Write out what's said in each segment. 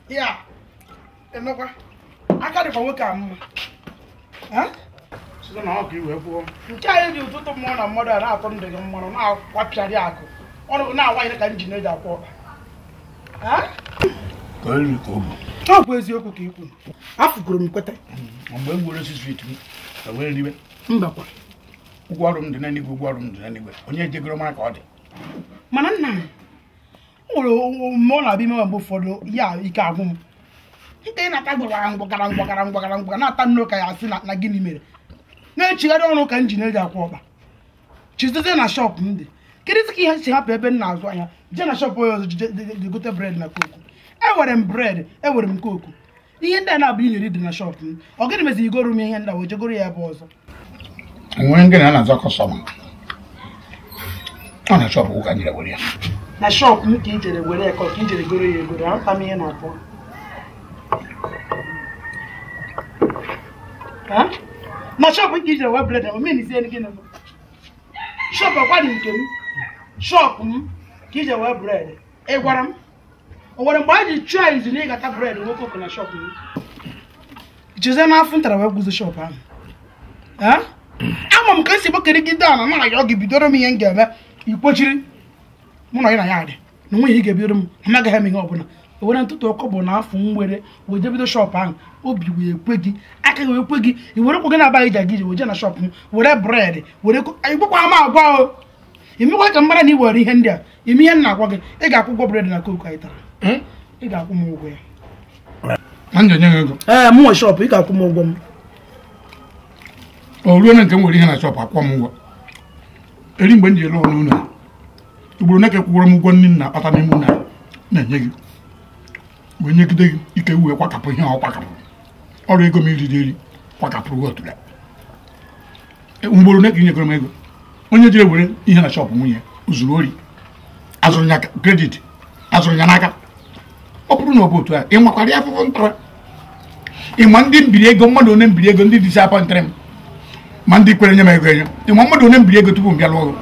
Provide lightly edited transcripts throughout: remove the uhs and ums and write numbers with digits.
Ya enokwa aka dịkwa nwoke a mma. Site na ọkụ iwe kwuo. Nke anyị dị ụtụtụ mmụọ na mmadụ a na-atọ ndụ gị mmanụ na-akwapịarị akụ ọnụ na-awanye ka njin eji akwọ ọkpa. Ka eri ka ọ bụ. Ọ bụ eziokwu ka i kwuru. Afụgoro m kweta. Mgbe m gwere osisi itu m wee riwe. Mbakwa. Ụgwọ ọrụ m dị n'eluigwe, ụgwọ ọrụ m dị n'eluigwe. Onye jegoro mara ka ọ dị. Mana nna m nwere omume ọ na-abịa ime mgbe ụfọdụ ya ike agwụ m. Nke ị na-ata gwara ngwagara ngwagara ngwagara ngwagara na-ata nne ụka ya asị na gịnị mere. Na-echigharị ọrụ ka njin eji akwọ ọkpa. Chizite na shọpụ m dị. Kedu ka ihe si hapụ ebe m na-azụ ahịa jee na shọpụ onye ọzọ jee gote bred na koku. Ewere m bred, ewere m koku. Ihe ndị a na-abụ ị na-eri dị na shọpụ m. Ọ gịnị mezi igoro m ihe ndị a wee jegoro ya ebe ọzọ? Nwere ndị na-azọ kọstọma. Ọ na shọpụ ụka nyere were ya. Na shọpụ m ka i jere were ya ka i jere goro ya egoro, ahụta m ihe na-akpọ. Na shọpụ nke i jere wee bred, o menizie gịnị bụ? Shọpụ ọkwa dị nke m. Shọpụ m ka ije wee bred. Ị gwara m? O nwere mgbe anyị ji chụọ izu na ịgata bred nwoke okwu na shọpụ m. Jizie n'afọ ntara wee guzo shọpụ ahụ. Ama m ka esi gbakerigide ala na ayọ gị bidoro m ihe m ga-eme ikwochiri mụ na gị na ya dị na onweghị ihe ga-ebidoro m amagaghị m ihe ọbụla. O were ntụtụ ọkọ bụ na afọ m were wee jee bido shọpụ ahụ obi wee kwe gị aka gị wee kwe gị i were kwụ gị na-abaghị iji aga ije wee jee na shọpụ m were bred were igbekwa ama agwa o imekwa ka m mara na i were ihe ndị a ime ihe m na-agwa gị ị ga-akwụ ụgwọ bred na koku anyị tara. Ị ga-akwụ m ụgwọ ya. Ee, m nwe shọpụ, ị ga-akwụ m ụgwọ m. O ruo na nke m nwere ihe na shọpụ akwụ m ụgwọ. Eri mgbe m ji elu ọrụ ụlọ ugboro na ka kwụrụ m ụgwọ nne m na-akpata n'ime ụlọ na-enye gị wee nyegide gị ike wee kwakapụ ihe ọ kwakapụrụ ọrụ ego m iriri eri kwakapụrụ otu ya. Ugboro na ka inyegoro m ego onye jiri were ihe na shọpụ nwunye zuru ori azụrụ ya kredit azụrụ ya n'aka. Ọ bụrụ na ọ bụ otu a ị nwakwara ya afụfụ ntara ịma ndị mbiri ego mmadụ one mbiri ego ndị disapọntịrị m ma ndị kwere nye m ego enye ịma mmadụ one mbiri ego tupu m bịa lụọ ọrụ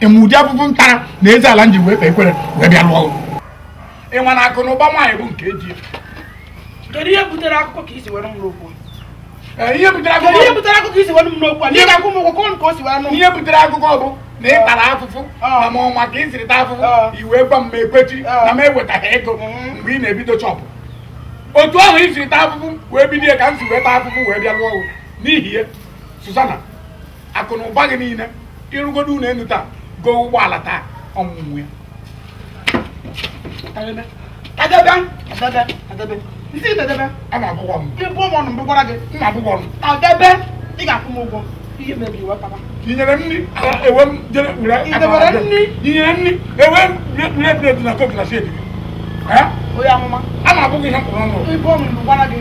ịma ụdị afụfụ ntara na eze ala m ji wee kpee ekwere wee bịa lụọ ọrụ ịma na akụ na ụba nwaanyị bụ nke eji. Kedu ihe butere akụkọ ka isi were m n'okwu? Ihe butere akụkọ isi were m n'okwu a? Ị ga-akwụ m ụgwọ ka o si wee nụ. Ihe butere akụkọ bụ na ị tara afụfụ na ma ọnwa ka ị siri taa afụfụ i wee gwa m ma ekwechi na m ewetaghị ego mgbe ị na-ebido chọpụ. Otu ahụ i siri taa afụfụ wee bido ka m si wee taa afụfụ wee bịa lụọ ọrụ. N'ihi ya Susanna akụ na ụba gị niile ịrụgodo ụlọ elu taa goo ụgbọala taa ọmụmụ ya. Adebe, adebe, adebe. Isi adebe. Ama akwụkwọ m. Ịbụ m ọnụ mgbe gwara gị. Mma akwụkwọ m. Adebe, ị ga-akwụ m ụgwọ. Ihe mebiri wee papa. I nyere m nri ewe m jere were. I debere nri. I nyere nri ewe m were bred na coke na shedi gị. Onye amụma. Ama abụghị ihe mkpụrụ ọnụ. Ịbụ m mgbe gwara gị.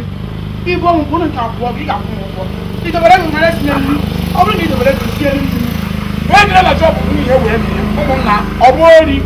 Ịbụ m mkpụrụ nke abụọ gị ị ga-akwụ m ụgwọ. I debere m nwere tinye nri. Ọ bụrụ na i debere gị sie nri. Wee jere na shọpụ nwunye wee nri ụmụnna ọ bụ ori.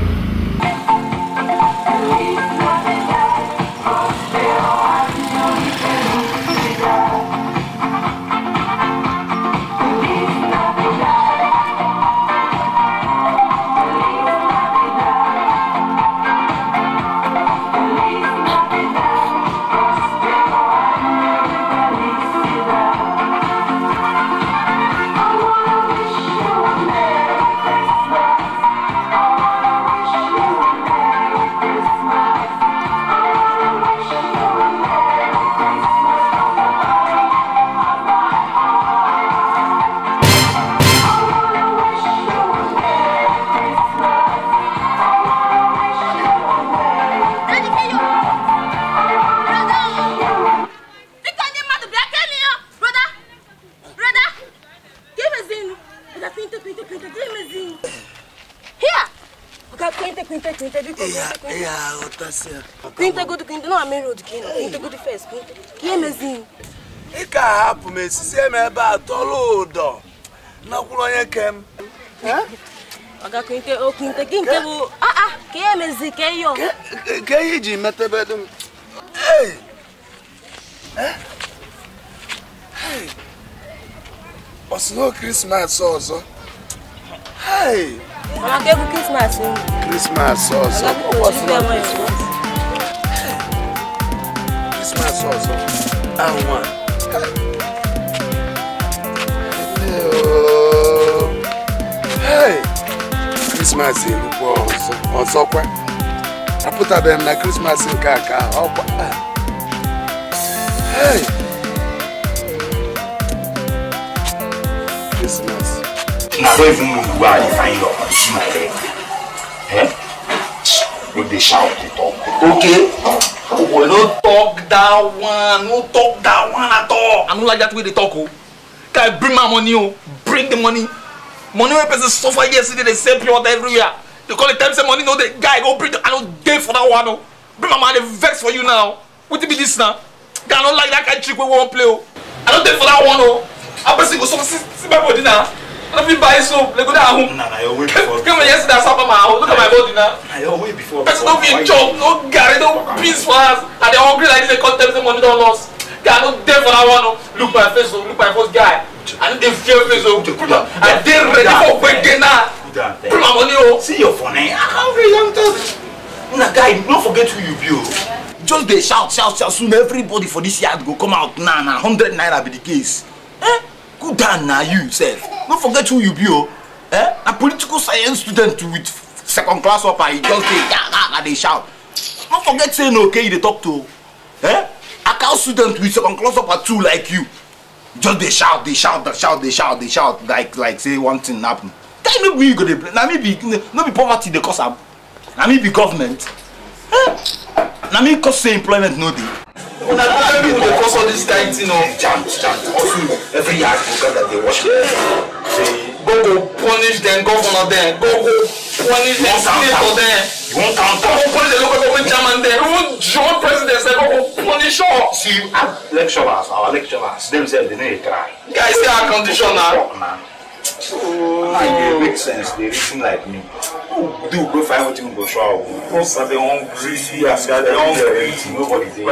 Ị ka hapụ m esisi m ebe a tọrọ ụdọ nakwuru onye ke m. Ke ihe iji metebe m. Ọ sị na Krismas ọzọ. Krismas ọzọ. Krismas ọzọ anwa. Hey, Krismas erukwa ọzọ ọzọkwa. Apụtabeghị m na Krismas nke a ka ọkwa. Hey, Christmas. I don't even know where I find your see my leg. Eh? No, they shout, they talk. Okay. Oh, no talk that one. No talk that one at all. I don't like that way they talk. Oh. Can I bring my money? Oh, bring the money. Money when person suffer yesterday, they sell pure water everywhere. They call it time say money. No, the guy go bring. I don't dare for that one. Oh. Bring my money. Vex for you now. What be this now? I don't like that kind of trick we won't play. Oh. I don't dare for that one. Oh. I person go suffer. See my body now. I don't feel buy soap. They go down home. Nah, your way before. Come on, yesterday I suffer my house. Look at my body now. Nah, your way before. Person don't feel job, no garri, no peace for us. And they're hungry like this. They can't tell me money don't lost. Guy, I don't dare for that one. Oh. Look my face, oh. Look my first guy. I don't fear face, oh. I dey ready for wedding now. Put my money, oh. See your phone, eh? I can't read them too. Nah, guy, don't forget who you be, oh. Just they shout, shout, shout. Soon everybody for this yard go come out now. Nah, 100 naira be the case. Eh? Go down now, you yourself. Don't forget who you be, oh. Eh? A political science student with second class upper, he just say, yeah, they shout. Don't forget saying okay, they talk to. Eh? A cow student with second class upper too, like you. Just they shout, they shout, they shout, they shout, they shout, like say one thing happen. Guy no be you go dey play. Na me be no be poverty they cause am. Na me be government. Eh? Na me cause say employment no dey. Una people dey cause all this kind thing, oh. Chant, chant. Also, every year go gather, they wash it. Say, go go punish them, governor them. Go go punish them, senator them. You want count? Go go punish the local government chairman them. You want join president, say go go punish all. See, our lecturers, themselves, they need to try. Guys, see our condition now. Oh. Nah, it makes sense. They reason like me. Do go find what you go show. Because they hungry. Yes, they hungry. Nobody they.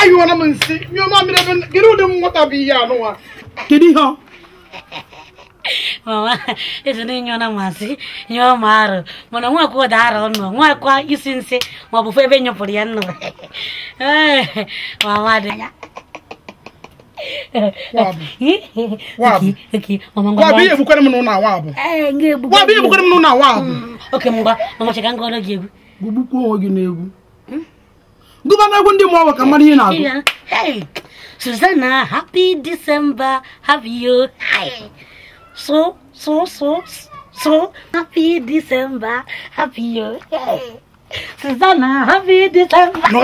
I want to see your mom. Get out of what I be. Did he? Mama, it's an in masi, your maro. Monawako daro, no, what you since, Mabu Poriano. Mama, okay, Mama, she can't go to give. Hey, Susanna, happy December, happy you. Hi. So, happy December, happy you. Hey, Susanna, happy December. No,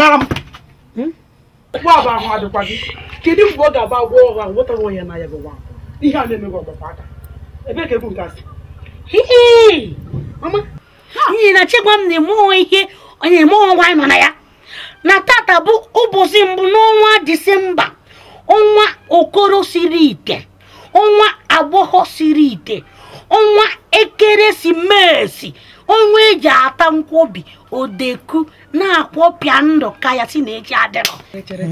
what about war? What are we and I ever want? He had never got the father. A big Hey, Mama, you know, check one more here on your more wine on ya. Na tata bụ ụbọchị mbụ n'ọnwa Disemba, ọnwa okoro siri ite, ọnwa agbọghọ siri ite, ọnwa ekeresimesi, ọnwa eji ata nkwobi odeku na-akwọpịa ndụ ka ya si na eji adịrọ. Chere.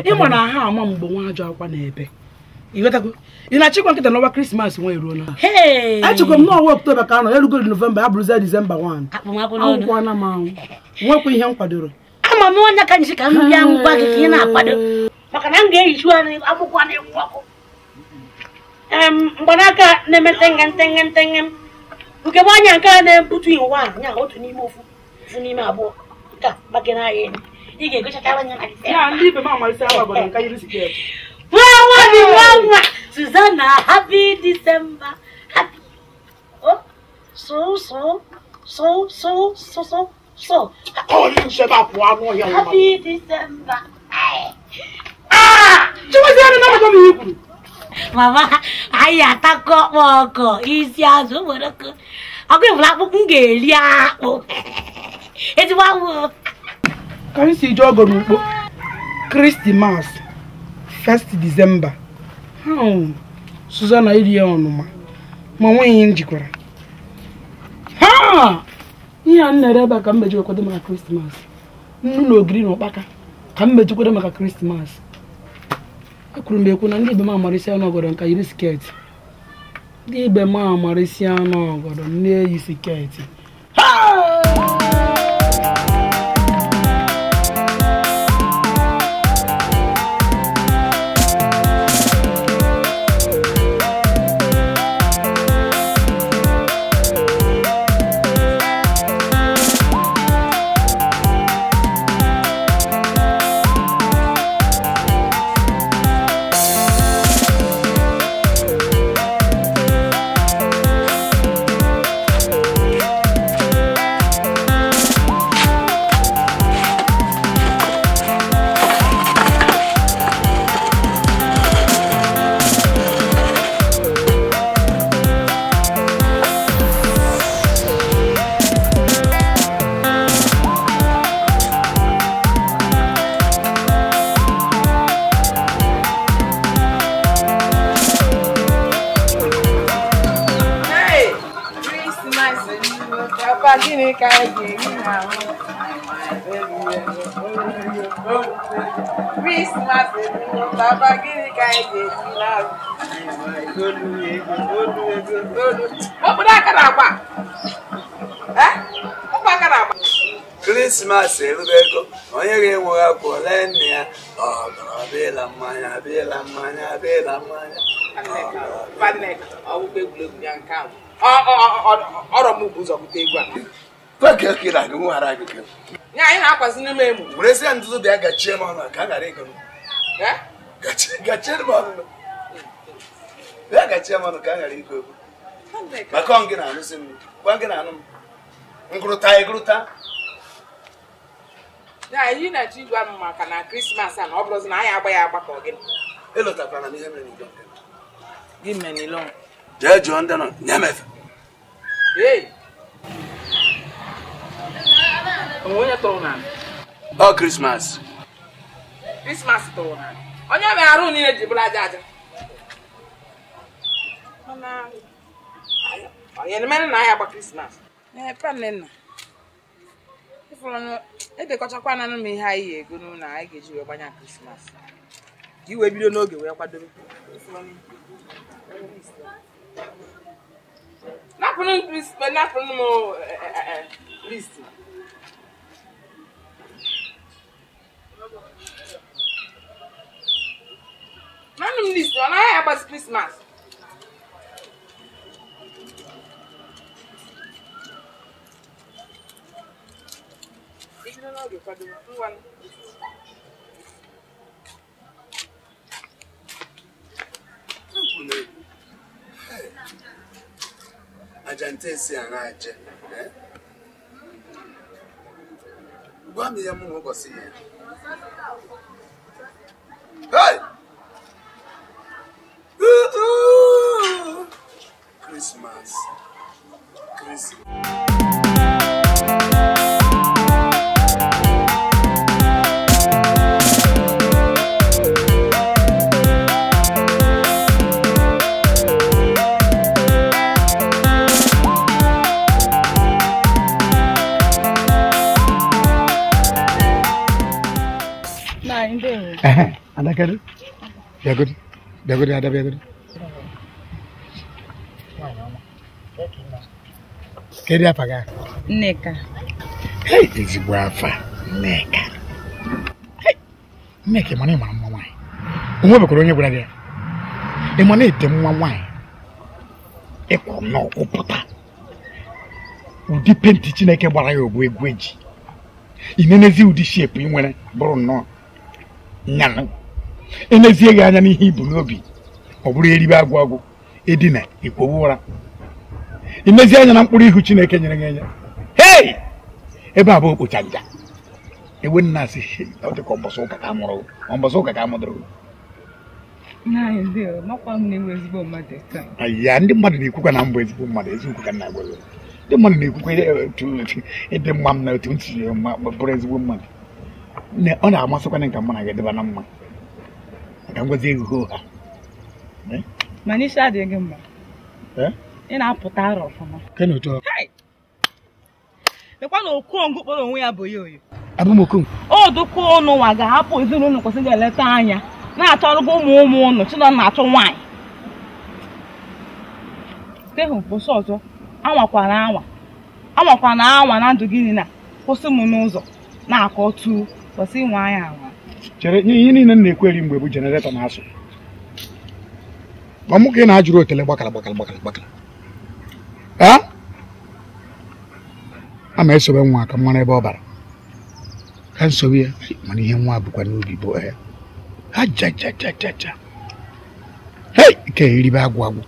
Ịma na ha ama mgbe nwa ajọ akwa na-ebe. Ịghọtago? Ị na-achịkwa nkịta n'ọnwa Krismas nwa eruola. Achịkwa m n'ọnwa Ọktoba ka anọ erugo Nọvemba abụrụzie Disemba 1. Akwụkwọ na m anwụ. Nwekwa ihe m kwadoro. Ama m onye ka nji ka m bịa ngwa gị ka ị na-akwado. Maka na m ga-ehichu akwụkwọ na-ekwu ọkụ. Mgbanaka na-eme tenge tenge tenge nke bụ anya nke a na-ebutu iwu ahụ nya otu n'ime ofu ofu n'ime abụọ nke a gbake n'ahịa elu ị ga-egochachara anya na Ya ndị ibe m amalite agbagoro nka yiri siket. Nwa nwa nwa Susanna, happy December, happy. Oh, so so so so so so so. Ọ yi nchebe apụ anụ ọhịa nwa. Happy December. Ah! Chiwazie na na m ihe kwuru. Mama, anyị atakọ ọkpọkọ isi azụ okporoko. Ọkụ ịfụrụ akpụ m ga-eri akpụ. Ezigbo akpụ. Ka m si je ọgọ n'ukpo Christmas 1st December. Susanna iri ya ọnụma ma nweghị ihe njikwara. Ha! Ihe a m na-ere ebe a ka m meji kwado maka Christmas. Nnu na ogiri na ụkpaka ka m meji kwado maka Christmas. Ekwuru m ekwu na ndị ibe m amarịsị anụ ọgọdọ nka yiri skeeti. Ndị ibe m amarịsị anụ ọgọdọ na-eyi skeeti. Ha! Christmas, Papa, gịnị ka anyị ga-eri n'ahụ? Obodo aka na-agba. Ụmụ aka na-agba. Krismas erube ego onye ga-enweghị akwa ole nne ya ọ gọrọ abịla mmanya abịla mmanya abịla mmanya. Ọrọ m bụ ụzọ bute egwu a. Nya anyị na-akwazi n'ime emu. Werezie ndụdụ bịa gachie m ọnụ ka a ghara ịgụ m. Gachie m ọnụ. Bịa gachie m ọnụ ka a ghara ịgụ egwu. Maka ọ gị na-anụzi m, gwa gị na-anụ m. Ngụrụta ịgụrụta. Nya anyị na-achọ igwe m maka na Krismas a na ọ bụrụzi na anyị agba ya agba ka ọ gịnị. Elotakwara m ihe mere n'ilo nke m. Gị mere n'ilo m? Jee jụọ ndị nọ, nye m efe. Ee. Onye tụrụ n'ala? Ọ Krismas. Krismas tụrụ n'ala. Onye mere arụ niile ji bụrụ aja aja. Mana onye mere na anyị agba Krismas. Ee, nna. Ịfụrụ edekọchakwana m ihe anyị ga-ego n'ụlọ anyị ga-eji wee gbanye Krismas. Ka i wee bido n'oge wee kwadobe. Napụrụ m list. Nanụ m list, ọ naghị agbazi Krismas. Ibido n'oge kwadobe, ngwanụ. Aja nte esi a na-aje. Gwa m ihe mụ na ụbọchị ya. Hey! Christmas. Christmas. Ada kedu? Bịagodi. Bịagodi ada bịagodi. Kedu afa gị? Nneka. Hey, ezigbo afa Nneka. Hey, Nneka mana ị mara mma nwaanyị. Onwebekwara onye gwara gị ya. Ị ma na-ete nwa nwaanyị ịkwụ nnọọ pụta ụdị penti Chineke gbara ya ogbu egwu eji ị na-enezi ụdị shepu ị nwere bụrụ nnọọ nyanụ enezie gị anya n'ihe ibu n'obi ọ bụrụ eribe agwụ agwụ edina ikwowe ụra imezi anya na mkpụrụ ihu Chineke nyere gị anya hei ebe a bụ okpochanja ewe nna asị ọ dị ka ọmbọsị ụka ka a mụrụ ọmbọsị ụka ka a mụdụrụ ya ndị mmadụ na-ekwukwa na mbụ ezigbo mmadụ eziokwu ka nna agwa gị ndị mmadụ na-ekwukwa ịdị mma m na otu m si bụrụ ezigbo mmadụ ọ na-amasịkwana nka mma na gị dịba na mma maka ngwazi eghuhe ha mana isi adịghị mma ị na-apụta arọ ọfụma lekwa na Okongo kpọrọ onwe ya bụ ya oyo abụmokongo odụkọ ụnụ nwa ga-ahapụ ezinụlọ kwesịrị ga-eleta anya na-achọrọgo ụmụ ụmụ ụnụ chidọ na-achọ nwaanyị tehụ mkposi ọzọ anwakwana anwa anwakwana anwa na ndụ gị na kwụsị m n'ụzọ na-akọ tu kwụsị inwe anya anwa chere ihe niile m na-ekwu eri mgbe bụ jeneretọ na-asụ ma mụ ka ị na-ajụrụ otele gbakara gbakara gbakara gbakara a ma esobe nwa ka mara ebe ọ bara ka nsobe ya mana ihe nwa bụkwa n'obi bụ ya ha jajajajaja hei nke eribe agwụ agwụ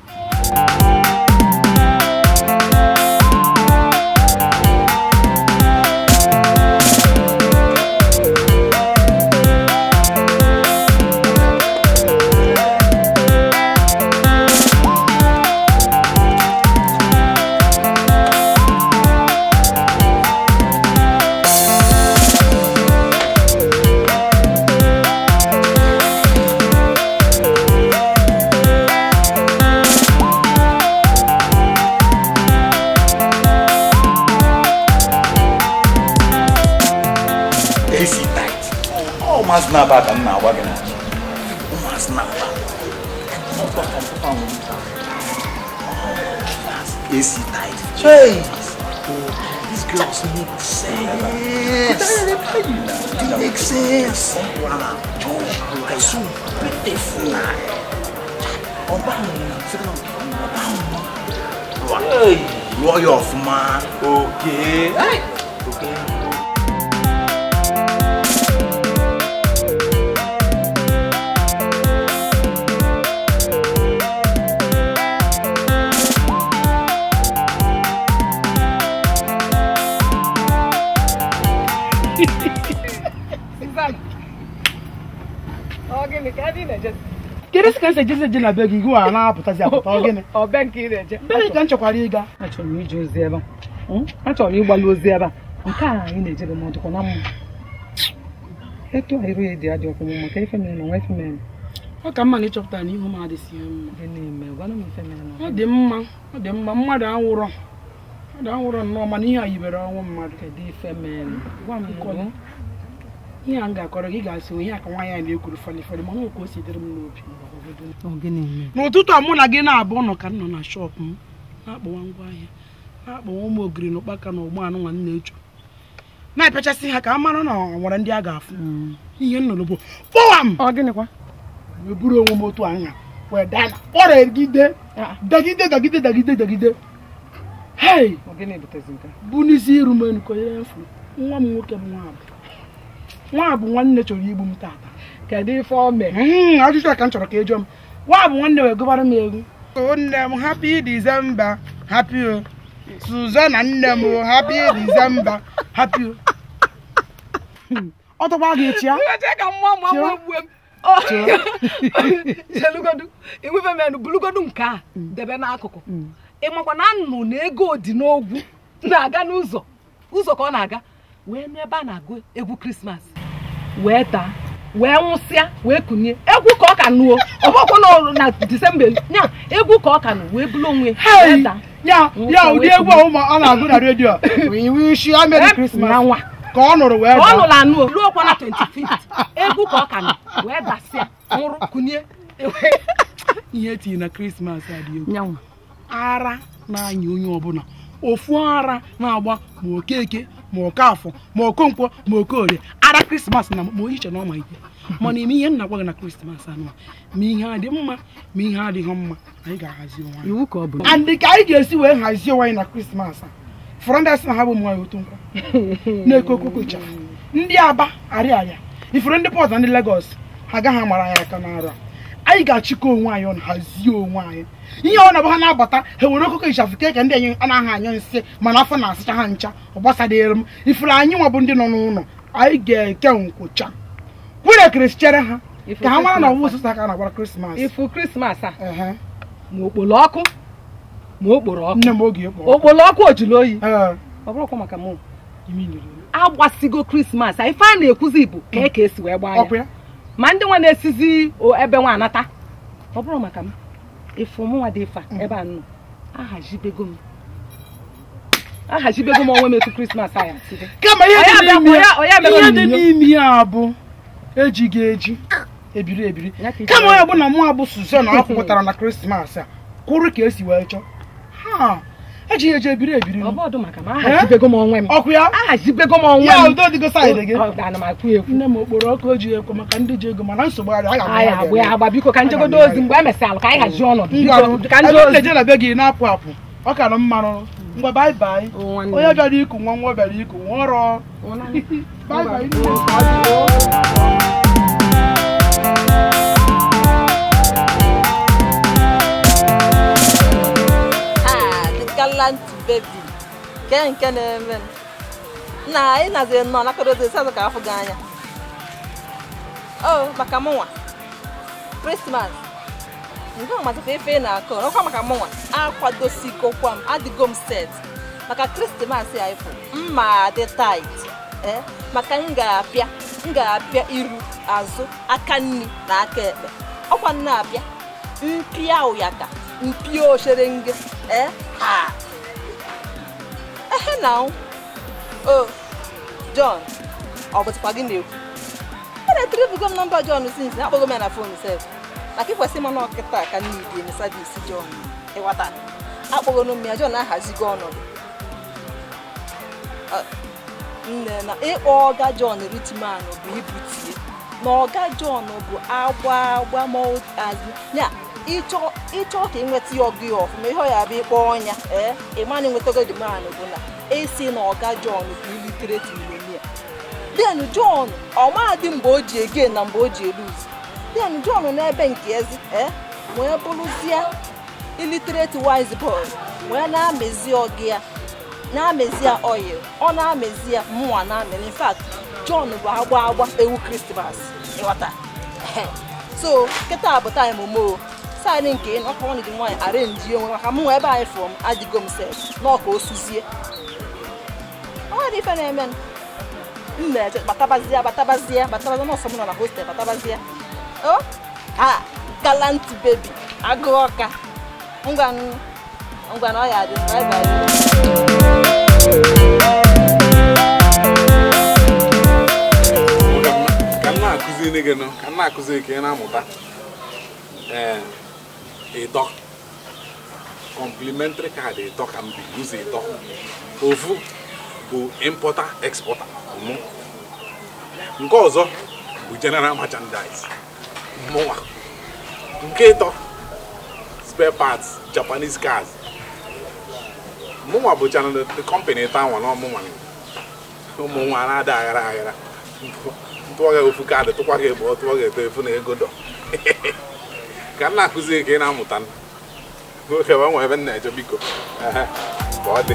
Back and now wagon. AC tight. These girls make sense. They make sense. They're so beautiful. Lawyer of man. Okay. Okay. Kedu ka esi eje na be gị gị wa na-apụtazi apụta ọ gịnị? Ọ be nke ị na-eje. Be ka m chọkwara ịga. Achọrọ m ije ozi ebe a. Achọrọ m ịgbalụ ozi ebe a. Nke a anyị na-eje bụ ma ọ dịkwa na mma. Etu a iru ya dị adị ọkụ mma ka ife mere na nwa ife mere. Ọ ka mma na ịchọpụtara na ihu m adịsị mma. Gịnị mere? Gwanụ m ife mere na. Ọ dị mma, ọ dị mma mmadụ anwụrọ. Mmadụ anwụrọ nnọọ mana ihe a yibere ọnwụ mmadụ. Kedu ife mere? Gwa m nkọlị. Ihe a m ga-akọrọ gị ga-asị ihe a ka nwaanyị a na-ekwuru fọlị fọlị mana ọ ka o si dịrị m n'obi. N'ụtụtụ a mụ na gị na-abụ nọ ka m nọ na shọpụ m na-akpọwa ngwaahịa na-akpọwa ụmụ ogiri na ụkpaka na ụgbọ anụ nwa m na-echo na-apịachasị ha ka a mara na ọ nwere ndị a ga-afụ ihe m nụrụ bụ kpọwa m wee buru onwe m otu anya wee daa na kpọrọ egide dagide dagide dagide dagide hei bụ n'isi iru m enu ka onye mfu nwa m nwoke bụ nwa bụ nwanne chọrọ igbu m tata. Kedu ife o mee? Ajụjụ a ka m chọrọ ka ị jụọ m. Nwa bụ nwanne wee gụbara m egwu. Nne m happy December happy o. Susanna nne m happy December happy o. Ọ tọkwa gị echi ya? Ka mmụọ m egbuo m. Chelugodu, iwefe menu bulugodu nke a debe n'akụkụ. Ị makwa na nnụ na ego dị n'ogwu na-aga n'ụzọ ụzọ ka ọ na-aga wee nụ ebe a na-agụ egwu Krismas wee taa wee nwụsịa wee kunye egwu ka ọ ka nụo ọgbọkwọ na Disemba nya egwu ka ọ ka nụ wee bụrụ onwe wee taa ya ya ụdị egwu a ụmụ a na-agụ na redio we wish you a merry Christmas nwa ka ọ nụrụ wee daa ọ nụrụ anụ ruo kwa na 25th egwu ka ọ ka nụ wee dasịa nwụrụ kunye ihe etinye na Krismas adị egwu ara na-anya onye ọbụla ofu ara na-agba ma Okeke ma Okafọ ma Okonkwo ma Okorie ara Krismas na ma iche na ọma ihe mana ime ihe nna gwa gị na Krismas anụ ma ihe adị mma ma ihe adịghị mma anyị ga-ahazi onwe anyị iwu ka ọ bụ and ka anyị ga-esi wee hazie onwe anyị na Krismas a fọrọ ndị asị na ha bụ ụmụ nwaanyị otu nkwụ na-eko okoko ịchafụ ndị Aba arịarịa ifuru ndị Port na ndị Lagos ha agaghị amara anyị aka n'arụ a anyị ga-achịkọ onwe anyị ọnụ hazie onwe anyị ihe ọ na-abụ ha na-abata ha were okoko ịchafụ kee ka ndị anyị anaghị anyụ nsị mana afọ na-asịcha ha ncha ọ gbasadịrị m ifuru anyị nwa bụ ndị nọ n'ụlọ anyị ga-eke nkwụcha kwere kirichere ha ka ha mara na ọwụ ụsụsụ aka na-agbara Krismas ifu Krismas a ehe ma okpolo ọkụ ma okporo ọkụ nne m oge ịkpọ okpolo ọkụ ojulu oyi ee ọ bụrụkwa maka mụ imi niri agbasigo Krismas a ife a na-ekwuzi bụ ka e esi wee gbaa ọkụ ya ya ma ndị nwa na-esizi ebe nwa anata ọ bụrụ maka m ifu mụnwa dị ife a ebe a nọ ahazibego m onwe m etu Krismas a ya si dị kama ihe dị Onye n'ime abịa- onye ihe abịa dị onyinyo. n'ime ya bụ ejighị eji ebiri ebiri Ya ka iji kama wee- onye bụ na mụ abụ Suzan akwụpụtara na Krismas a kwụrụ ka esi wee chọọ ha ejighị eji ebiri ebiri ọ bụ ọdụ maka m ahazibego m onwe m ọkụ ya ahazibego m onwe ya m udo dịgo saịdị gị Ọ, ana m akwụ ekwu nne m okporo ọkụ o ji ekwe maka ndị ji ego mana nsogbu adị a ga-agba anyị ya agba ya agba biko ka njegodo ozi mgbe e mesịrị ka anyị hazie ọnọdụ biko ka nje ebe ozi na-eje na be gị na-apụ apụ ọ ka nọ mmanụ ngwa bye bye nwanne m. onye bịara iku nwa nwa bịara iku nwa ọrọ bye bye nne. Ah, the gallant baby. Ke nke na-eme m. Na ị nazi nnọọ nakọdozi esi azụ ka afọ gị anya. Oh, maka mụnwa. Christmas. Nke a mazikwa ife ị na-akọ. Ọkwa maka mụnwa. Akwadosigokwa m, adịgo m set. Maka Christmas ya ịfụ, mma dị tight. Eh, maka m ga-apịa iru, azụ, aka nri na aka ekpe. Ọkwa m na-apịa mpịa ụyaka, mpịa osherenge. Eh, ha. Ehe na o John, ọ bụzikwa gị na-ekwu e na-etiribugo m nọmba John since akpọgo m ya na fon sef maka ịkwesị ịma na ọkịta ka nne idi eme savisi John ịghọta akpọgo m ya John ahazigo ọnọdụ nne na ịkpọ ọga John Richman bụ ibutie na ọga John bụ agba agba ma azụ ya ịchọ ka ị nweta ya ọgụ ya ọfụma ihe ọ ya bụ ịkpọ ọnya ee ịma na ịnwetago the man bụ na esi na ọga John bụ illiterate millionaire. Then John ọmadị mgbe o ji ege na mgbe o ji eluzi. Then John n'ebe nke ezi wee bụrụzie illiterate wise boy wee na-amezi ọgụ ya na-amezi ya oil ọ na-amezi ya mụnwa na-amịrị. In fact John bụ agba agba ewu Christmas ịghọta. So kịta bụ time mo saịdị nke ọkọ dị nwaanyị arenji onwe maka mụ ebe anyị fụrụ m adịgo m sef n'ọka o suzie ọ dị ife na-eme m na-eche batabazie batabazie batabazie n'ọsọ m nọ na hostel batabazie o ha gallant baby agụ ọka ngwa ngwa na ọ ya adị bye bye. Ka m na-akụziri gị nụ ka m na-akụziri ka ị na-amụta ee ịtọ complimentary card ịtọ ka m bi ụzọ ịtọ ofu bụ importer exporter mụ nke ọzọ bụ general merchandise mụnwa nke ịtọ spare parts Japanese cars mụnwa bụ channel the company ịtọ anwa na ọmụnwa ụmụ nwa na-ada aghara aghara ntụọ gị ofu kaadị tụkwa gị ebe ọ tụọ gị eto efu na ego dọ ka m na-akụzi ka ị na-amụta oge nwe ebe m na-eje biko ka ọ dị.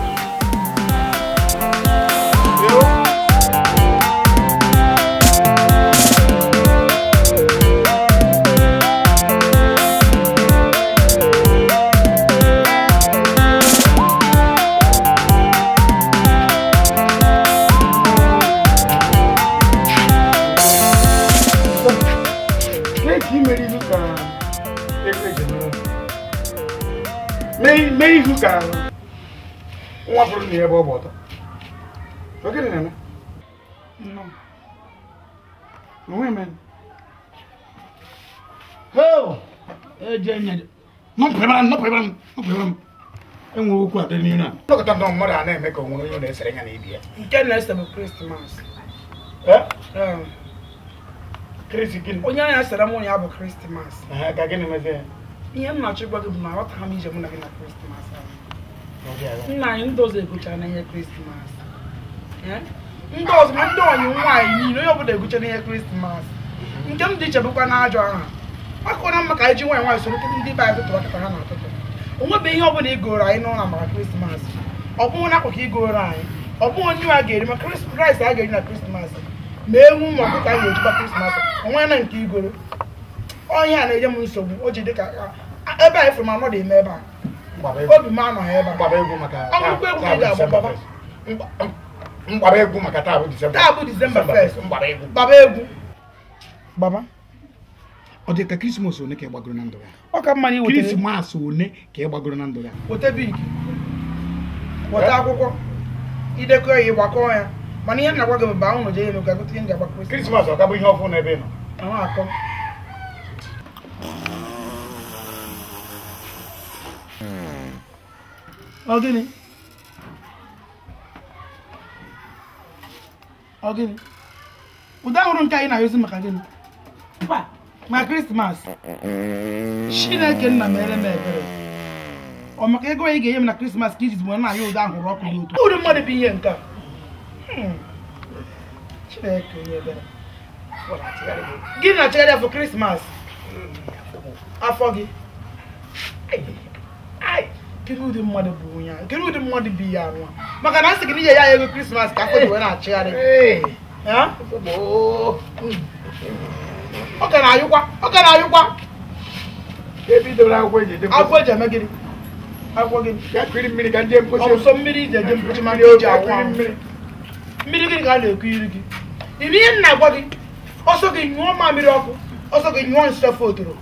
Mee ihu ka nwa fụrụ na ebe ọ gba ọtọ. Ọ gịnị na-eme? Onwe m. Ho! Eje nye. Nọpụ ebe a, nọpụ ebe a, nọpụ ebe a. Enwe okwu adị n'ihu a. Nọkọta ndọ mmadụ a na-eme ka o nwere onye na-esere ya na ibi ya. Nke na-ese bụ Krismas. Krisi gịnị? Onye anya sere mụ ya bụ Krismas. Ka gịnị mezie ya? Ihe m na-achọ ịgwa gị bụ na aghọtaghị m ije mụ na gị na Krismas ahụ. Nna anyị ndị ọzọ egochara na ihe Krismas. Ndị ọzọ ma ndị ọnyị nwaanyị niile onye ọbụla egochara ihe Krismas. Nke m dị iche bụkwa na ajọ aha. Akụkọ mma ka anyị ji nwaanyị nwaanyị soro ndị be anyị tụtụrụ akịta ha na-atụtụ. O nwebeghị ihe ọbụla igoro anyị n'ụlọ maka Krismas. Ọ bụghị n'akụkụ igoro anyị, ọ bụghị onye a ga-eri ma rice a ga-eri na Krismas. Ma ewu ma ọkụkọ anyị ga-ejikwa Krismas, onwe na nke igoro. Ọhịa na-enye m nsogbu, o ji dịka ebe anyị fụrụ m anọdụ eme ebe a. Obi m anọghị ebe a. Akwụkwọ egwu ka ị ga-agba baba. Mgbaba egwu maka taa bụ Disemba. Taa bụ Disemba 1st. Gbaba egwu. Baba. Ọ dị ka Krismas one ka ị gbagoro na ndụ ya. Ọ ka mma na iweta Krismas one ka ị gbagoro na ndụ ya. Weta bik. Weta akwụkwọ. Idekọ ya ịgbakọ ya. Mana ihe m na-agwa gị bụ baa ụnụ jee elu ga gote ihe m ji agba Krismas. Krismas ọ ka bụ ihe ọfụ n'ebe ị nọ? Ahụ akọ. Ọ gịnị? Ọ gịnị? Ụda hụrụ nke anyị na-ayọzi maka gịnị? Ma Krismas. Chineke nna mere m ebere. Ọ maka ego ị ga-enye m na Krismas ka iji zigbo na-ayọ ụda ahụrụ ọkụ dị otu. Uru mmadụ bụ ihe nke a. Chineke onye ebere. Gịnị na-achịgharị afọ Krismas? Afọ gị. Kedu ụdị mmadụ bụ onye ahụ? Kedu ụdị mmadụ bụ ihe anụ a? Maka na nsị gị na inye ya ego Krismas ka afọ gị wee na-achịgharị. Ọ ka na-ayụkwa, ọ ka na-ayụkwa. Ebe idobere akwụkwọ eji eje mposi. Akwụkwọ eji eme gịnị? Akwụkwọ gịnị? Ya kiri mmiri ka ndị mposi. Ọ bụ sọ mmiri iji eje mposi ma ndị eji awụ ahụ. Mmiri gịnị ka a na-eku iri gị? Ime ihe m na-agwa gị, ọsọ gị nyụọ mamịrị ọkụ, ọsọ gị nyụọ nsị afọ otoro.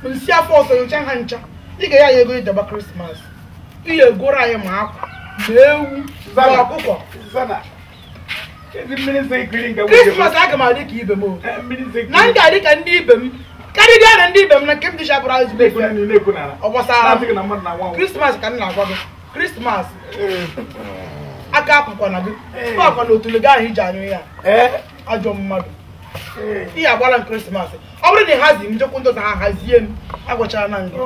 Nsị afọ ọsọ nyocha ha ncha. Ị ga-enye anyị ego iji agba Krismas. Ị ga-egoro anyị ma akwa, ma ewu, ma ọkụkọ. Krismas aga m adị ka ibe m o. Na m ga-adị ka ndị ibe m. Karịrịa na ndị ibe m na nke m dị chabụrụ ezigbo ife. Ọ gbasara m. Krismas ka m na-agwa gị. Krismas. Aka apụkwa na gị. Akwa na otule gị ahụ iji anyụ ya. Ajọ mmadụ. Ihe agbara m Krismas. Ọ bụrụ na ị hazi m njekwa ndị ọzọ ha hazie m, agwachara na gị.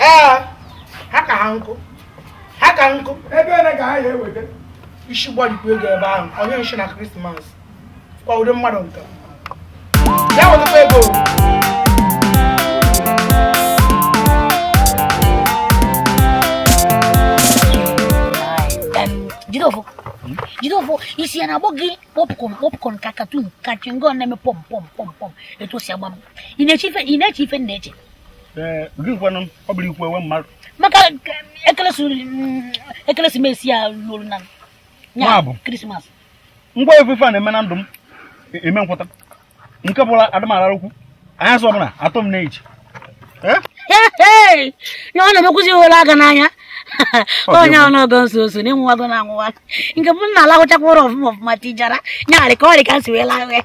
Ee, ha ka ha nkụ. Ha ka nkụ. Isi gbarikwa ego ebe ahụ, onye nshi na Krismas. Kwa ụdị mmadụ nke. Ya wetakwa ego. Jidofo, Jidofo, isi ya na-agbọ gị popcorn popcorn ka cartoon ka chingo na-eme pom pom pom pom etu o si agba m. Ị na-eche ife ị na-eche ife na-eche. Ee, gị kwanụ ọ bụrụ ikwu ewe mmadụ. Maka ekeresimesi ya lụrụ na ya Krismas. Ngwa ife a na-eme na ndụ m eme nkwụta. Nke bụla adịmara okwu. Anya sọ ọbụla atọ m na-eji. Ya ọ na-emekwuzi ụlọ aka n'anya. Onye ahụ n'ogo nso nso na-enwewago na anwụwa. Nke m na-alahụchakwa ụra ọfụma ọfụma tijara nyarị ka ọ dị ka m si wee lahụ.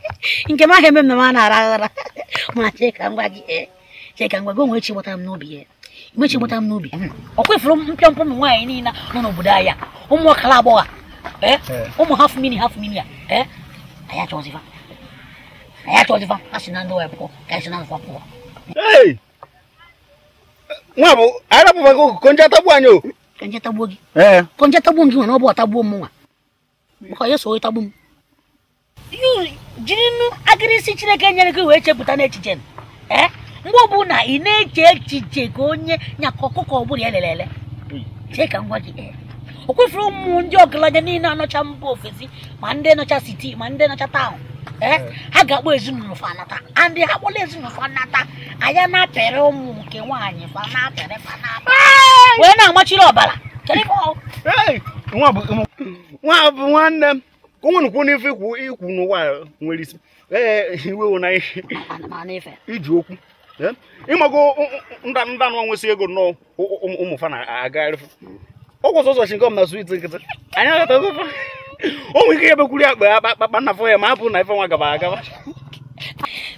Nke m ahụ eme m na m a na-arahụ ụra. Ma chee ka m gwa gị chee ka m gwa gị onwe echi gbọtara m n'obi ya. Echi gbọtara m n'obi. Ọ kwefuru mpịọmpụ ụmụ nwaanyị niile nọ n'obodo anyị ụmụ ọkara agbọghọ ụmụ half mini a anyị achọzifa. Anyị achọzifa ha si na ndị wee pụọ ka anyị si na ndụ pụọ. Nwa bụ anyị rapụbago konje atagbuo anyị o. Konje tagbuo gị? Konje tagbuo m gị nwere ọ bụ ọtagbuo m nwa. Maka ya so tagbu m. Jiri nnu agịrịsị Chineke nyere gị wee chepụta n'echiche. Mgbe ọbụla ị na-eche echiche ka onye nyaka ọkụkọ ọbụla ya lere ele. Chee ka m gwa gị o kwefuru ụmụ ndị ọgaranya niile anọcha mba ofesi ma ndị nọcha siti ma ndị nọcha taụn. Ha ga-akpọ ezinụlọ fa nata andị ha kpọla ezinụlọ fa nata anya na-apịrị ụmụ nke nwaanyị fa na-apịrị fa na-apịrị wee na-amachiri ọbara. Nwa bụ nwanne m ka o nwere n'ife ikwu n'ụwa nwere isi iwe na iji okwu ịmago ndanụ nwesị ego nnọọ ụmụ fa na-agagharị ọgwụ sọsọ shingọm na swit nkịtị anyị aghọtago o nwere ike ebekwuri akpa akpa akpa nna fọ ya ma hapụ na ife nwa gaba agaba.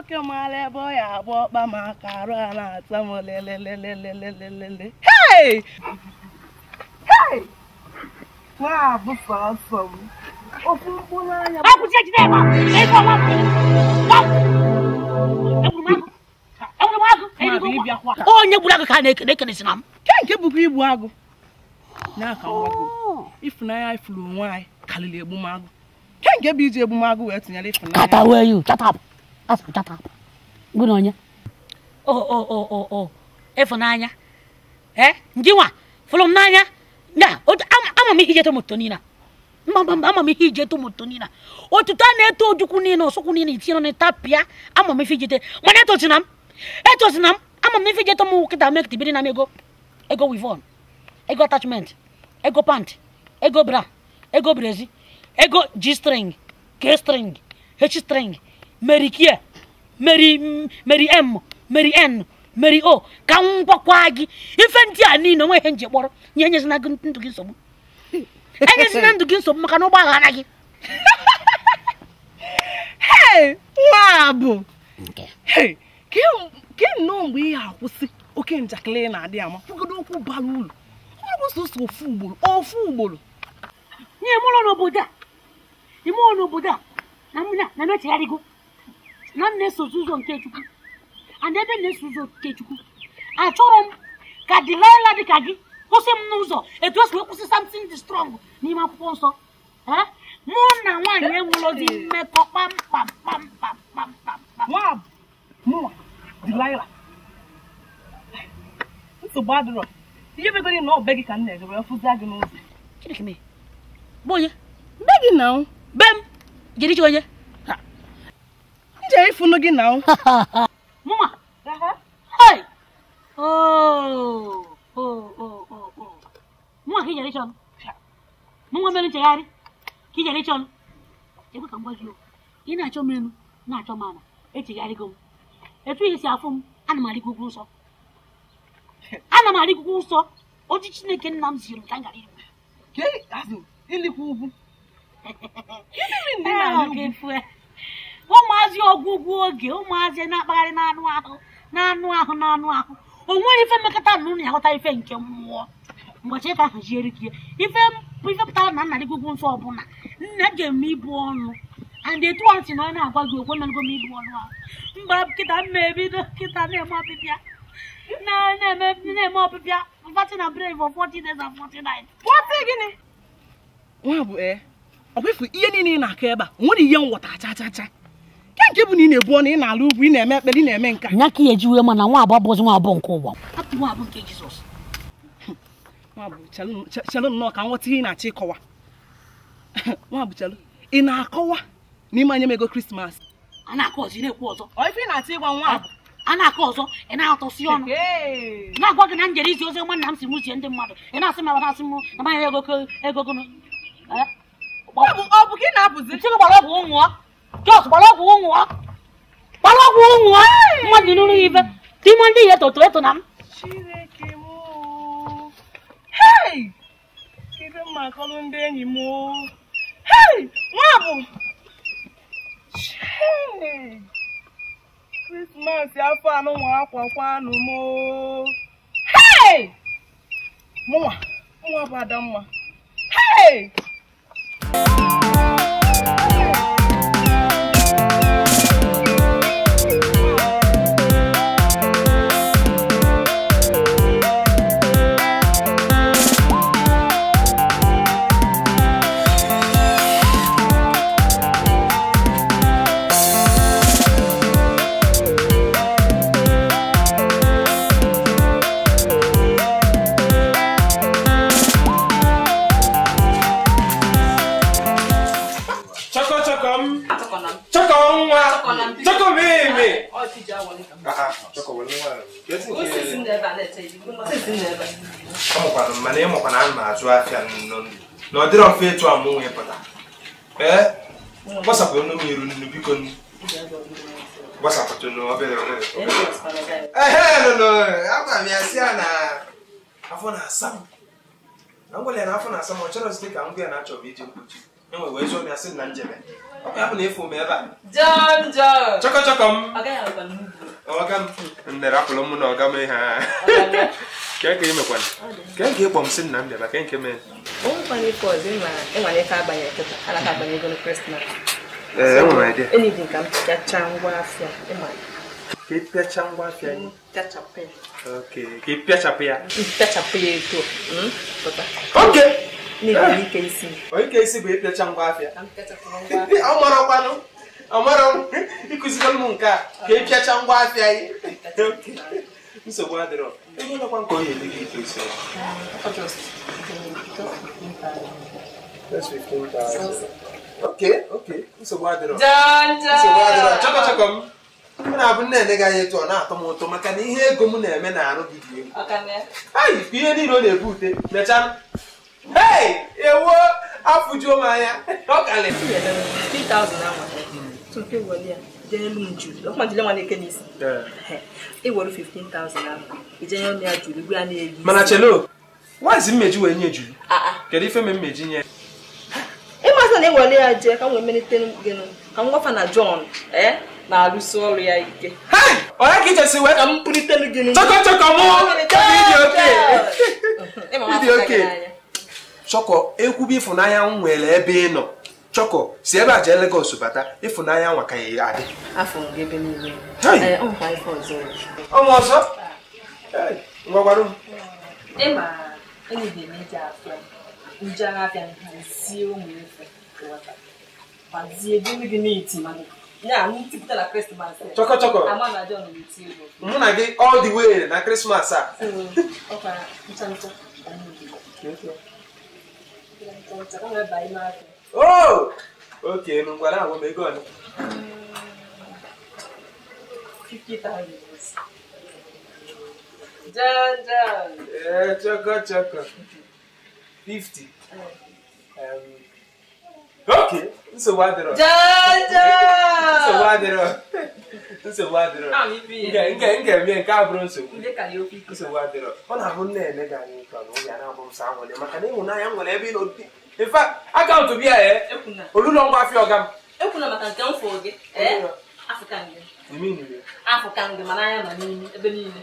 Nwoke maara ebe ọ ya agba ọkpa ma aka arụ a na-ata m lelelelelelele. Hey! Hey! Nwa bụ sọsọ m. Ofu mkpụrụ anya. Akwụsị ejide ebe a. Ego ọma m. Egburu m agụ. Onye gburu agụ ka a na-ekene si na m. Ke nke bụkwa igbu agụ. N'aka nwa gị. Ịfụnanya anyị fụrụ onwe anyị karịrị egbumagụ. Ke nke bụ iji egbumagụ wee tụnyere ịfụnanya. Kata wee you, shut up. Asị shut up. Gụ na onye? O ịfụnanya. Eh? Ndị nwa fụrụ m n'anya. Na ama m ihe ije tomoto niile. Ama m ihe ije tomoto niile. Otuto a na-eto ojukwu niile osokwu niile itinye na tapịa ama m ife ijete. Mana etosina m. Etosina m. Ama m ife ije tomu kịta make tibiri na m ego. Ego weave-on. Ego attachment. Ego pant. Ego bra. Ego brezi. Ego G string. K string. H string. Mary K. Mary M. Mary N. Mary O. Ka m gwakwa gị ife ndị a niile onwe ihe nje kpọrọ nye nyezina gị ndụ gị nsogbu. Enyezina ndụ gị nsogbu maka na ụgbọ aghara gị. Hey, nwa bụ. Hey, ke nnọọ mgbe ihe akwụsị oke njakịrị na-adị ama kwugodo okwu bara uru. Ọ bụ sọsọ ofu ugboro, ofu ugboro. Nye mụrụ n'obodo a. Ime ụlọ n'obodo a na m na mechigharịgo. Na m na-eso ụzọ nke Chukwu. And ebe na-eso ụzọ nke Chukwu. Achọrọ m ka Delilah dị ka gị kwụsị m n'ụzọ etu o si wee kwụsị something dị strong n'ime akwụkwọ nsọ. Mụ na nwaanyị enwelozi mmekọ kpamkpam kpamkpam kpamkpam. Nwa mụnwa Delilah. Nsogbu adịrọ. Ihe begoro na ọ be gị ka m na-eje wee fụzia gị n'ụzọ. Chineke mee. Bụ onye? Be gị na be m jiri chi onye? Nje ịfụnụ gị na Mụnwa? Hey! Oh, oh, oh, oh, oh. Mụnwa ka ị jere ịchọ m? Mụnwa mere nchegharị ka ị jere ịchọ m? Ekwe ka m gwa gị o. Ị na-achọ m elu, na-achọ m ala, echegharịgo m. Etu ihe si afụ m, ana m arịgo ugwu nsọ. Ana m arịgo ugwu nsọ. Oji Chineke nna m ziri m ka m gara iru. Ke azụ ilikwa ugwu. Ụmụazị ọgwụgwụ oge ụmụazị na-akpagharị n'anụ ahụ n'anụ ahụ n'anụ ahụ o nwere ife mmekọta na ụnụ ya ghọta ife nke mmụọ mgbe ka haziere gị ife pụtara na nna gị ugwu nsọ ọbụla nna ji eme ibu ọnụ and etu a sị na ọ na-agwa gị okwu na-ego m ibu ọnụ ahụ mgbe kịta mma ebido kịta na-eme ọpịpịa na-eme ọpịpịa fasting and praying for 40 days and 40 nights. 40 gịnị? Nwa bụ ọkwa ihe niile ị na-akọ ebe a nwere ihe nghọta cha cha cha. Ke nke bụ na ị na-ebu ọnụ ị na-alụ ugwu ị na-eme ekpere ị na-eme nka. Nya ka eji wee mana nwa abụọ bụzi nwa abụọ nke ụwa. Hapụ nwa abụọ nke Jizọs. Nwa bụ chelụ nnọọ ka nghọta ihe ị na-achọ ịkọwa. Nwa bụ chelụ ị na-akọwa n'ime anya m ego Krismas. A na-akọ ọzọ ị na-ekwu ọzọ. Ọ ife ị na-achọ ịgwa nwa abụ. A na-akọ ọzọ ị na-atọsi ọnụ. Na-agwa gị na njere izi ozi ọma nna m si m zie ndị mmadụ. Ị na-asị m abata asị m na manya ego ego gụnụ. Ọ bụ ka ị na-apụzi? Ntị gbara ọgwụ nwụọ. Jos gbara ọgwụ nwụọ. Gbara ọgwụ nwụọ. Mmadụ nụrụ ife. Timo ndị ya eto eto na m. Chineke m. Hey! Kedu mma akọlụ ndị enyi m? Hey! Nwa bụ. Hey! Krismas afọ anụ nwa akwakwa anụ m. Hey! Mụnwa, mụnwa bụ Adamma. Hey! Na ọ dịrọ mfe ịtụ amụ nwe pụta. Ee, gbasapụ ọnụ m iru nnu biko nnu. Gbasapụtụ nnu obere obere. Ehe, nụ agwa m ya sị ya na afọ na-asa m. Na ngwele na afọ na-asa m, ọ chọrọ site ka ngwa ya na-achọ m ije mkpuchi. Enwe wee zụọ m ya sị na njebe. Ọ ya bụ na ịfụ m ebe a. John John. Chọkọ chọkọ m. Ọ gaghị alụkwa n'ugwu. Ọga m. Nnere apụlụ m na ọga m ihe a. Kee ka imekwana? Kee ka ịkpọ m sị nna m bịaba kee nke mee? O nwekwana ife ọzọ ịma na ife abanye kịta alaka abanye ego na Krismas. Ee, enwere m idea. Enyi dị ka m pịachaa ngwa afịa ịma. Ka ị pịachaa ngwa afịa gị? Pịachapụ ya. Okay, ka ị pịachapụ ya. Pịachapụ ya etu. Papa. Okay. N'ebe ike isi. Ike isi bụ ịpịacha ngwa afịa. Ọ marakwanụ. Ọ mara m ịkụzigoro m nke a ka ị pịacha ngwa afịa gị. Nsogbu adịrọ. Ego nakwa nke onye dị gị ike isi. Just 15,000. Okay, okay. Nsogbu adịrọ. Nsogbu adịrọ. Chọkọ chọkọ m. M na-abụ nne gị anya etu ọ na-atọ m ụtọ maka na ihe ego m na-eme na-arụ gị dị egwu. Ayi, ihe niile ọ na-ebu ute mechaa. Hey! Ewo! Afụjuo m anya. Ọ kalị. 15,000 anwa. Tupu ewere ya jee elu m juru. Ọkwa jile nwa na-eke n'isi. Ewere 15,000 ahụ. Ije nye m ya juru, igwe ya na-eri. Mana chelo, nwaanyị mmeji wee nye juru. Kedu ife me mmeji nye? Ịmasị na ewere ya jee ka m wee melite gị nụ. Ka m gwafa na John na-arụsi ọrụ ya ike. Hey! Onye ka ichesi wee ka m pụlite gị nụ. Chọkọ chọkọ mụ! Ịdị oke! Ịdị oke! Chọkọ, ekwube ịfụnanya m nwere ebe ị nọ. Chọkọ, si ebe a jee Lagos bata, ịfụnanya nwa ka ya adị. Afọ m gị ebe niile. Ọmụ ọzọ? Ngwa gwara m. Ịma, enyi ga-eme ije afịa. Nje afịa nhazie ụmụ efe. Gbazie ego gị n'iti mana ya ntipụta na Krismas. Chọkọ chọkọ. Ama na John na-eti egwu. Mụ na gị all the way na Krismas a. Ọkwa ncha ncha. Oh! Okay, no ngwara agwa m ego ole? 50,000. John John. Chọkọ chọkọ. 50. Okay, nsogbu adịrọ. John John. Nsogbu adịrọ. Nsogbu adịrọ. Nke nke nke a bụrụ nsogbu. Nsogbu adịrọ. Ọ na-abụ nne eme gị anyị ụtọ na oge a na-abụ m sọ anwụle maka na ịhụnanya m nwere ebe ị nọ. In fact, akaụntụ bịa olụlọ ngwa afịa ọga m. Ekwuna maka nke m fụ gị. Afụka gị. Afụka gị mana anya nọ n'ime ebe niile.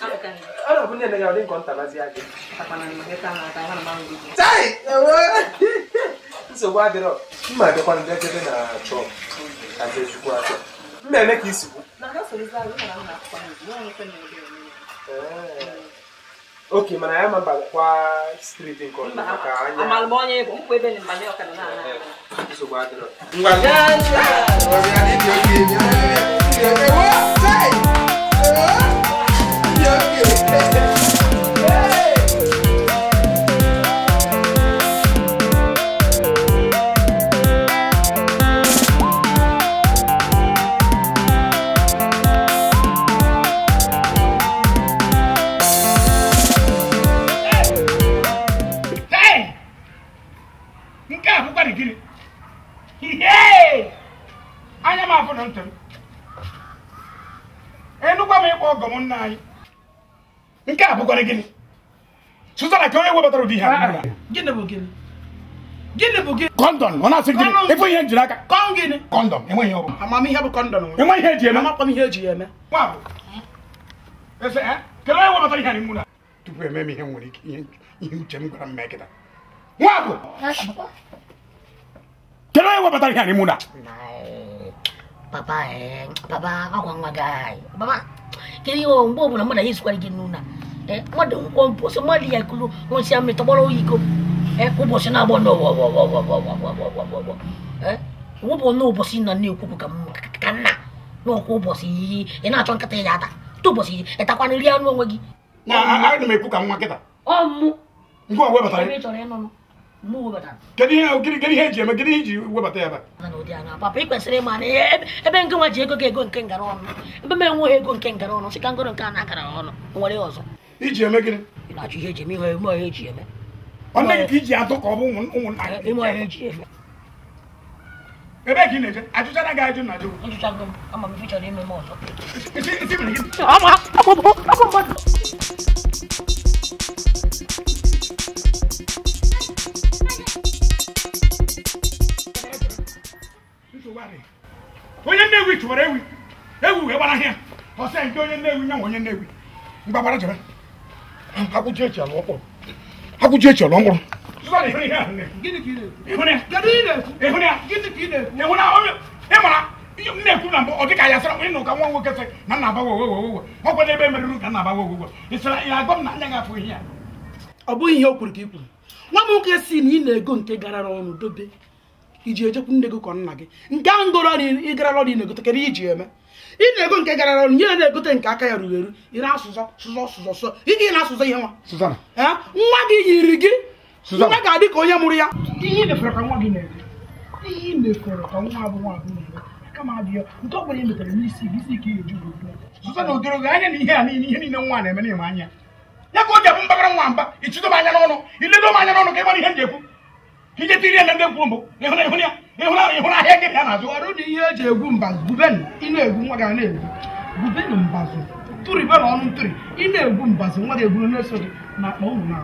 Afụka gị. Ọ na-abụ nne eme gị ọ dị nke ntabazi gị. Takwana m gị taa na-ata na m gị. Tai! Nsogbu adịrọ. Mma abịakwana bịa jebe na chọọ ka jee chukwu afịa. Mma eme ka isi kwu. Okay, mana ya ma kwa street nke ọzọ maka anya. Amalụ m onye bụ mkpu ebe na mbanye ọka na na. Nsogbu adịrọ. Ngwa ngwa. Ngwa ịdị oke ịdị oke. Ewo! Tai! Ịdị oke. Anya m afọ na ntị m. Enukwa m ịkpọ ọgọ m nna anyị. Nke a bụkwara gịnị? Suzana ka onye webatara ụdị ihe a. Gịnị bụ gịnị? Gịnị bụ gịnị? Kọndọm, ọ na-asị gịnị? Efu ihe njiri aka. Kọn gịnị? Kọndọm, enweghị ọ bụ. Amamihe bụ kọndọm. Enweghị ihe eji eme. Amakwa m ihe eji ya eme. Nwa bụ. Ese, kedu onye webatara ihe a n'ime ụlọ a? Tupu eme m ihe m nwere ike ihe uche m gwara m mee kịta. Nwa bụ. Kedu onye webatara ihe a n'ime ụlọ a? Papa, papa, akwa nwa gị. Papa, kedu ihe mgbe ọbụla mmadụ anyị sikwara gị n'ụlọ a? Mmadụ ụbọchị mmadụ ya ekulu nwụsị amị tọgbọrọ iko. Ụbọchị na-agbọ n'ụwa. Wụbụ n'ụbọchị nọ na-ekwupụ ka nna n'ọkwa ụbọchị ị na-achọ nkịta ya ata. Ụbọchị ịtakwana nri anụ onwe gị. Ana m ekwu ka nwa nkịta. Ọ mụ. Ngwa webatara. Ebe ị chọrọ ịnụnụ. Mụ webatara. Kedu ihe eji eme? Kedu ihe iji webata ya ebe a? Papa, ị kwesịrị ịma na ebe nke nwa ji ego gị ego nke ngara ọnụ. Ebe m enweghị ego nke ngara ọnụ, sị ka ngoro nke a na-akara ọnụ. Nwere ọzọ. Iji eme gịnị? Ị na-achọ ihe eji eme ihe eji eme. Ọ nne gị ka iji atụ ka ọ bụ ụmụnna gị. Ime ihe eji eme. Ebe ka ị na-eje? Ajụchana gị ajụ na ajụ. Ajụchago m, ama m ife chọrọ ime m ọzọ. Isi mere gịnị? Ama, mmadụ. Egwu wee gbara ahịa. Ọ sị nke onye Nnewi nya nwe onye Nnewi. Mgbagbara jebe. Akwụji echi alụ ọkpụrụ. Akwụji echi alụ ọkpụrụ. Gịnị ka ị na-ekwu? Kedu ihe ị na-ekwu? Gịnị ka ị na-ekwu? Ị mara m na-ekwu na mbụ ọ dịka ya sịra ịnụ ka nwa nwoke sị na nna agbawa owowowowo ọ kwado ebe merụrụ ka nna agbawa owowo ị sịra ya agwa m na anya gị afụ ihe a. Ọ bụghị ihe o kwuru ka ị kwuru. Nwa m nwoke si na ị na-ego nke garara ọnụ dobe iji ejekwu nne gị ka nna gị nke ahụ ngoro ị garara ọnụ ị na-egote kedu ihe iji eme ị na-ego nke garara ọnụ nye na-egote nke aka ya ruru eru ị na-asụzọ sụzọ sụzọ sụzọ ị ga na-asụzọ ihe nwa nwa gị yiri gị nwa ga-adị ka onye mụrụ ya ihe ị mefere ka nwa gị na-ego ihe ị mefere ka nwa abụ nwa abụ na-ego kama adịghị nke ọ bụla ị metere n'isi gị isi ka ị ga-eji uru. Susanna o doro gị anya na ihe a niile ihe niile nwa na-eme na-eme anya ya ka o ji abụ mbagbara nwa mba ichido m anya n'ọnụ iledo m anya n'ọnụ ka ị mara ihe m ji ekwu ka ije tiri ya na ndị kwuru mbụ ịhụna ahịa gị ya na-azụ ọrụ na ihe eji egwu mbazụ gubenu ị na-egwu nwa ga na-egwu gubenu mbazụ tụribe na ọnụ ntụri ị na-egwu mbazụ nwa ga-egwuru na-eso gị na akpa unu na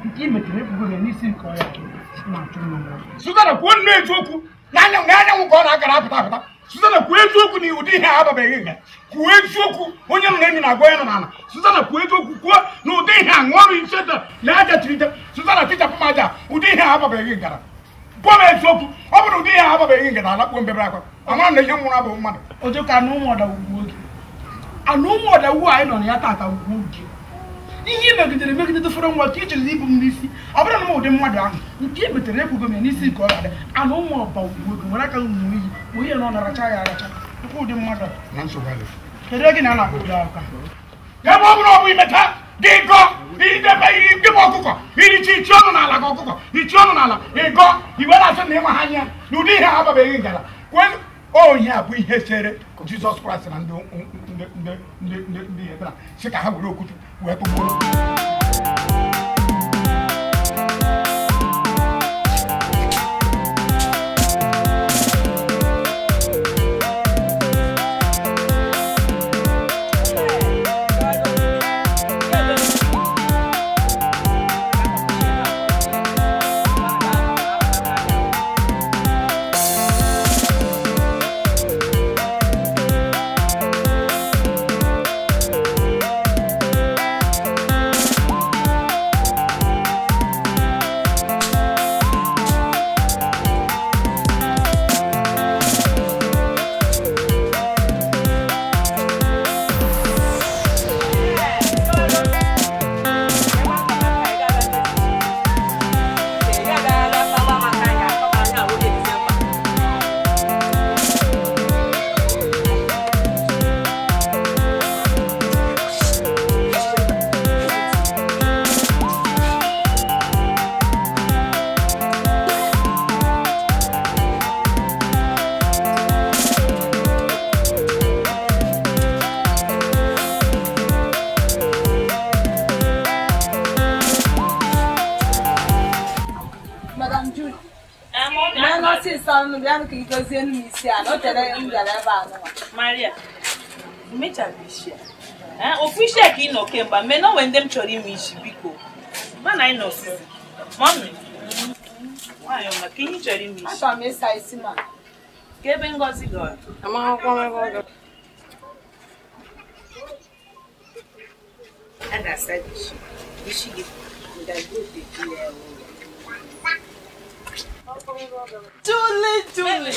nke ị metere ekwugo ya n'isi nke ọya na-achụ nwa. Susanna kwuo nne eziokwu na anyanwụ ka ọ na-akara apụta apụta. Susanna kwuo eziokwu na ụdị ihe a ababeghị nga kwuo eziokwu onye nọ n'elu na-agwa onye nọ n'ala. Susanna kwuo eziokwu kwuo na ụdị ihe a ṅụọ ọrụ ise na aja chirite. Susanna tichapụ m aja ụdị ihe a ababeghị ngara kwuo m eziokwu ọ bụrụ ụdị ihe a ababeghị ngara alakpuo mbebere akwa amara na ihe nwụrụ abụ mmadụ. Ojoka na ụmụ ọdawugwu oge ana ụmụ ọdawugwu anyị nọ na ya tata ugwu oge ihe ị megidere megide tụfere nwa ka i jiri ibu m n'isi ọ bụrụ na m ụdị mmadụ ahụ nke i metere ekwugo m ya n'isi nke ọ ga-adị ana ụmụ ọba ugwu oge nwere aka ụmụ iyi onye na ọ na-aracha ya aracha tupu ụdị mmadụ kedu ego na a na-akpụ ụdị aka ya bụ ọ bụrụ ọ bụ imecha gị gọ idebe gị bụ ọkụkọ irichi ichi ọnụ n'ala ka ọkụkọ ichi ọnụ n'ala ịgọ iwe na-asị na ịma ha anya na ụdị ihe a ababeghị ngala o ihe a bụ ihe chere Jizọs Kraịst na ndị ebere sị ka ha were okwute wee tụgbuo. Maria, ofu isi ka ị nọ kemgbe mee na onwe ndị m chọrọ ime isi biko mana anyị nọ osisi mọmi nwayọ maka ihe ị chọrọ ime isi achọrọ m ịsa isi ma ka ebe Ngozi gara a ga-asa gị isi isi gị Julie, Julie.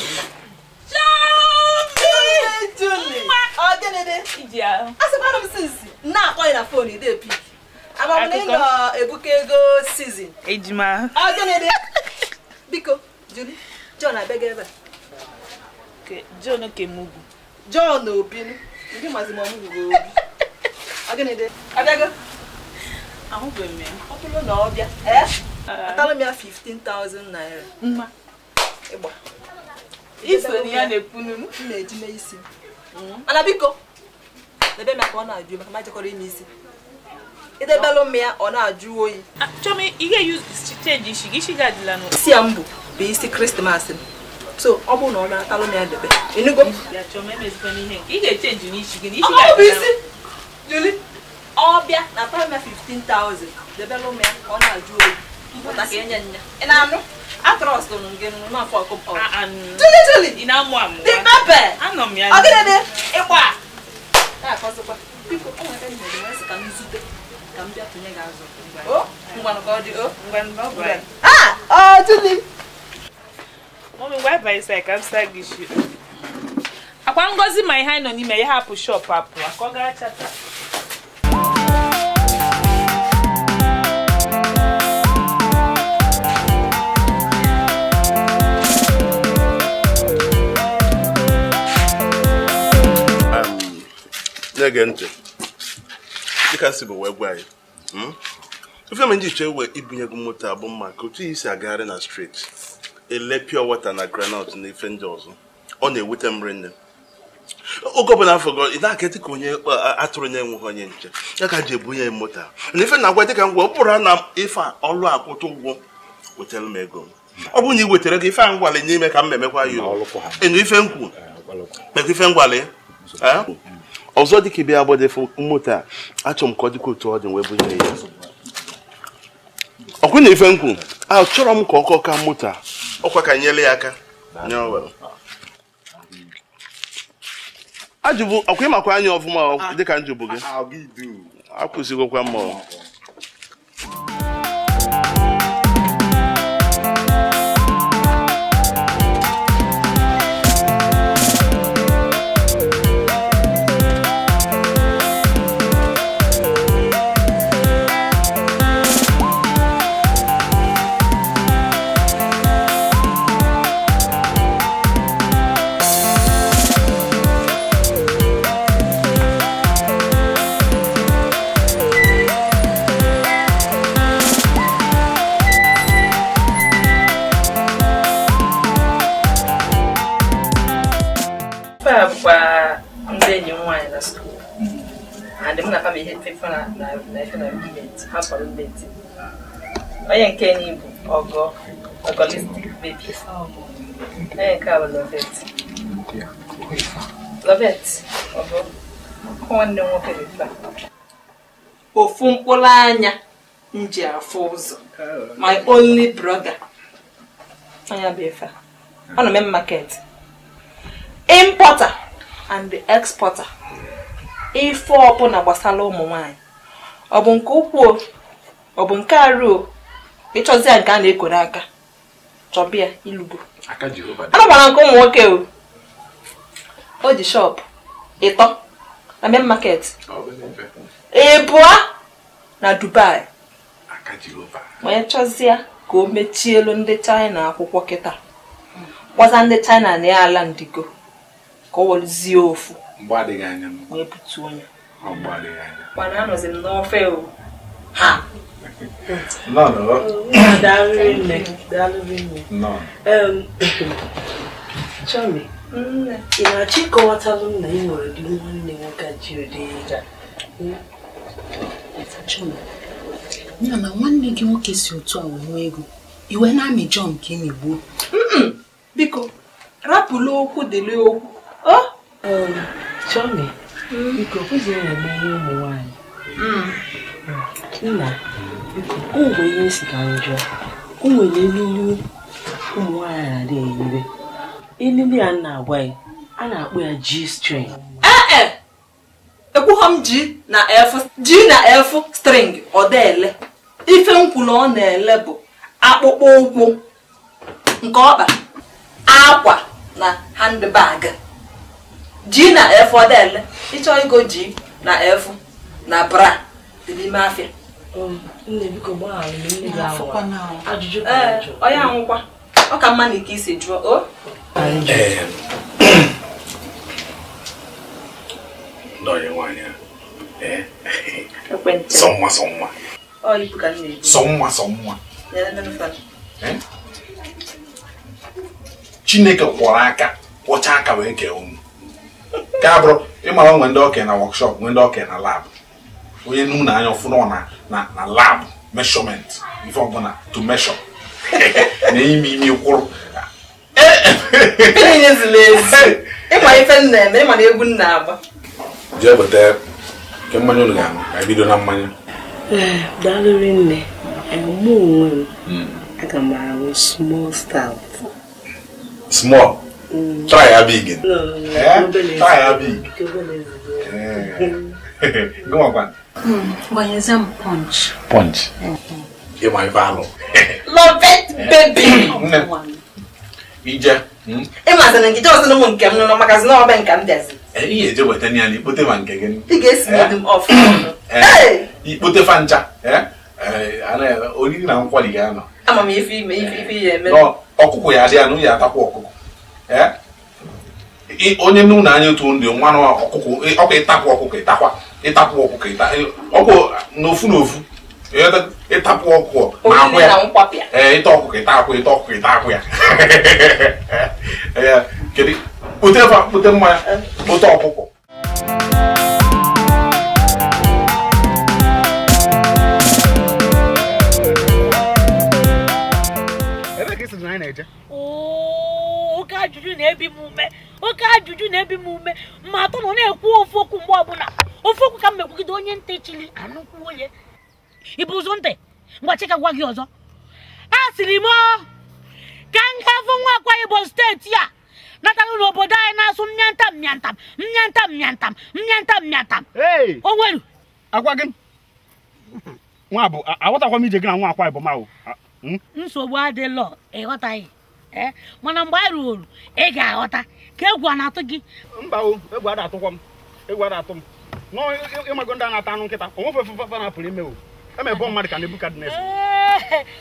Julie, Julie. Oh, gịnị asịkwara m sinsi na-akpọ ya na fon ide pik amam na ị nọ ebuka ego sizin ejima. Ọ gịnị biko Julie, John abịaghị ebe a. John Okemugwu. John Obinu ndị mazi ma ọmụgwụ obi. Ọ gịnị abịago? Ahụbeghị m ya. Ọ bụrụ na ọ bịa atala m ya 15,000 naira. Mma ịgba iso na ya na-ekwunu m na-eji mee isi mana biko debe m ya ka ọ na-ajụ maka ma jekọrọ ime isi idebelụ m ya ọ na-ajụ oyi. Chọm ị ga-use change isi gị isi gị adịla n'ụlọ. Isi ya mbụ bụ isi Krismas so ọ bụrụ na ọ na-atalụ m ya debe enugo ya chọm emezikwana ihe nke ị ga-echenji n'isi gị na isi ọ gị bụ adịla isi Julie ọ bịa na atalụ m ya 15,000 debelụ m ya ka ọ na-ajụ oyi pụta ka enye nya ị na-anụ atrọstụrụ m gị n'afọ ọkụ. Julie, Julie ị na-amụ amụ dị pepe anọ m ya ọ gịnị dị ịgba. mbịa tụnye gị azụ. O, ngwanụ ka ọ dị o. Ngwanụ bye. Ah, ọ Julie. Mommy, why by side ka m saa gị isi? Akwa Ngozi ma ihe anyị nọ n'ime ya hapụ shop apụ. Ka ọ gaa chata. Na-ege ntị dịka si bụ wee gwa anyị ife m nji chọọ iwe ibunye gị moto abụ mma ka otu isi agagharị na street ele pure water na granite na ife ndị ọzọ ọ na-ewute m rinne oge ọbụla afọ gị ị na-aka dị ka onye atụrụ na-enweghị onye nche ya ka ji ebunye moto a na ife na-agwa dịka ngwa ọ bụrụ na ife a ọlụ akwụta ụgwọ wetara m ego ọ bụrụ na ị wetara gị ife a ngwale n'ime ka m emekwa ya enu ife nkwu mekwa ife ngwale ọzọ dịka ịbịa agbadefo moto a achọrọ m ka ọ dịka otu ọ dị wee bunye ya ọkwụ na ife nkwu achọrọ m ka ọ kọka moto a ọkwa ka nyere ya aka ajụbụ ọkwa ịmakwa anya ọfụma dịka njụbụ gị akwụsịgokwa m Onye nke ni bụ ọgọ ọgọlistic baby. Onye nke a bụ Lovet. Lovet ọgọ nwanne m nwoke dị taa. Ofu mkpụrụ anya m ji afụ ụzọ. My only brother. Onye bụ ife a. Ọ nọ main market. Importer and the exporter. Ife ọbụla gbasara ụmụ nwaanyị. Ọ bụ nke ukwuu, ọ bụ nke arụ, ịchọzi ya nke a na-ekoro aka chọbịa ilugo. Anọkwara nke ụmụ nwoke o. O ji shop ịtọ na main market, ịbụa na Dubai. Onye chọzie ka o mechielu ndị China akwụkwọ kịta, gwaza ndị China na ya ala ndigo ka o werezie ofu wee butuo onye. Mana anọzi m n'ofe o. Ha! No, no. Daalụ rinne. Chọmi, ị na-achọ ịkọwatalụ m na ị nwere ụdị nwanne nwoke a ji ụdị ịga. Chọmi, ya na nwanne gị nwoke si otu a wee nwee ego, i wee na-amị John ka ị na-egbuo. Biko, rapụla okwu dịrị okwu. Chọmi, biko kwụziri eme ihe ụmụ nwaanyị. Nna, biko, o nwere ihe si ka njọ. O nwere elili ụmụ nwaanyị na-adị eyibe. Elili a na-agwa ya, a na-akpọ ya G-string. Ee, ekwughọ m G na F, G na F string ọ dị-ele. Ife nkwụ na ọ na-ele bụ akpụkpọ ụkwụ nke ọkpa, akwa na handbag. G na F ọ dị-ele. Ịchọ igo G na F na bra dị n'ime afịa. Nne biko gbaghara m, nne gị awa. Ajụjụ ka Ee, onye anwụkwa. Ọ ka mma na ike isi jụọ o. Ndị nwaanyị a. Sọ nwa sọ nwa. Ọ ibu ka m na-ebu. Sọ nwa sọ nwa. Chineke kwọrọ aka, kwọcha aka wee kee ụmụ. Ka bụrụ ịmara nwe ndị okenye na workshop, nwe ndị okenye na lab. Onye nu na anya ọfụrụ na lab measurement ife ọbụla to measure. Na ime ime kwụrụ. Ịma ife m na-eme, ịma na egwu m na-agba. Jee weta nke mmanya unu ga-aṅụ, ka bido na mmanya. Ee, daalụ rinne. Mụ onwe m, aga m aṅụ small stout. Small? Try ya big. No, try ya big. Go on, Gbanyezie m punch. Punch. Ịma ife alụ. Love it, baby. Ije. Ịmazị na nke jọsị ụmụ nke m nọ maka na ọbe nka m bịazi. Ihe eje weta ya na ikpote ma nke gị. Ị ga-esi m ọfụ. Ikpote fa ncha. Oriri na nkwari ga-anọ. Ama m ife ime ife ya eme. Ọkụkọ ya adị ya na ya atakwa ọkụkọ. Onye n'ụlọ anya otu ndị nwa ọkụkọ ọkụ ịtapụ ọkụkọ ịtakwa ịtapụ ọkụkọ ịta ọkụ n'ofu n'ofu ịtapụ ọkụkọ ma akwụ ya ee ịta ọkụkọ ịta akwụ ịta ọkụkọ ịta akwụ ya ee kedu kpote kpote mmanya kpote ọkụkọ. Oke ajụjụ na-ebi m ume, oke ajụjụ na-ebi m ume, ma atọ nọ na-ekwu ofu okwu mgbe ọbụla. Ofu okwu ka m mekwugide onye ntị chili anụkwu onye. Ibu ụzọ ntị, ngwa chika gwa gị ọzọ. A sịrị m ka m gafụ nwa Akwa Ibom steeti a natara n'obodo anyị na-asụ mmịantam mmịantam mmịantam mmịantam mmịantam mmịantam. O nwere agwa gị nwa bụ aghọtakwa m ije gị na nwa Akwa Ibom ahụ. Nsogbu adịlọ, ịghọtaghị. Mana mgbe anyị ruru ị ga-aghọta ka egwu a na-atụ gị. Mba o, egwu ada atụkwa m, egwu ada atụ m. Ịmago ndị a na-ata anụ nkịta, o nwefe ofufe na-apụrụ ime o. Emebe mmadụ ka Nebukadneza.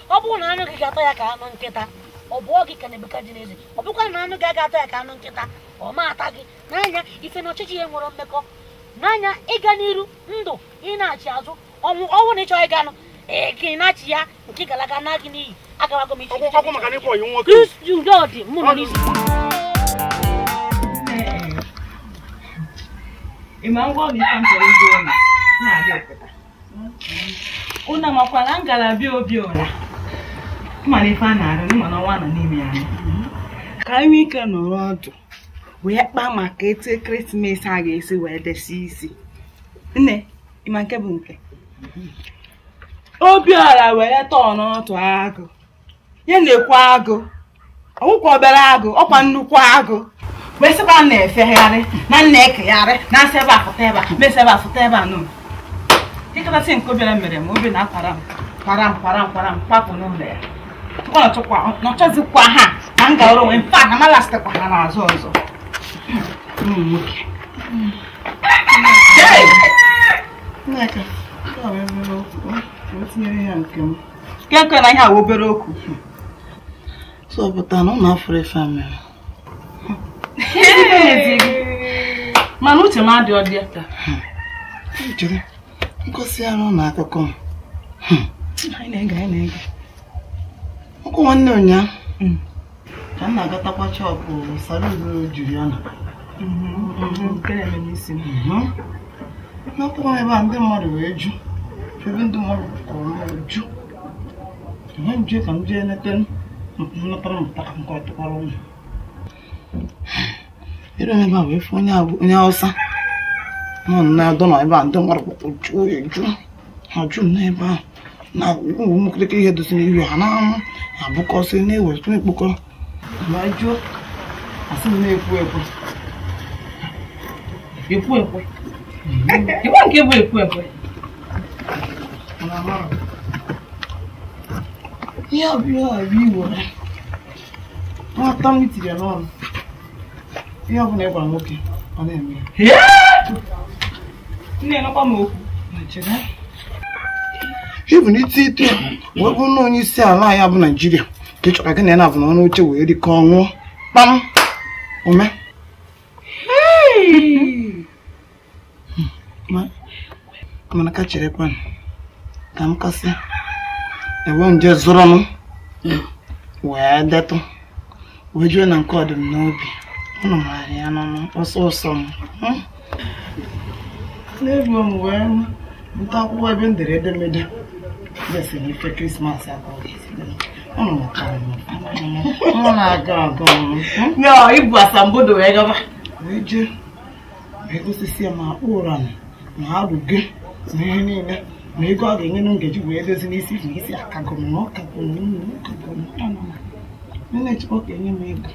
Ọ bụrụ na anụ gị ga-atọ ya ka anụ nkịta, ọ bụọ gị ka Nebukadneza. Ọ bụkwa na anụ gị aga-atọ ya ka anụ nkịta, ọ ma ata gị. N'anya ife na ọchịchị ya nwere mmekọ. N'anya ịga n'iru ndụ ị na-achị azụ ọnwụ ọnwụ na ịchọ ịga nụ ị na-achị ya nke galaga na gị n'iyi. Ọkụ maka na ịkpọ ya nwoke. Ịma ngwa ụlọ ife m chọrọ ịjụ ụlọ na-abịa pụta. Ụnụ makwara ngalaba obi ụra. Mana ife a na-arụ n'ịma na ọnwa nọ n'ime ya. Ka anyị nwee ike nọrọ ọdụ wee kpaa maka etu ekeresimesi a ga-esi wee desi isi. Nne, ịma nke bụ nke. Obiọra were tọọ n'otu agụ. Ya na-ekwu agụ. Ọwụkwa obere agụ, ọkwa nnukwu agụ. Wee sịkwa na-efegharị, na na-ekegharị, na asị ebe a fụta ebe a, mesị ebe a fụta ebe a nụ. Dịkọtasị nke Obiọra mere m, obi na-akwara m, kwara m, kwara m, kwara m, kwapụ n'ụlọ ya. Tụkwa nọchọzikwa ha na m gara onwe m, fa na malasịtakwa ha n'azụ ọzọ. Ụmụ nwoke. Nneka, nke na ihe a obere okwu. So pụta na ụlọ afọ ife a mere. Mana uche m adị ọdị ya taa. Chere, ngosi arụ na akụkọ m. Anyị na-ege. Ọkụ nwanne ụnyaahụ ka m na-agatakwa chọpụ Saludo Juliana. Nke na-eme n'isi m. N'akwụkwọ ebe a ndị mmadụ wee ju. Ebe ndị mmadụ kọrọ m ju. Ihe nje ka m jee nete nnatara mmụta ka m kọtụkwara ụmụ. Ere ebe a wee fụ onye Hausa nọ na-adọ na ebe a ndị mmadụ kpọkpọ juo eju. Ha ju m n'ebe ahụ na ụmụ kịrịkịrị ihe dosi n'ihu ha na-abụkọsị na-ewe na-ekpokọrọ. Ma jụọ asị m na-ekwu ekwe. Ekwu ekwe? Ekwe nke bụ ekwu ekwe? Ihe ọ bụ iwere nwata m tiri n'ọnụ. Ihe ọ bụla ị gwara nwoke ọ na-eme ya. Nne nụkwa m okwu. Ịbụ na iti ite wee bụrụ na onye isi ala anyị bụ Naijiria ka ị chọrọ ka gị na ya na-abụ n'ọnụ oche wee rikọọ ṅụọ kpam ume. Mana ka cherekwanụ ka m kasị enwe nje zụrụ m wee detụ wee jụọ na nke ọdịm n'obi. Ụnụ maara ya n'ọnụ ọsọ ọsọ m. N'ebu m wee bute akwụkwọ ebe m dere edemede desi na ife Krismas abụọ ga-esi. Ụnụ mụtara m ọ na-aga aga m. Ibu asambodo wee gaba. Wee jee wee gosisi ya ma akpụ ụra na arụge na ihe niile na ego a ga-enye m ngeji wee dozi n'isi na isi akago m na ọkago m na ọkago m. Nne chukwu ka enye m ego.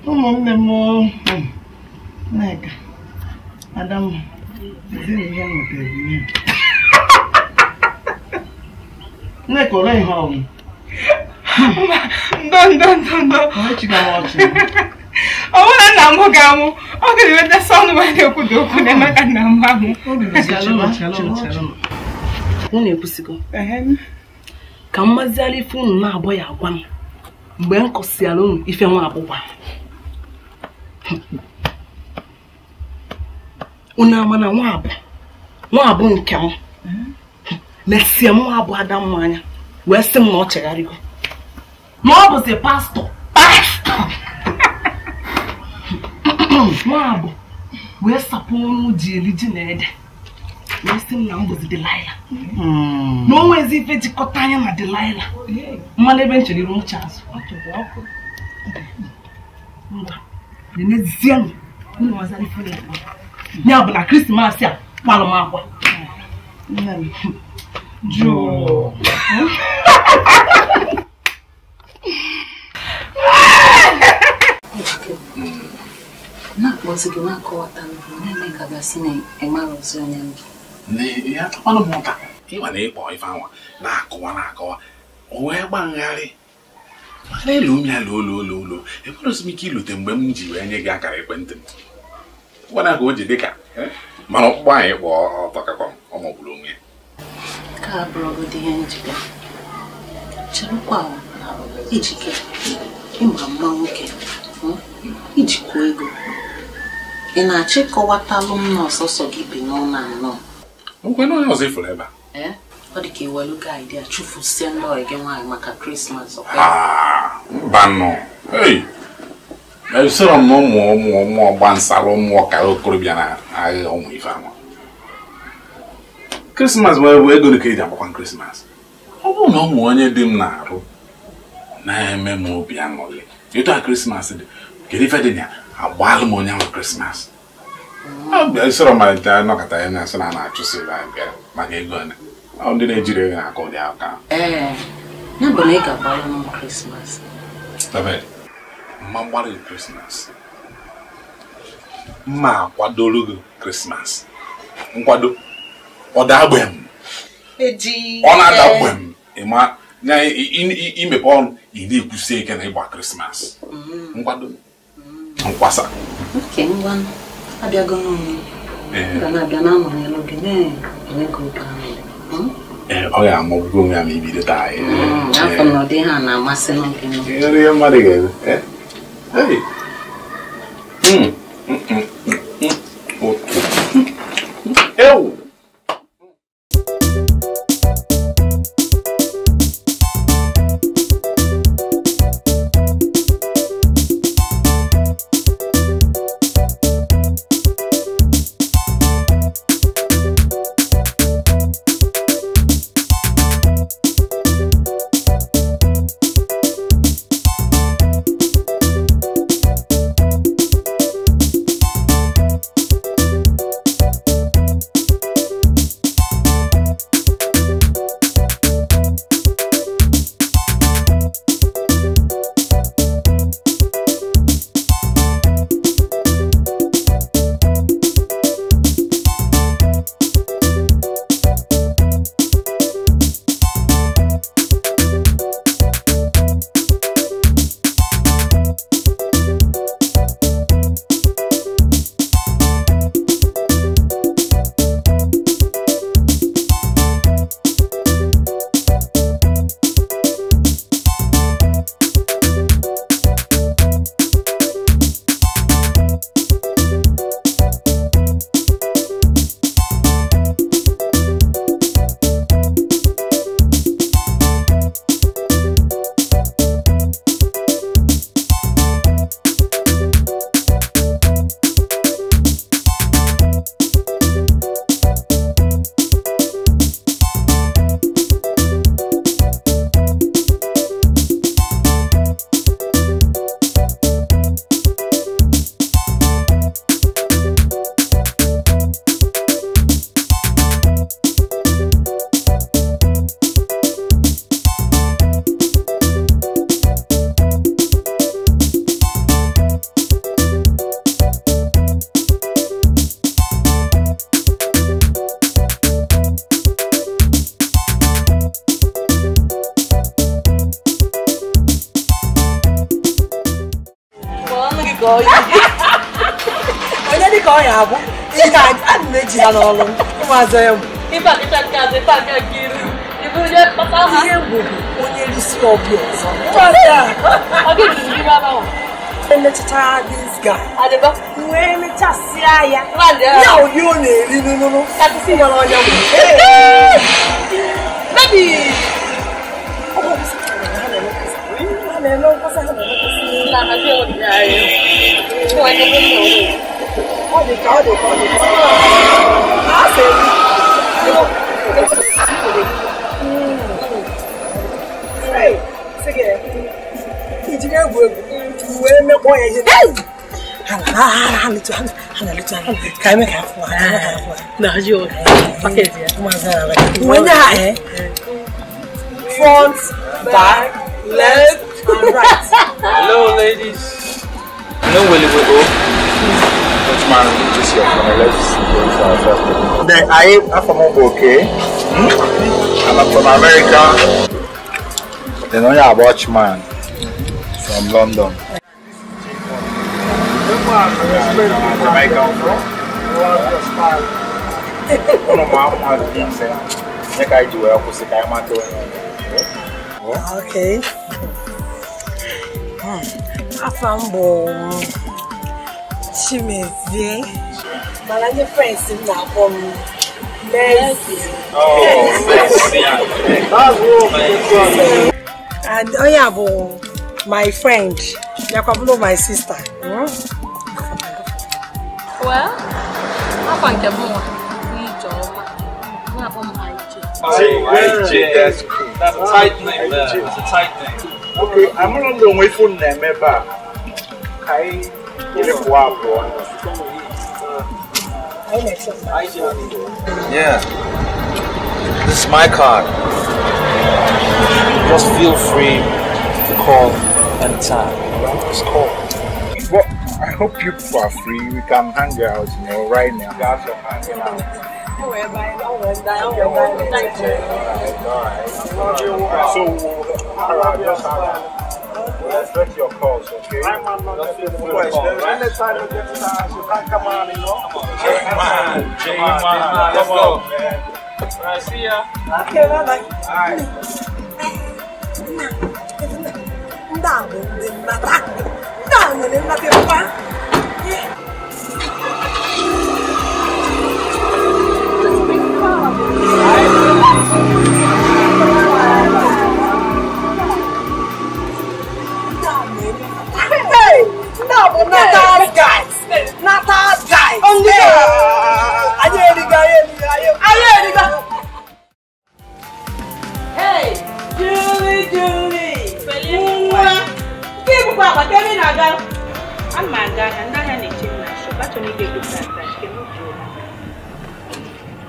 Ụmụnne m Nneka, Adamma, ezi na ihe m nwetara bụ ihe. Nneka, olee ihe ọnwụ? Ndo ndo ndo ndo. Ọ bụrụ na nna m ga-anwụ, ọ ga-eweta sọnụ ma na-ekwudo okwu na-eme ka nna m anwụ. Unu ekwusigo. Ka m maziara ife unu na-abọ ya agwa m mgbe m kọsịara unu ife nwa agbụgba. Unu ama na nwa abụ nke m mesie m nwa abụ ada m anya wee sị m na ọ chegharịgo na ọ bụzi pastọ nwa abụ wee sapụ ọnụ ji eri ji na ede wee sị m na m bụzi Delilah na o nwezi ife jikọta anya na Delilah mmanụ ebe m chere iru ncha azụ ngwa nenezienụ unu mazara ife na-ekwu ya bụ na Krismas a kpalụ m akwa jụụ. Na-akpọzi gị na-akọwata na-eme ka gasị na ịmarụzi onye mbụ. Ya atọkwanụ m ụta ịma na ịkpọ ife anwa na-akọwa na-akọwa o wee gbangharị mana elu m ya loo loo loo loo ekwerụsị m ike ilute mgbe m ji wee nye gị akara ekwentị m gwana ka o ji dịka mana ọkpụkpọ anyị kpọ ọtọkakọ ọ magburu onwe ya. Ka abụrụgodị ihe njide cherekwa Ejike ịma mma nwoke ijikwa ego ị na-achọ ịkọwatalụ m na ọsọsọ gị bi n'ụlọ anọ nkwe na onye ọzọ ifuru ebe a. Ọ dị ka iwelu gaịdị a chụfusie ndị ọyị gị nwaanyị maka Krismas. Mba nọ esoro m na ụmụ ụmụ ụmụ ọgba nsala ụmụ ọkara okorobịa na agha ụmụ ife anwa Krismas bụ ego ka eji agbakwa Krismas. Ọ bụrụ na ụmụ onye dị m na-arụ na-eme m obi aṅụrị etu a Krismas dị kedu ife dị na ya agbalụ m onye ahụ Krismas. Esoro malite anọkọta ya na-asị na a na-achụsị maka ego ọ ndị na-ejiri ego na-akọ ụdị aka. Ee, ya bụ na ị ga-agbalụ m Krismas. Mma mgbalụ gị Krismas, mma akwadoro gị Krismas, nkwado ọ da-agbe m ọ na-ada gbe m ịma na imepe ọnụ ị na-ekwusi ike na ịgba Krismas nkwado nkwasa. Nke ngwa abịago n'ụlọ ga na-abịa na-anọnyere gị na-enye gị obi aṅụrị. Ee, ọ ga-amọgbugo onwe ya ma ibido taa. Afọ na ọ dị ha na-amasị n'oge ihe mmadụ ga-eme. Ewu. ka ọ onye dị ka ọ ya abụ ị na-eji ha n'ọlụ ụmụazị ya bụ ihe bụ onye risi ọbịa ọzọ emechachara this guy wee mechasịa ya ya onye ọ na-eri n'ụlọ nwere ọnya bụ Front, back, left, and right. Hello, ladies. No, will we go? Which man just here from let's go for our first. Then I'm from okay. I'm from America. Then only a watchman from London. Jamaica from. Okay. Afa m bụ Chimezie. Mana ndị friends m na-akpọ m Mercy. Oh, Mercy. And onye a bụ my friend, bịakwa bụrụ my sister. Well, afa nke m nwa Ijeọma. Na-akpọ m IJ. IJ, that's cool. That's a tight name there. That's a tight name. Okay, I'm not the only phone name ever. I Yeah. This is my card. Just feel free to call anytime. Just call. Well, I hope you people are free. We can hang out, you know, right now. Guys are hanging out. Alright. So, we'll expect your calls, okay? Anytime you get to the house, you can come on, you know? J-Man, let's go. Alright, see ya. Okay, bye-bye. Alright. Hey, no, not us guys. Not us guys. Hey, Julie, Julie. I'm my guy, and I had a chin.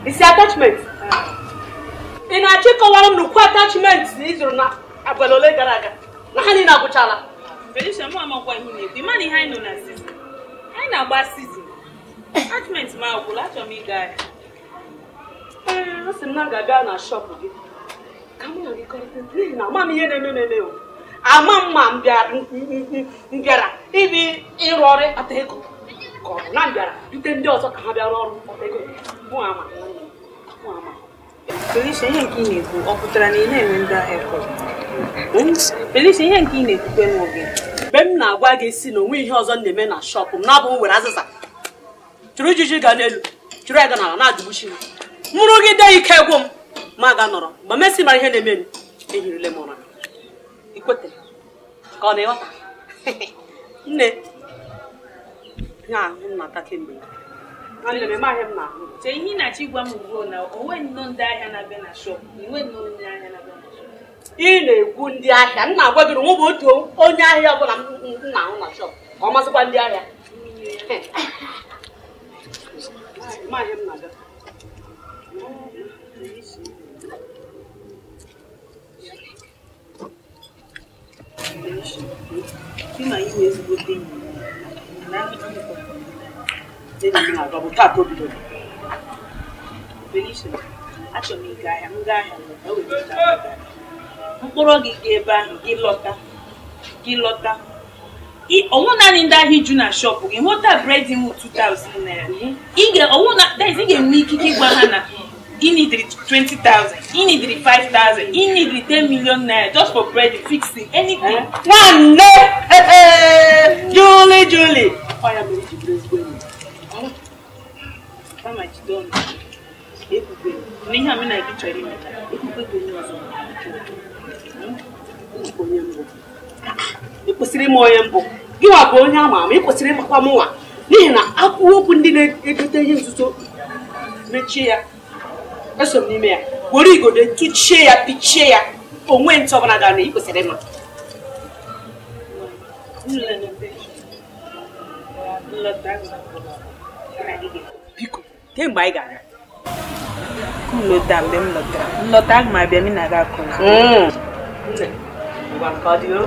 It's the attachment. In a chicken, one of the attachment is not a well. Felicia, mụ amakwa ihe na-ekwu. Ị ma na ihe anyị nọ na season. Anyị na-agba season. Attachment m agwụla, achọrọ m ịga ahịa. Ee, asị m na m ga-abịa na shọpụ gị. Ka mụ na gị kọrịta n'ihi na ama m ihe na-eme m eme o. Ama m ma m bịara ịbị ịrụ ọrụ ịkpata ego ka ọ bụ na m bịara dute ndị ọzọ ka ha bịa rụọ ọrụ ịkpata ego. Mụ ama. Mụ ama. Felicia, ihe nke ị na-ekwu ọ pụtara na ị na-enwe ndị ahịa kọrọ? Felicia, ihe nke ị na-ekwukwe n'oge. Mgbe m na-agwa gị si na onwe ihe ọzọ m na-eme na shọpụ m na-abụ m were azịza chụrụ ijiji ga n'elu chụrụ ya ga n'ala na-adụgbuchi m mụrụgide ike gwụ m ma ga nọrọ mgbe mesi mara ihe na-eme m ehirile m ụra ikwete ka ọ na-ịghọta nne ya ahụ m na-ata kemgbe nwanne m eme ahịa m na-ahụ. Chee ihe ị na-achọ ịgwa m ugbu a na onwe nnọọ ndị ahịa na-abịa na shọpụ, inwe nnọọ ndị ahịa na-abịa na shọpụ. Ị na-ekwu ndị ahịa m na-agwa gị na onwe bụ otu onye ahịa ọbụla m na-ahụ na shọpụ ka ọ masịkwa ndị ahịa. Achọrọ m ịga ahịa, m gaa ahịa mkpụrụ gị ga ebe ahụ gị lọta Ọwụ naanị ndị ahịa iju na shop gị nweta bread wụ 2000 naira. Ị ga-enwe ikike ịgwa ha na ị nidiri 20,000, ị nidiri 5,000, ị nidiri 10 million naira just for bread fixing anything. Nwanne! Julie, Julie! Ọ ya mere iji bụrụ ezigbo enyi. Kama jide ọnụ. Ekwukwe n'ihe a mụ na gị chọrọ ime, ekwukwe ka onye ọzọ onye mbụ. Ị kwesịrị ịma onye mbụ. Gị nwa bụ onye ama ama, ị kwesịrị ịmakwa mụnwa. N'ihi na akwụkwọ okwu ndị na-edote ihe nzuzo mechie ya, eso m n'ime ya, were igodo tụchie ya, pichie ya, onwe ntị ọbụla gara na ị kwesịrị ịma. Biko, kemgbe anyị gara. Lọta mgbe m lọtara. Nlọta aga m abịa m na-aga akụ. Nne, ngwa ka ọ dị o.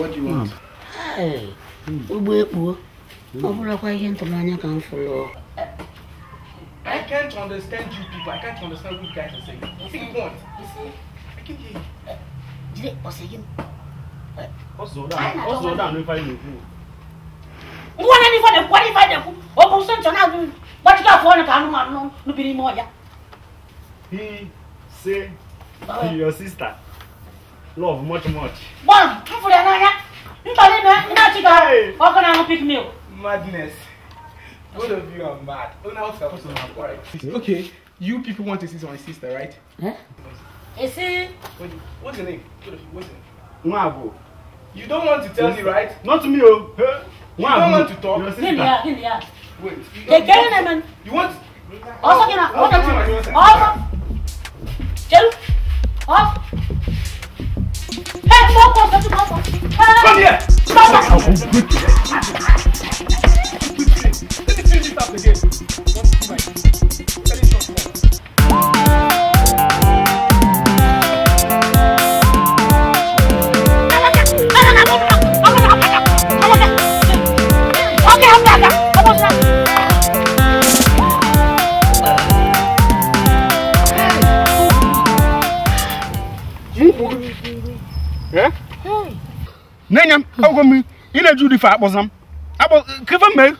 What do you want? Ugbo ekpuo. Ọ bụrụkwa ihe ntụnanya ka m fụrụ. I can't understand you people. I can't understand what you guys are saying. What's the point? I can't hear you. Jide, ọsị gị. Ngwa na n'ife na-ekwu, n'ife na-ekwu. Ọ bụ nsọ nchọ na-agụ gbachite afọ ọnụ ka anụmanụ nubiri ime ọhịa. He say your sister love much much. Gbam, m fụrụ ya n'anya. Ntọrọ ime na-achị ka ọkụ na-aṅụ pik milk. Madness. Both of you are mad. Okay, you people want to see my sister, right? Huh? Is What's your name? What's your name? Nwabo. You don't want to tell me, right? Not me, oh. You don't want to talk. Your sister. Wait. You You want? Also, can I? Hey, Come here. Let me finish this up again. Nenya, how come me? In a Judy fat was I cover me.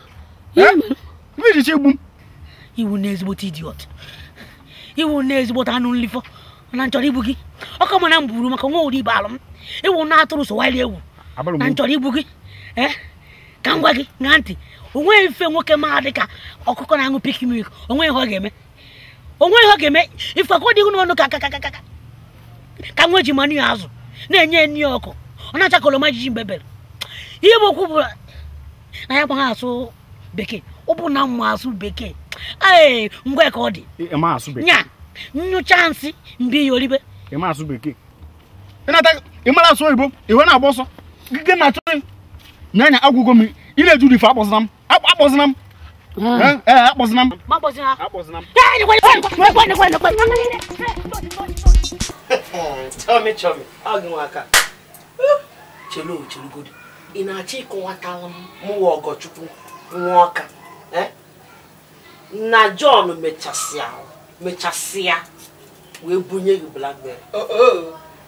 You will what idiot. You will what I only for. And Anthony Boogie. Oh, come on, I'm Buruma, Balum. It will not throw so while you. Anthony Boogie, eh? Kangwagi, Nanti. Onwe ife nwoke ma dịka ọkụkọ na-aṅụ pik milk, onwe ihe ọ ga-eme. Onwe ihe ọ ga-eme, ife ka ọ dịghị n'ọnụ ka ka ka ka ka ka nwe ji manụ ya azụ na-enye nri ọkụ. Ọ na-acha koloma jiji mgbe bere. Ihe bụ okwu bụ na ya gbaghị asụ bekee. Ọ bụ na mma asụ bekee. Ee, ngwa ka ọ dị. Nya, nyụcha nsị mbi ya oribe. Ịma asụ bekee. Ị mara asụ oyibo, iwe na-agba ọsọ. Gịgị na-achọ n'anya agwụgwọ m ị na-eju ife akpọzina m. Akpọzina m. Ee, akpọzina m. Akpọzina m. Chọmi chọmi, ọ gị nwa aka. Chelu chelugodu. Ị na-achọ ịkọwatala m mụwa Ọgọchukwu nwa ọka. Na John mechasịa wee bunye gị Blackberry.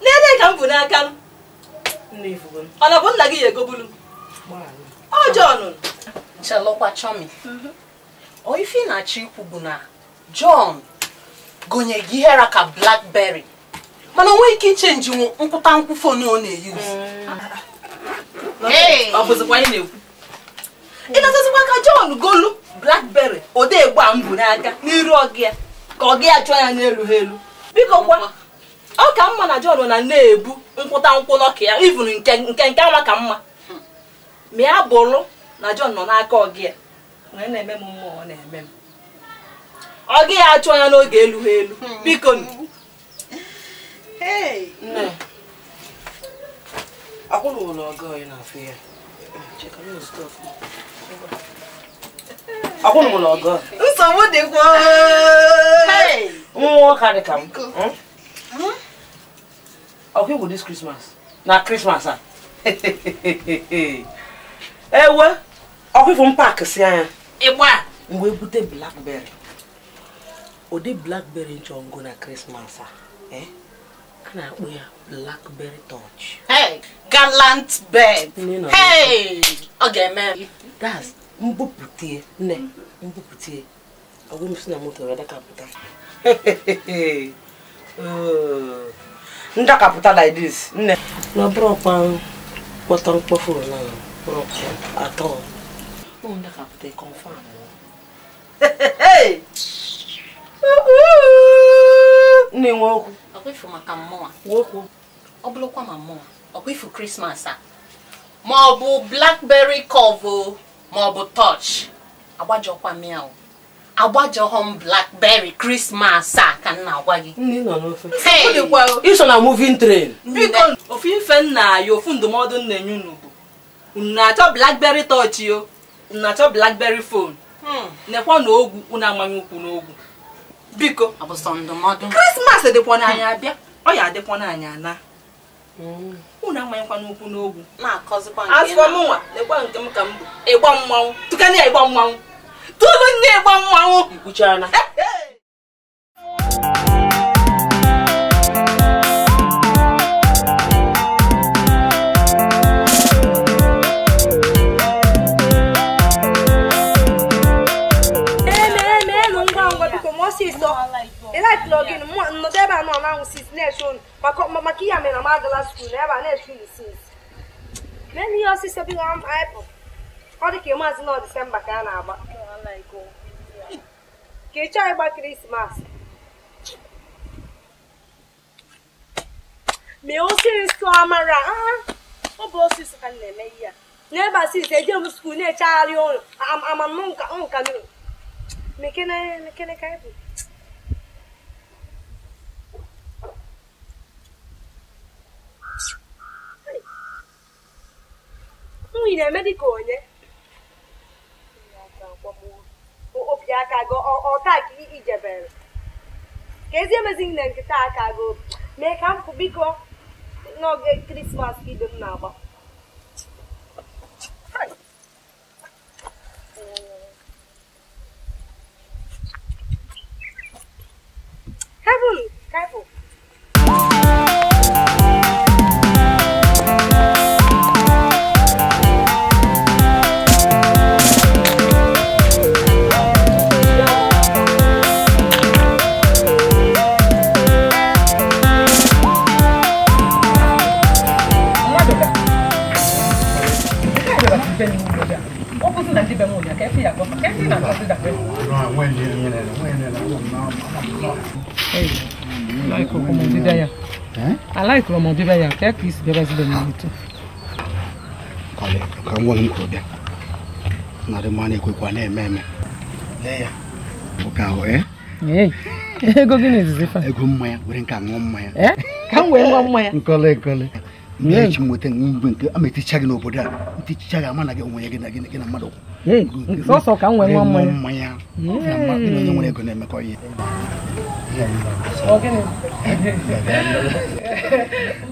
Nene ka m bụ n'aka m. Ọ na bụ nna gị ya egobulu m. Ọ John. Chelụkwa chọmi. Ọ ife ị na-achọ ikwu bụ na John gonye gị ihe ra ka Blackberry. Mana o nweghị ike ichenji nkwụta nkwụ fon ọ na-eyuzu. Ọ bụzikwa anyị na-ekwu. Ị na-achọzikwa ka John golu Blackberry odegbu a m bụ n'aka n'iru ọgị ya ka ọgị ya chụọ ya n'elu ha elu. Biko kwa, ọ ka mma na John na na-ebu nkwụta nkwụ n'ọka ya even nke nke ama ka mma. Ma ya bụrụ na John nọ n'aka ọgị ya ọ na-eme m mmụọ ọ na-eme m. Ọgị ya achụọ ya n'oge elu ha elu. Biko nne, Akwụrụ ụlọ ọgọ ya na-afụ ya. Akwụrụ ụlọ ọgọ. Nsogbu dịkwa. Nwa nwoke dị ka m. Ọkwa igbo this Christmas. Na Christmas a. Ewe, ọkwa ifo m paakị si anya. Ịgba. Mgbe ebute blackberry. Ụdị blackberry nchọ ngo na Christmas a. A na-akpọ ya blackberry touch. Hey, gallant bird. Hey, ọ ga-eme. That's mbupụtie, nne, mbupụtie. Ọgwụ m si na moto wee dakapụta. Ndakapụta like this, nne. Na bụrụ ọkwa kpọtọ mkpofu na bụrụ ọkwa atọ. Ọ ndakapụta confirm. Hey! Nne nwe okwu. Ọkwa ifu maka mmụọ. Nwoke. Ọ bụrụkwa ma mmụọ. Ọkwa ifu Christmas a. Ma ọ bụ blackberry curve ma ọ bụ touch. Agbajọkwa mịa o. Agbajọghọ m blackberry Christmas a ka m na-agwa gị. Nne nọ n'ofe. Iso na moving train. Biko ofu ife nna ya ofu ndụmọdụ nna enye unu bụ unu na-achọ blackberry touch yo, unu na-achọ blackberry phone. Nekwa na ogwu unu amanye ukwu n'ogwu. Biko Christmas dịkwa n'anya abịa, ọ ya adịkwa n'anya ana. Unu amanyekwa n'ukwu n'ogwu. Asụkwa m nwa, lekwa nke m ka m bụ ịgba mmanwụ. Tụkana ya ịgba mmanwụ. Tụrụ nne ịgba mmanwụ. Ikwuchana. Like login, no deba no na since na-eche maka ihe mere na m agala school na ebe a na-eche unu since. Mee ihe ọsịsọ bi m apụ. Ọ dị ka maazị na Disemba ka a na-agba. Ka ị chọọ ịgba Krismas. Mee ọsịsọ amara. Ọ bụ ọsịsọ ka m na-eme ihe a. N'ebe a since eje m school na-echegharị ụlọ ama m nka mekene mekene ka ị bụ. Nwunye na-eme dị ka onye obi aka gị ọta ka ijebere ka ezi emezighị na nkịta aka gị obi mee ka m pụ biko n'oge Krismas ka ibe m na-agba. Heaven, careful. I like Romo Bibaya. Kekis Bebas Benito. Kale, come one crowd. Not a money quick one, eh, ma'am. There, eh? Ego gịnị izizi fa? Ego mmanya, were nke aṅụ mmanya. Eh? Ka m wee ṅụọ mmanya. Nkọle nkọle. Ndị nweta mgbe nke ama eticha gị n'obodo a, nticha gị ama na gị onwe gị na gị na mmadụ. Sọsọ ka m wee ṅụọ mmanya. Mmanya. Na mmadụ onye nwere ego na-emekọ ihe. Ọ gịnị?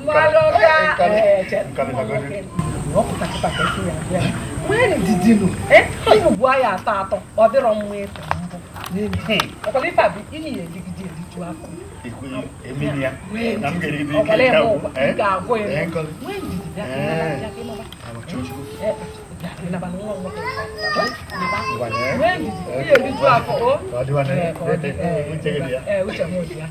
Mmadụ ga ọpụta kịta ka esi ya bịa. Nwee ndidi nụ. Eh? Ịnụ ya atọ atọ, ọ dịrọ mma ịtọ mbụ. Ọkwala ife a bụ inyi ya eligide eliju afọ. Emilia, na m ga-erigide ike nke ga-agwụ ya. Nwee ndidi bịa ka ịnaba. Bịa ka ịnaba na nwa nwoke. Nwee ndidi, ihe eliju afọ o. Uche m dị ya.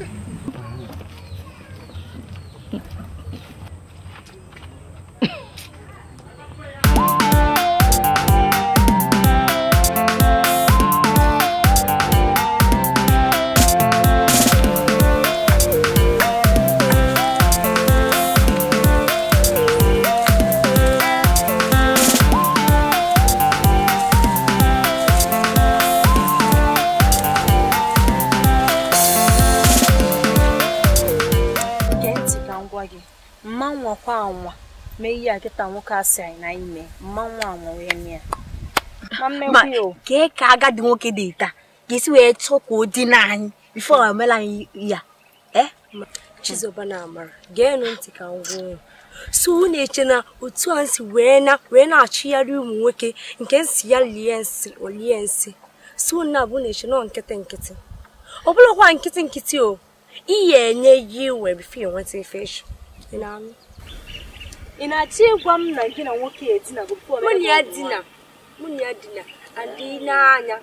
Anwa Mee ihe a kịta nwoke asị anyị na ime mmanwụ anwụ wee mee. Ma kee ka agadi nwoke dị taa ga-esi wee chọọ ka o dina anyị before omela anyị ya. Eh? Chizoba na Amara, geenụ ntị ka m gwa unu. So unu eche na otu a nsi wee na-achịgharị ụmụ nwoke nke nsi ya lie nsị o lie nsị. So unu abụ na-eche nọ nkịtị nkịtị. Ọ bụrụkwa nkịtị nkịtị o, ihe enye ya iwe before enweta ife ịchọ. Ị na-anụ? Ị na-achọ ịgwa m na gị na nwoke edinago before Mụ na ya dina, mụ na ya dina, adị n'anya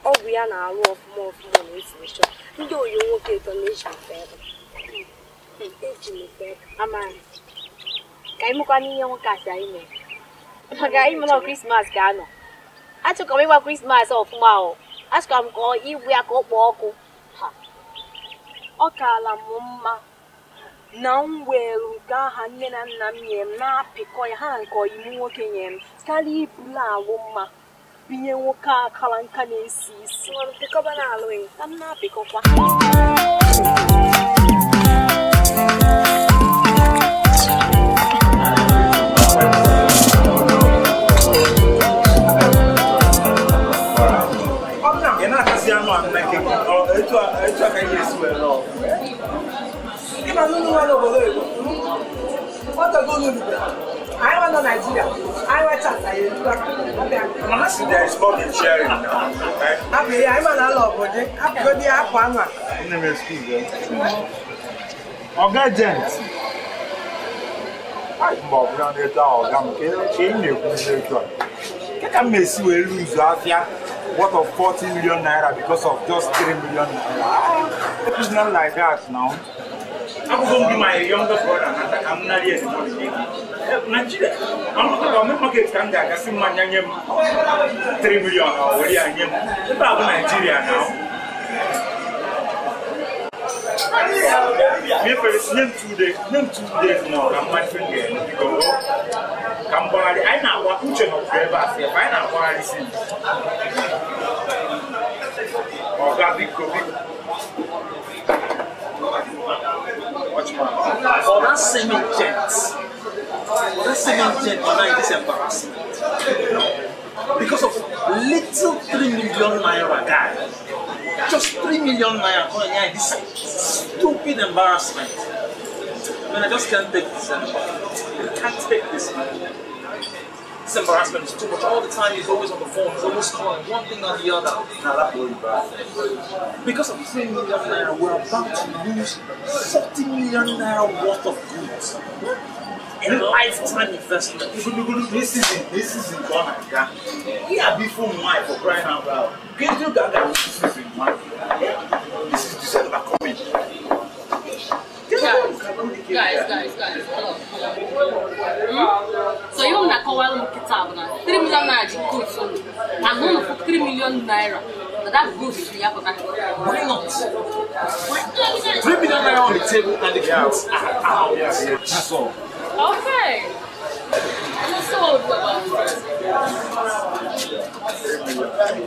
ọgwụ ya na-arụ ọfụma ọfụma na esi ịchọ. Ndị oyi nwoke ịtọ na-eji mfe ebe. Eji mfe ebe. Amara, ka anyị mụkwa n'ihe nwoke asị anyị mere. Maka anyị mụ na Krismas ga-anọ. Achọkwa m ịgba Krismas ọfụma o. Achọkwa m ka igwe ya ka ọ kpọọ ọkụ. Ọ kaala m mma na m were nke aha nne na nna m nye m na-apịkọ ya ha nke ọyị m nwoke nye m karịa ibulu alụ mma binye nwoke akara nka na-esi isi. Pịkọba na alụ ya ka m na-apịkọkwa. I want Nigeria. I want Chata. There is more than sharing now. I'm an Oga gent. I may see we lose Afia worth of 40 million naira because of just 3 million naira. It's not like that now. I'm going to be my younger brother and I'm not here anymore. Nigeria, I'm not going to market can I see my 3 million or what Nigeria now. Name 2 days, name 2 days more. I'm my friend here because I know what you know. I know what I see. For that same gent, for this embarrassment. Because of little 3 million naira guy. Just 3 million naira, yeah, this stupid embarrassment. Man, I just can't take this anymore. I can't take this, man. This embarrassment is too much. All the time he's always on the phone, he's always calling, one thing or the other. Because of 3 million naira, we're about to lose 40 million naira worth of goods. A lifetime investment. This is in Ghana. Yeah, before my for crying out loud. Get you that this is in my. This is December coming. Guys, hold on. So you want to call them kitab now? 3 million naira goods only. And none of 3 million naira. Now that goods you have. Why not? 3 million naira on the table and the goods are out. Yeah, that's all. Okay. So what about it?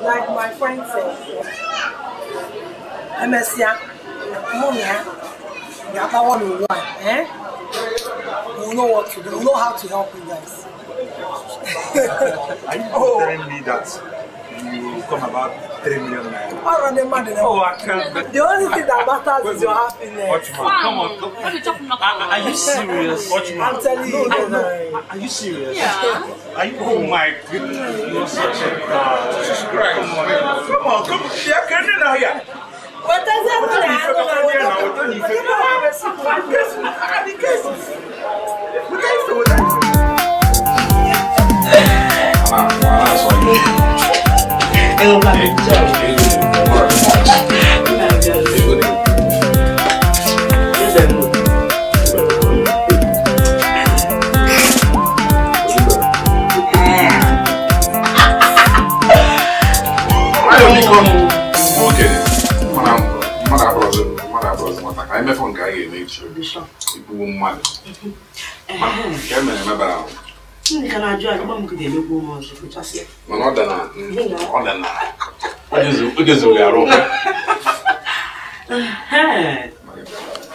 Like my friend said, Emesia, Mumia, eh? We know what to do. We know how to help you guys. Are you telling me that you come about 3 million naira? Oh, I can't. The only thing that matters is your happiness. Watchman, come on. Are you serious? Watchman. I'm telling you. No. Are you serious? Yeah. Are you? Oh my goodness. You're such a Jesus Christ. Come on, come on. Yeah, can you now here? What does that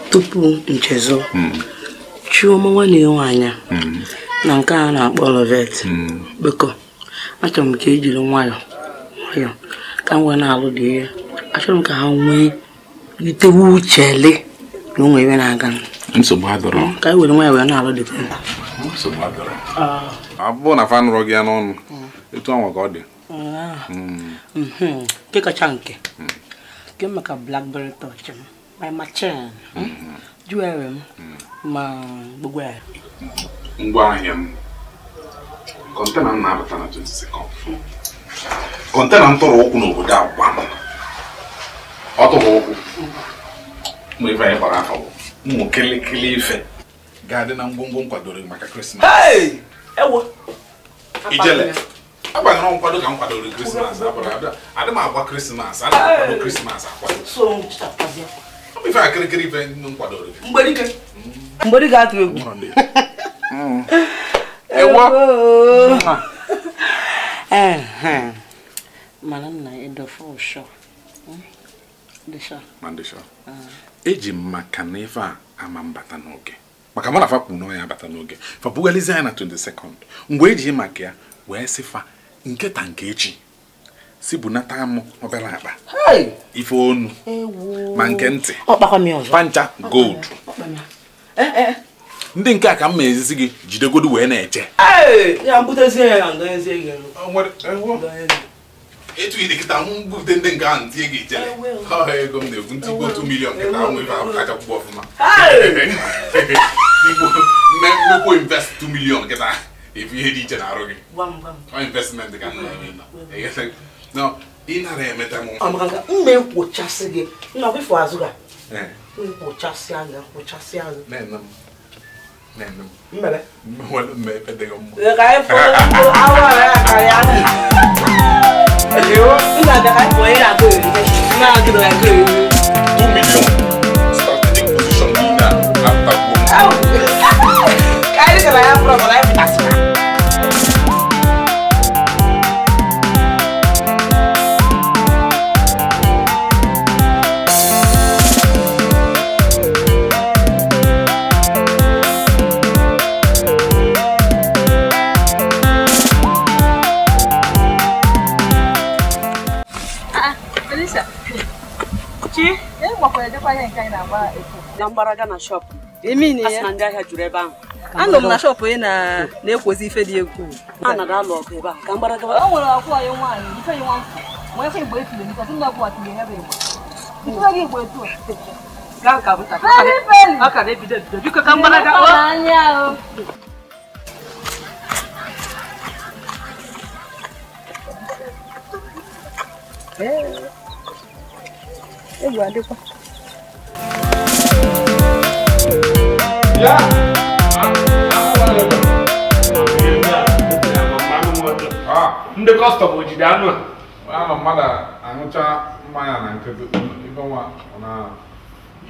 Tupu nchezo, Chioma nwanne ya nwaanyị na nke a na-akpọ Lovet. Biko, achọrọ m ka ejiri nwayọọ nwayọọ ka m wee na-alụ dị ihe. Achọrọ m ka ha nwee itewe uche le na onwe ebe na-aga. Nsogbu adọrọ. Ka anyị were nwayọọ wee na-alụ dị. Nsogbu adọrọ. Ọ bụrụ na fa nụrụ gị ya n'ọnụ, etu anwa ka ọ dị. Nke kacha nke. Nke maka Blackberry touch m, my machine, jewelry m, ma gbogbo ya. Ngwa ahịa m, kọntena m na-abata na 22nd. Kọntena m tụrụ ụkwụ n'obodo a gwa m. Ọ tụrụ ụkwụ. Mụ ife anyị gbara afọ bụ ụmụ kịlịkịlị ife ga-adị na ngwongwo m kwadoro maka Krismas. Ewo. Ijele. Agbanyere nkwado ka m kwadoro Krismas, adị m agba Krismas, adị m akwado Krismas akwado. Ọ bụ ife a kịrịkịrị ife m kwadoro. Mgberike atụ egwu. Ewo. Mana nna ịdọfọ ụshọ. Eji m maka na ife a ama mbata n'oge. Maka mụ na fa kwuru na ya abata n'oge. Fa bugalizie ya na 22nd. Mgbe eji maka ya wee sị fa nketa nke echi si bunata m obere akpa. Ife onu ma nke ntị. Pancha gold. Ndị nke a ka m ma ezisi gị jidegodu wee na-eche. Etu ị dịkịta m bute ndị nke ahụ ntinye gị ijele. Ọ ego m na-ekwu ntigbo 2 million nkịta ahụ ife ahụ kacha kwụgbọ ọfụma. Mmekwu invest 2 million nkịta ife ihe dị iche na-arụ gị. Ọ investment ka m na-eme. No, ị nara emeta m. Mgbe nkwụchasị gị, nna ọbịfụ azụ ga. Nkwụchasị anya, nkwụchasị azụ. Na-ene m. Mmere. Mme efe dịghị mma. Ka anyị fọrọ awọ ya karịa. Nna abịa ka anyị fọrọ ị na-agụ eri. Nna agụ na-agụ eri. 2 million strategic position niile a apụtakwuo m. Ka anyị gara ya bụrụ ọbụla anyị pụtasịra. Na mgbaraga na shop. Emi Asị na ndị ahịa juru ebe ahụ. Anọ m na shop ị na-ekwozi ife dị egwu. A nara alụ ọgụ ebe ahụ ka mgbaraga. O nwere ọkụ anyị nwaanyị, ife yi nwa mfụ. Ma ife igbo etule nke ọsị ndị ọkụ atụle ya bụ igbo. Ife gị igbo etu a. Gaa ka bụta. Ọ ka na-ebido ebido. Biko ka mgbaraga. Anya o. Egwu adịkwa. Ndị kọstọm o jide anụ a? Anọ mmadụ aṅụcha mmanya na nkịtị ibe nwa ọ na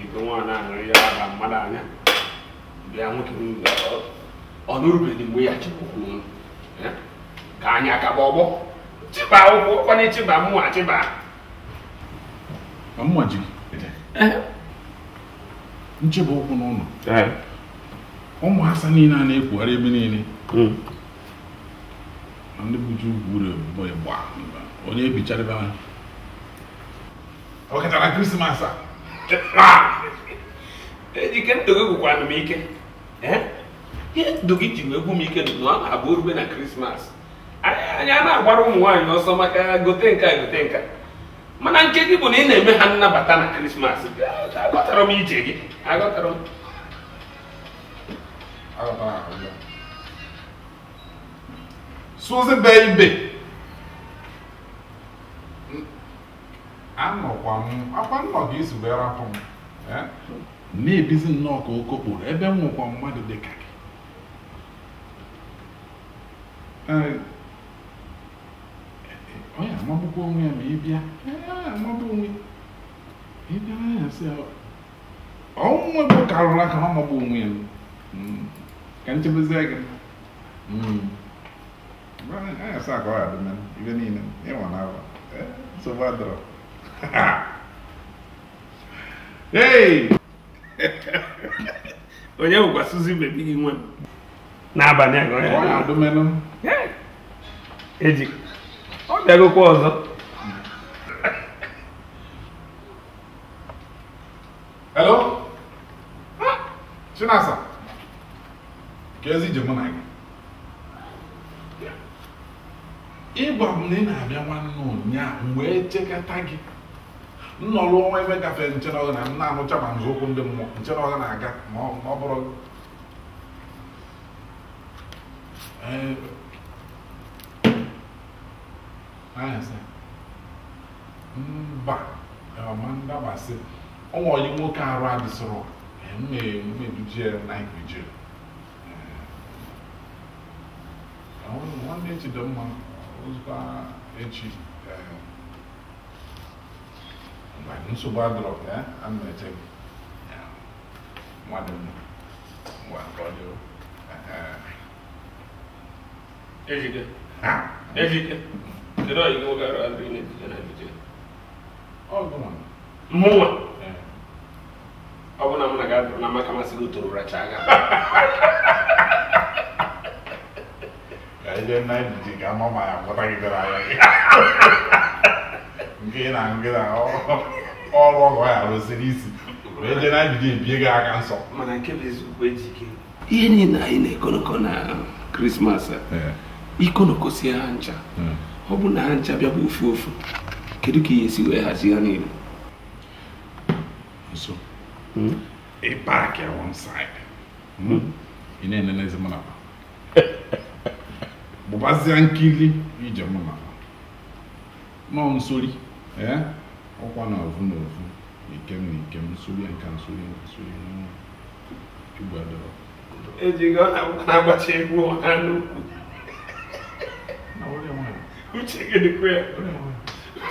ibe nwa na-aṅụrị ya aba mmadụ anya bịa nwoke ọ nụrụbeghị mgbe ya chịkwukwu ka anyị akaba ọgbọ chịba ụkwụ kwana chịba mmụọ chịba mmụọ ji nchebe ụkwụ n'ụlọ ụmụ asa niile a na-ekwugharị ebe niile na ndị buju ugwu bụ ịgba onye ebichara ebe ahụ ọ kachara Krismas a ejike ndụ gị gwụkwara m ike ihe ndụ gị ji wee gwu m ike na ọ na-abụ orube na Krismas anyị a na-agbara ụmụ nwaanyị ọsọ maka gote nka gote nka mana nke gị bụ na ị na-eme ha nnabata na Krismas aghọtara m ije gị aghọtara m Suzy baby anọkwa m akwa nnọ ka isi wee rapụ m na-ebizi nnọọ ka okokporo ebe m nwekwa mmadụ dị ka gị onye amagbukwa onwe ya ma ị bịa amagbu onwe ị bịa ya sị ọnwụ bụ karụrụ aka na ọmagbu onwe ya ka nchebezie gị anya sị aka ọ ya dị na ibe niile ịnwa na agwa nsogbu adọrọ Hey! Onye bụkwa Suzy baby gị nwe m n'abalị a ka ọ na-adụmenụ. Eji ọ bịagokwa ọzọ. Hello? Chinasa, ka ezi ije mụ na gị. Ịgwa m na ị na-abịa nwanne ụnyaahụ wee chekata gị. Nnọrụ ọnwa ebe gafere nche na ọ na m na-anụcha ma nzọụkwụ ndị mmụọ nche na ọ na-aga ma ọ bụrụ mba ọma ndabasị ọnwa onye nwoke arụ adịsịrọ mmedujie na Nigeria nwanne echi dị mma ozugbo echi nsogbu adọrọ a na-eche gị nwa dị mma ngwa ka ọ dị. Ejike Ejike kedu ọyị nwoke arụ adịghị na-ejije na Nigeria? Mụnwa ọ bụ na mụ na gị adụrụ na maka masị gị toro racha aga ka ije na Nigeria ka ama ma ya gwọta gị gara anya gị nke ị na-ahụ gị na ọrụ ọgọ ya rụsiri isi wee jee na Nigeria ebie gị aka nsọ. Mana nke bụ eziokwu Ejike, ihe niile anyị na-ekonoko na Krismas a ikonoko si ha ncha, ọ bụ na ha ncha bịakwa ofu ofu, kedu ka ihe si wee hazie ha niile? Nso ị paakị ya one side, ị na-enenezi mụ na gbụbazịa nkiri ije mụ na nọ nsori ọkwa na ofu na ofu ikem na ikem nsori nka nsori nsori igwe dọrọ. Ejike ọ na-agbacha egwu ọha n'ukwu. Uche gị dịkwa ya.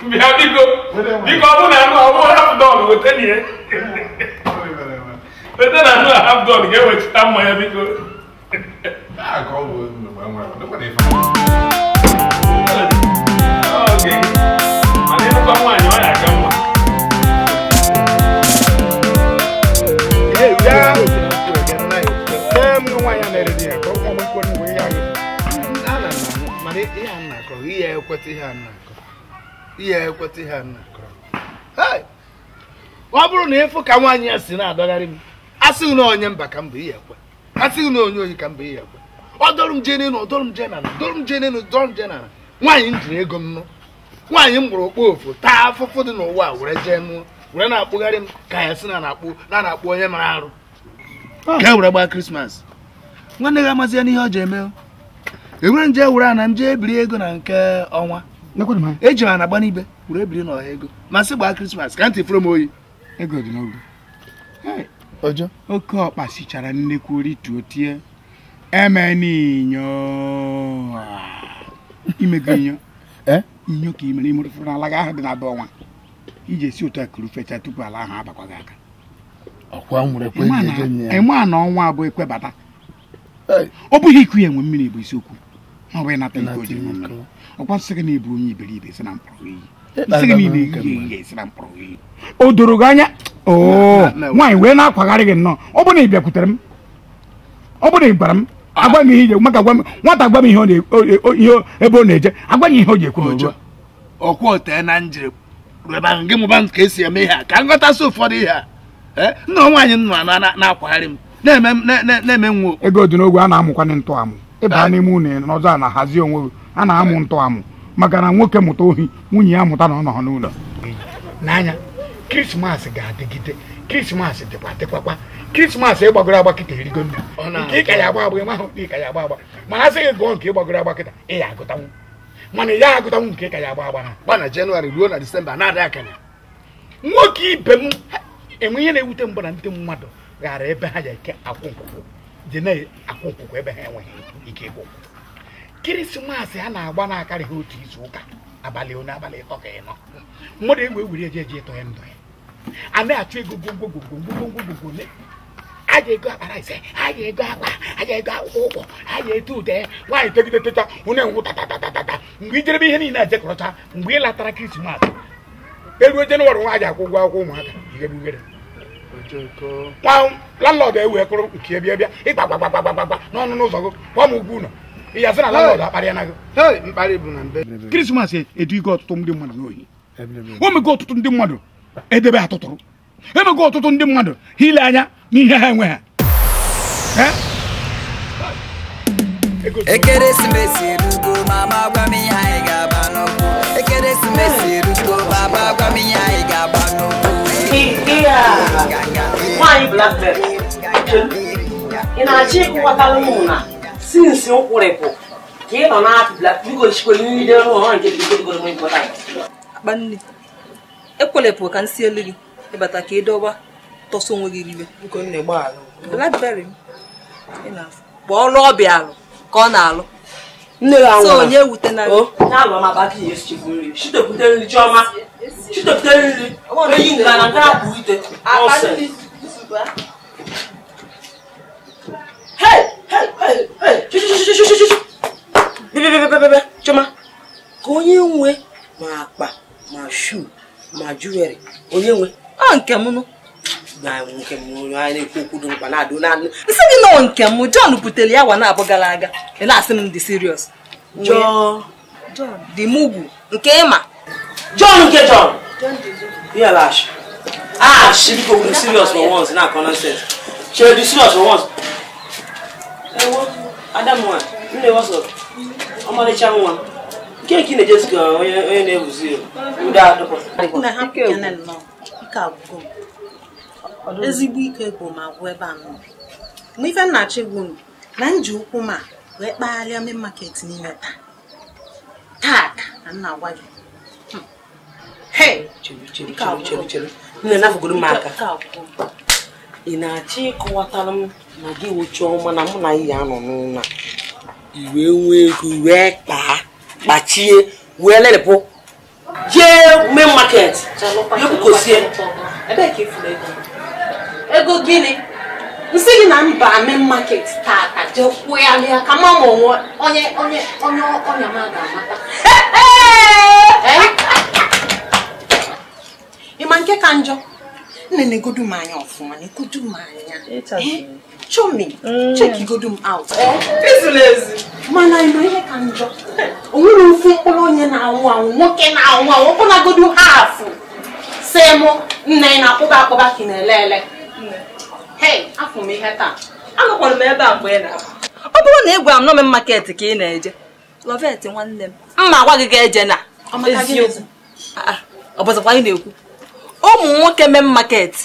Bịa biko biko ọ bụrụ na anụ ọ bụrụ half dọn weta na ya. Weta na anụ half dọn ga-ewechita mmanya biko. Mana ịnụkwa nwaanyị ọ ya aka mma. Ọ bụrụ na ịfụ ka nwaanyị ya si na-adọgharị m, asịghị na onye mba ka mba ihe ekwe, asịghị na onye ohi ka mba ihe ekwe. Ọ dọrọ m jee n'elu, ọ dọrọ m jee n'ala, dọrọ m jee n'elu, dọrọ m jee n'ala. Nwaanyị m jiri ego m nụ, nwaanyị m gbụrụ okpo ofu taa afụfụ dị n'ụwa were jee nụọ, were na-akpụgharị m ka ya si na na-akpụ onye mara arụ ka e were gbaa Krismas. Nwanne gị amazi ya n'ihe ọ ji eme. Ewere nje were ana m jee ebiri ego na nke ọnwa eji m ana gba n'ibe were ebiri n'ọha ego ma sị gbaa Krismas ka ntị fụrụ m oyi. Ego dị n'ogo. Ojo oke ọkpa sichara nnekwu rituo tie eme n'inyo imego inyo inyo ka imere imere fụrụ n'ala gị ahụ dị na be ọnwa iji esi otu a kuru fecha tupu ala ahụ abakwa gị aka. Ịma na ọnwa abụ ekwebata ọ bụghị iku ya enwe mmiri bụ isiokwu ma ọ bụ ịnata iko jiri mmiri. Ọkwa nsị gị na-ebu onye iberibe si na mkpọrọ iyi, nsị gị niile eyighị eyi si na mkpọrọ iyi. O doro gị anya nwaanyị wee na-akwagharị gị nnọọ. Ọ bụ na ị bịakwutere m, ọ bụ na ị gwara m agwa m ihe ije maka gwa m nwata gwa m ihe ebe ọ na-eje agwa m ihe o ji ekwu m. Ọkwa otee na njiri gị mụba ka esi eme ihe a ka nghọtasị ụfọdụ ihe a. Nna nwaanyị m nọ na-akwagharị m na-eme nwa ego dị n'ogwe a na-amụkwana ntụamụ. Ịba n'ime ụlọ n'ọzọ a na-ahazi onwe gị a na-amụ ntụamụ maka na nwoke mụta ohi nwunye ya mụta na ọ nọ n'ụlọ. N'anya Krismas ga-adịgide, Krismas dịkwa dịkwakwa. Krismas ịgbagoro agba kịta erigo nne nke ị ka ya agba agba ịma ahụ ị ka ya agba agba mana a sị gị gụọ nke ịgbagoro agba kịta ị ya agụtanwu, mana ya agụtanwu nke ị ka ya agba agba na gba na Jenụwarị ruo na Disemba na-adị akanya. Nwoke ibe m enwe ihe na-ewute mbụ na ndị mmadụ ghara ebe ha ga-eke akwụ nkwụkwụ dị na-akwụ nkwụkwụ ebe ha enweghị ike ịkwụ nkwụkwụ. Krismas a na-agba na-akarịghị otu izu ụka abalị one abalị ịtọ ka ịnọ mmadụ egwu egwuri eje eje ịtọ ya ndụ ya a na-achụ ego gwogwogwogwogwogwogwo a ga-ego akpara ise, a ga-ego akpa, a ga-ego akwụkwọ ụgwọ, a ga-ete ude nwaanyị tegide techa onye nwụ tatatata. Mgbe ijerebe ihe niile ejekọrọcha mgbe ị latara Krismas eruo Jenụwarị nwa ji akwụ ụgwọ akwụkwọ ụmụaka ighebe ughere. Nwa landlord ewe kụrụ nke bịa bịa ịgbagbagbagbagba n'ọnụ n'ụzọ gị kwa m ụgwọ ụlọ. Ị ya sị na landlord akparịa na gị. Mkparị bụ na mbe. Krismas edugo ọtụtụ ndị mmadụ n'ohi. O mego ọtụtụ ndị mmadụ edebe ha tụtụrụ. Emego ọtụtụ ndị mmadụ ha ile anya n'ihe ha enwe ha. Ekeresimesi erugo mama gwa m ihe anyị ga-agba n'ụkwụ. Ekeresimesi erugo baba gwa m ihe anyị ga-agba n'ụkwụ. Nwaanyị Blackberry, ị na-achọ ịkụwatara ụmụ na sinsi ụkwụrịpụ ka ị nọ na-apụ Blackberry gochikwere nri n'ụlọ nke bidogoro m ịkọta. Akpa nne, ekwelepụ ka nsị elu gị ịbata ka ị dọba tọsọ onwe gị ribe. Blackberry m, ị na-afụ bụ ọrụ ọbịa alụ ka ọ na-alụ. Nne ya so onye ewute na o na-alụ ma baki ya esichekwu nri chitepụta nri chiọma chitepụta nri eyi nra na nke apụ ite nonsense. Hey hey hey hey chichichichichichi bebe chiọma ka onye nwe ma akpa ma shu ma jewelry onye nwe ọ nke m nụ na nke m onye anyị na-ekwu okwu dị mkpa na-adụ na nsị gị nọ nke m John butere ya wa na-abụ gara aga ị na-asị m dị serious. John John dị mugwu nke ịma John nke John ya lash ah she go be serious for once na nonsense she be serious for once. Ewo Adam nwa nne what's up ọmalịcha nwa nke ka ị na-eje ka onye onye na-ebuzi ụda adọpụ na hapụ kene nnọọ ike agwụgo m ezigbo ike gwụ m agwụ ebe a nọ mgbe ife nna-achọ egwu m na nji ụkwụ m a wee kpagharịa main market niile taa taa ka m na-agwa gị. Hey chere nne na-afụgoro m aka ị na-achọ ịkọwatara m na gị wụ Chiọma na mụ na ya anọ n'ụlọ iwe nwee ego wee kpaa kpachie wee lerepụ jee main market ekwukosie ebee ka ifuru ego ego gịnị nsị gị na mba main market tata jee kwụgharịa ka mama onwe onye onye onye ọnya m ga-amata. Ịma nke ka njọ nne na-egodu m anya ọfụma na-egodu m anya chomi chekigodu m out mana ịma ihe ka njọ o nwere ofu mkpụrụ onye na-anwụ anwụ nwoke na-anwụ anwụ ọbụnagodu hafụ sị mụ nne ị na-akpụba akpụba ka ị na-ele ele. Hey, afụ m ihe taa anọkwara m ebe a mgbe ị na-apụ. Ọ bụrụ na ị gwara m nọ main market ka ị na-eje Lovett nwanne m mma agwa gị ga-eje na eziokwu ọ bụzịkwa anyị na-ekwu ụmụ nwoke main market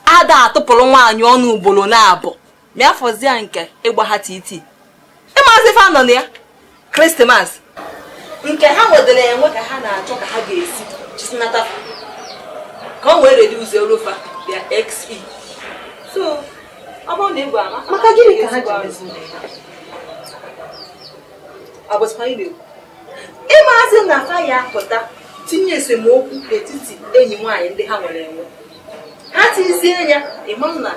ada atụpụrụ nwaanyị ọnụ ugboro na-abụ ma afọzie nke ịgba ha titi ịmazi ife anọ na ya Krismas nke ha nwetara enwe ka ha na-achọ ka ha ga-esi chisinata ka o wee reduce orofa bịa xe so ọ bụrụ na ị gwara m maka gịnị ka ha ji mezi ịmazi na fa ya apụta tinye esemokwu n'etiti enyi nwaanyị ndị ha nwere enwe ha tizie ya ịma m na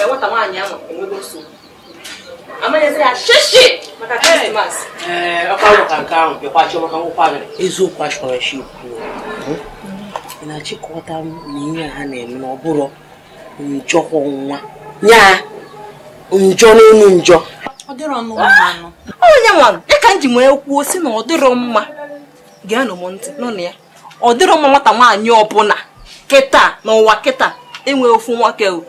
nwata nwaanyị ahụ enwego nsogbu amanyezi ya shishi maka Krismas. Ee ọkwa maka nke ahụ bịakwa Chiọma ka nwụkwa gị eziokwu achọrọ shi kwuo ị na-achịkọta m na ihe ha na-eme na ọ bụrụ njọ nwa nya njọ n'elu njọ onye nwanụ ya ka m ji nwee kwuo si na ọ dịrọ mma geenụ m ntị nụ ya ọ dịrọ mma nwata nwaanyị ọbụla kịta n'ụwa kịta enwe ofu nwoke o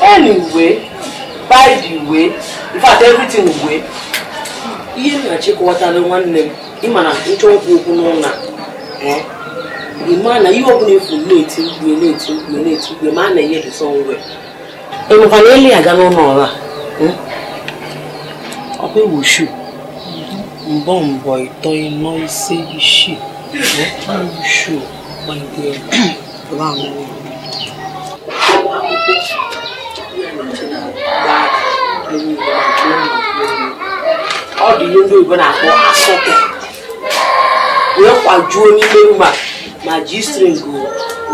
Anyway, by the way, in fact everything way ihe m na-achịkọwatara nwanne m ịma na nchọ okwu okwu n'ụlọ ịma na ihe ọbụla efu na-eti mkpu na-eti mkpu na-eti mkpu ma a na-enye dị sọnwe ịmakwa na ele aga n'ụlọ ọra ọkwa ewu shu mbọ mbọ ịtọ ịnọ ise isii shu gbagide ọ dị ihe ndị oyibo na-akpọ asọtọ wee kwajuo n'ime mma ma G-string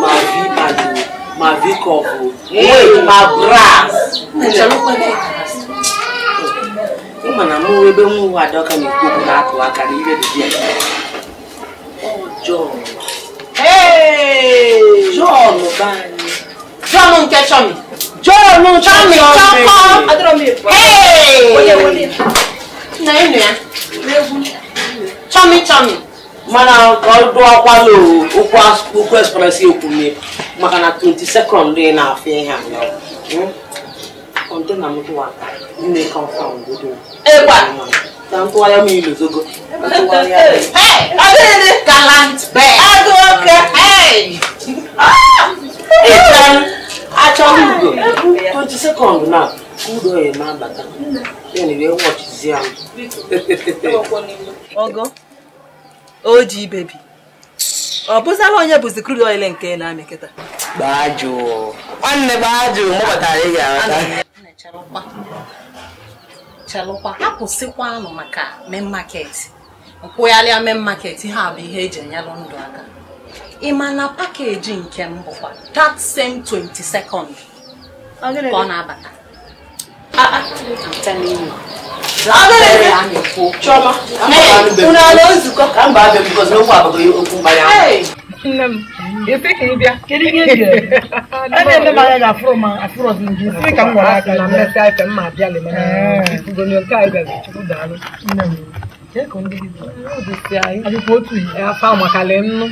ma V-pad ma V-cup ma bras ịma na mụ ebe nwa ụwa adọka na-ekwu okwu na-atụ aka na ihe dị ya. John. Hey! John bani. John nke Chomi. John Chomi chọkọ. Hey! Na inu ya. Chomi Chomi. Mana ka ọ dụọkwala okwu express ekwume maka na 22nd ị na-afịa ihe a. Kọntena m tụwa nne compound godo. Egwa. Na ntụgharị m ilozogo. Hey! Adịrị galant bear. Agụ oke. Hey! Ịchan achọghị ugo. 22nd na udo ya na-abata. Ya na wee wọchizie m. Ọgọ. Oji baby. Ọ bụzala onye bụzi crude oil nke na-amị kịta. Gbaa jụụ. Nwanne gbaa jụụ mụ batara ị ga-aghọta. Chelụkwa akwụsịkwa anụ maka main market. Nkwụgharịa main market ihe a bụ ihe eji enyelụ ndụ aka. Ị ma na pakeji nke m bụkwa that same 22nd ka ọ na-abata. I'm telling you. Chioma, unu ala nzukọ ka mba abịa because n'okwu abụghị okwu mgbanye ahụ. Nne m, esi ka ị bịa. Kedu ihe ị ga-eme? A na-ele m anya ga-afụrụ m afụrụ ọzọ gị sị ka m gwara aka na mmesị ife m ma abịa le mana ifugo nke anyị bịazi Chukwu daalụ. Nne m, kee ka ndị gị dị? Adịkwa otu ihe. Afọ amakali nnụ.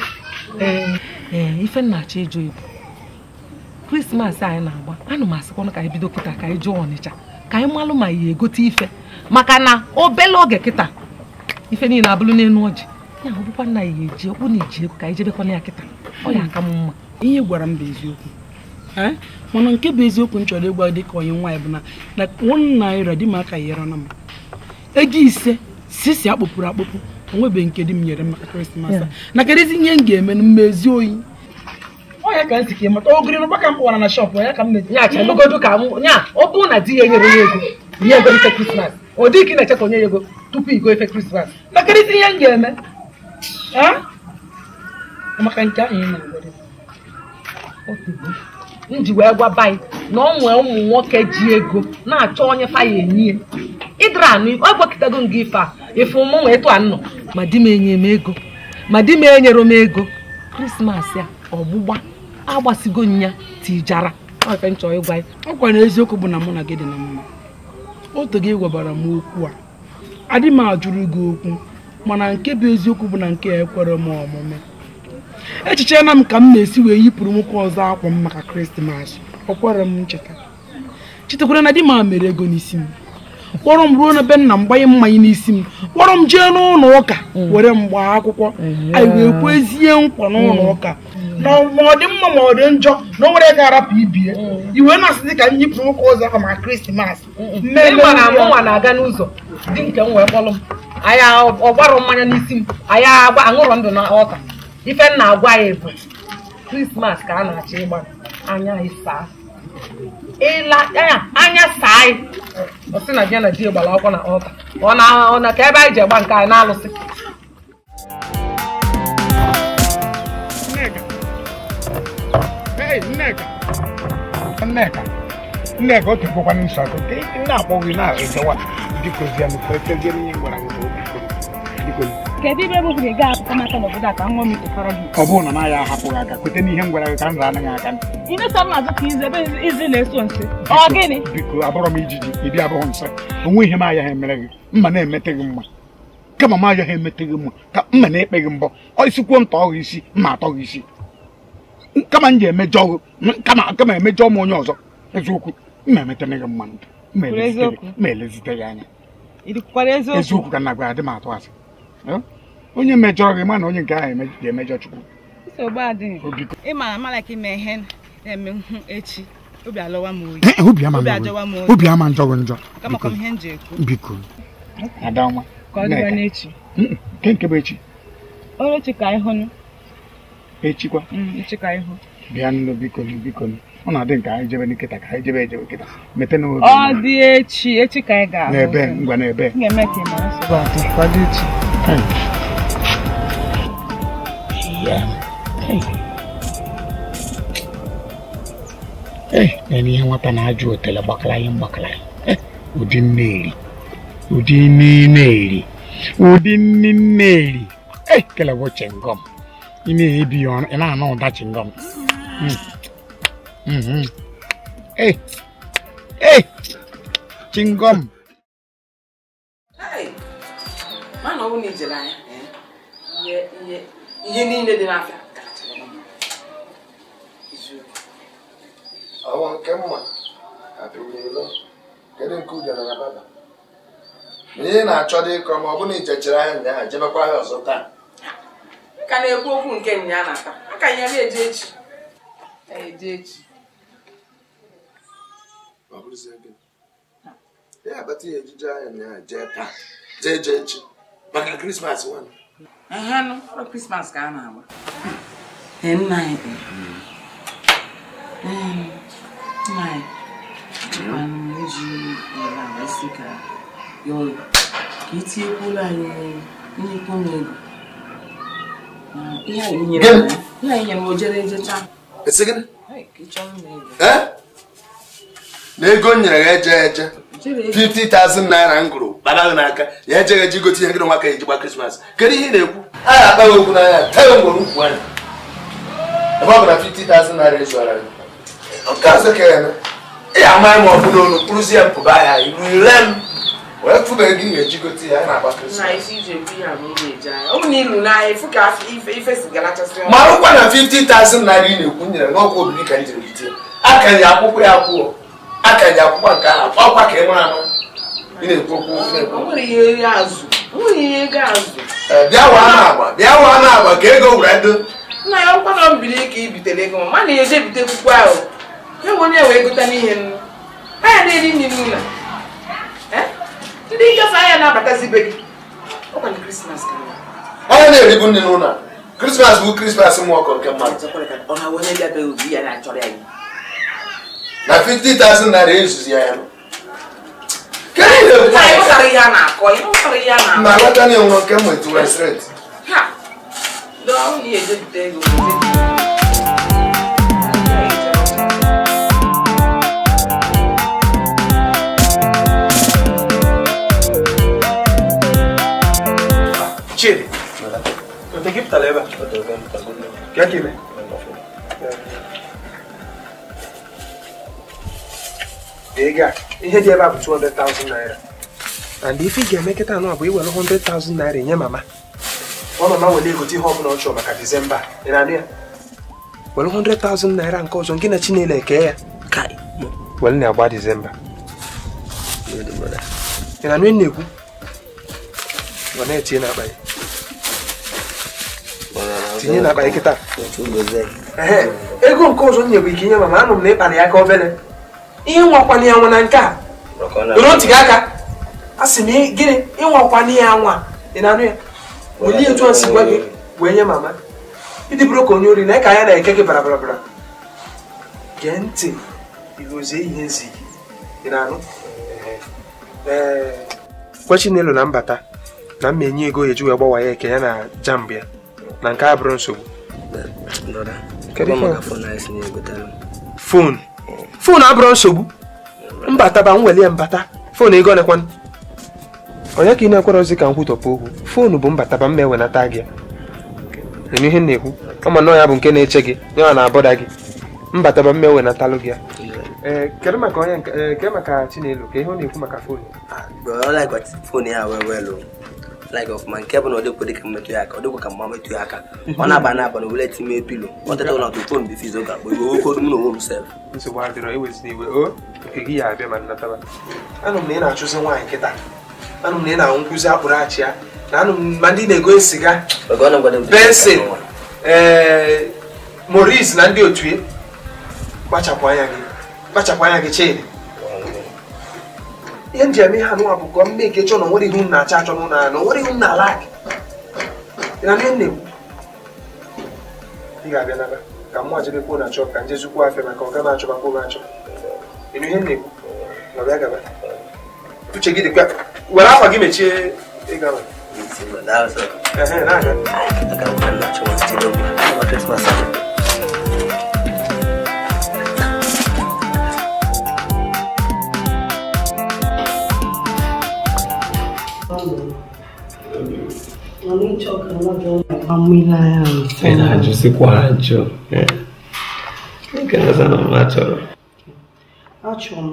Ee, ife nna achọ ịjụ ibu. Krismas anyị na-agba, anụ m asịkwanụ ka anyị bido kịta ka anyị jụọ Ọnịcha ka anyị malụ ma ya egote ife maka na obele oge kịta ife niile abụrụ n'elu ọjị ya ọ bụkwa nna ya eji okwu na iji ego ka anyị jebekwana ya kịta ọ ya aka m mma. Ihe gwara m bụ eziokwu. Mana nke bụ eziokwu m chọrọ ịgwa dị ka onye nwaanyị bụ na 1 naira di m aka yere na m ego 5 sisi akpụpụrụ akpụpụ onwebe nke di m nyere m maka Krismas na kedụzi ihe m ga-eme na mmezi oyi. Ọ ya ka m si ka ịmata ogiri n'ụba ka m kpọwara na shọpụ ya ka m na-eji nya chelugodu ka m nya ọ bụrụ na di ya enyere ya ego ihe ego ife Krismas ọ dị ka ị na-eche ka onye ya ego tupu igo ife Krismas na kedụzi ihe m ga-eme maka nke ahụ ị na-agwa m ji wee gwa baị na ọ nwee ụmụ nwoke ji ego na-achọ onye faya enyi ịdara anụ ọ gwakịtago m gị ife a ife ụmụ nwee tụ anọ ma di m enye m ego ma di m enyere m ego Krismas ya ọgbụgba agbasigo nya tijara ife nchọ ịgwa ya. Ọ kwa na eziokwu bụ na mụ na gị dị na mma. Otu gị gwabara m okwu a adị m ajụrụ gị okwu mana nke bụ eziokwu bụ na nke a ekwere m omume. Echiche na m ka m na-esi wee yipụrụ nwoke ọzọ akwa m maka Krismas ọ kwere m ncheta. Chetakwara na di m a mere ego n'isi m kpọrọ m ruo na be nna m gbanye mmanya n'isi m kpọrọ m jee n'ụlọ ụka were m gbaa akwụkwọ anyị wee kwezie nkwa n'ụlọ ụka na ma ọ dị mma ma ọ dị njọ na o nwere ga-arapụ ibie iwe na-asị dị ka m yipụrụ nwoke ọzọ akwa maka Krismas. Ịma na mụnwa na-aga n'ụzọ di nke m wee kpọrọ m anyị ọgbarụ mmanya n'isi m anyị agba aṅụrọ ndụ na ọta ife m na-agwa ya bụ Krismas ka a na-achọ ịgba anya ịsaa ịla anya saa anyị ọ sị na di ya na di ya gbara akwụkwọ na ọta ọ na ka ebe anyị ji egba nke anyị na-alụsị. Nneka. Hey, Nneka. Nneka. Nneka, o tekwa nsọ akụ. Ị na-akpọ gị na-ejewa biko zianụ ka etezie ihe gwara gị biko. Kedu ebe bụ na ị ga-apụta maka n'obodo a ka nwa m tụfọrọ gị? Ọ bụrụ na m agaghị ahapụ gị aka kwete n'ihe m gwara gị ka m zaa anaghị aka. Ị na-eso m azụ ka izu ebe izu na-eso nsị. Ọ gịnị? Biko abụrọ m ijiji ịdị abụghị nsị. Onwe ihe m agaghị emere gị mma na-emete gị mma. Kama m agaghị emete gị mma ka mma na-ekpe gị mbọ. Ọ isikwuo m tọọ gị isi mma atọ gị isi. Kama m ji emejọ gị kama emejọ m onye ọzọ eziokwu mma emetene gị mma mma elezite gị anya. Eziokwu ka m na-agwa adị m atụ asị. Onye mejọrọ gị ma na onye nke ahụ ga-emejọ Chukwu. Nsogbu adịghị. Ị ma na malaka ime ihe na-eme hụ echi obi alọwa m oyi. Obi ama njọ gị njọ. Kamakwa m ihe m ji ekwu. Biko. Adamma. Ka ọ dịwa n'echi. Nke bụ echi. Ọrụ echi ka anyị hụnụ. Echi kwa? Echi ka anyị hụ. Bịa nụ biko biko. Ọ na-adị nke anyị jebe nkịta ka anyị jebe ejebe nkịta. Mete n'obi. Ọ dị echi, echi ka anyị ga-ahụ. N'ebe ngwa n'ebe. M ga-eme ka ị mara nsogbu adị. Ka ọ dị echi. Ee, na ihe nwata na-ajụ otele gbakara ihe mgbakara ya. Ụdị nne eri. Ụdị nne eri. Ụdị nne eri. Ee, kele bụ chengọm. Ị na-ebi ya ọnụ, ị na-anụ ụda chingọm. Ee, ee, chingọm. Mana ọ bụ na ijere anya ihe niile dị n'afịa ọwa nke mma adịrịla kedu nke ujere na baba ihe na-achọ dị ịkọ ma ọ bụ na ijechere anya nyaa jebekwa ahịa ọzọ taa m ka na-ekwu okwu nke nya na taa aka ya na-eje echi eje echi ọ bụrụzie gị ya bata ihe ejije anya nyaa jee taa jee jee echi maka Krismas nwanne. Ehenụ, ọrụ Krismas ka a na-agba. Nna anyị. Nna anyị, achọkwana m iji were awa isi ka ya ọrụ ka itinyekwula anyị nnukwu m ego. Ihe anyị nyere m o jere ejecha. Esi gịnị? Na ego m nyere ya eje eje. 50,000 naira ngụrụ kpara gị n'aka ya ejeghị eji gote ihe gị na nwaka eji gba Krismas. Kedu ihe ị na-ekwu? A na-akpa gị okwu n'anya tee ngwere ukwu anya ebe ọ bụ na 50,000 naira ezuara gị nke ọzọ ka ya eme ị amaghị m ọ bụ n'olu kpụrụzie m pụba ahịa ire m wee fụbeghị gị ga-eji gote ya na-agba Krismas. Marụkwa na 50,000 naira ị na-ekwu nyere n'ọkwa obibi ka m jiri bite akanye akwụkwọ ya akwụọ akanye akwụkwọ nke ahụ ọkwa ka ị mara ama ị na-ekwu okwu bịa waa na-agba ka ego were do nna ya ọkwa na mbili ka i bitere ego ma na eje bite akwụkwọ ahụ ya nwe onye wee gota n'ihe nnu anya na-eri nri n'ụlọ ndị ngafe anya na-abatazi be gị ọkwa na Krismas ka onye na-eribu nri n'ụlọ Krismas bụ Krismas nwa ọkọ nke mmadụ na 50,000 naira ezuzi ya ya na aghọta na enwere nke m wetuwe straight. Chidi, ote gị pụtara ebe a? Ka ime? Ego ihe dị ebe a bụ 200,000 naira. And if ị ga-eme kịta anụ bụ iwere 100,000 naira nye mama. Ọ mama were ego ihe ọbụla ọ chọrọ maka Disemba. Ị na-anụ ya? Were 100,000 naira nke ọzọ nke na Chinelo eke ya. Were na-agba Disemba. Ị na-anụ ihe na-ekwu? Ọ na-etinye n'akpa ya. Tinye n'akpa ya kịta. Ego nke ọzọ m nyebụ ike nye mama anụ m na ịkpara ya aka obere. Ihe nwakwana ya nwa na nke a doro ntị gị aka a sị m gịnị ịnwakwana ya nwa ị na-anụ ya welie etu a si gwa gị wee nye mama ịdị bụrụ ka onye ori na ka anya na-eke gị bara bara bara gee ntị igozie ihe nzi gị ị na-anụ ee kwe Chinelo na mbata na mma enye ego eji wee gbawa ya eke ya na jambụ ya na nke a bụrụ nsogbu. Fon fon abụrụ nsogbu mbata ba nwele mbata fon ego nekwan onye ka ị na-ekwere ozi ka m kwutọpụ okwu fonu bụ mbata ba mma ewenata gị ya ihe na-ekwu ọma nọ ya bụ nke na-eche gị ya na-abọda gị mbata ba mma ewenatalụ gị ya. Ee, kedu maka onye nke maka Chinelo ka ihe ọ na-ekwu maka fon ya like ọfụma nke bụ na ọ dịkwa dịka mmetụ ya aka ọ dịkwa ka mma metụ ya aka ọ na-aba na-aba na wele time pilo ọ teta ụlọ atụ fon bụ fizo ga-akpọ iwe okodu m na onwe m sef nsogbu adịrọ ewezina iwe o nke gị ya abịa ma nnataba anụ m na ị na-achụzi nwaanyị kịta anụ m na ị na-anwụ nkụzi akpụrụ achị ya na anụ m ma ndị na-ego siga Benson ee Maurice na ndị otu ya kpachapụ anya gị Chidi ihe m ji eme ihe anụwa bụ ka m mee ka ịchọ na onwere ihu m na-achọ achọ n'ụlọ ya na onwere ihu m na-ala gị ị na nne m ị ga-abịa naba ka mụ ajebekwuo na chọp ka m jezukwu afịa maka ọ gaba achọbakwa m achọ ịnụ ihe m na-ekwu na ọbịa gaba uche gị dịkwa were akwa gị mechie ịga na-aga. Ị na-ajụsịkwa ajụ. Nke na m achọrọ. Achọrọ m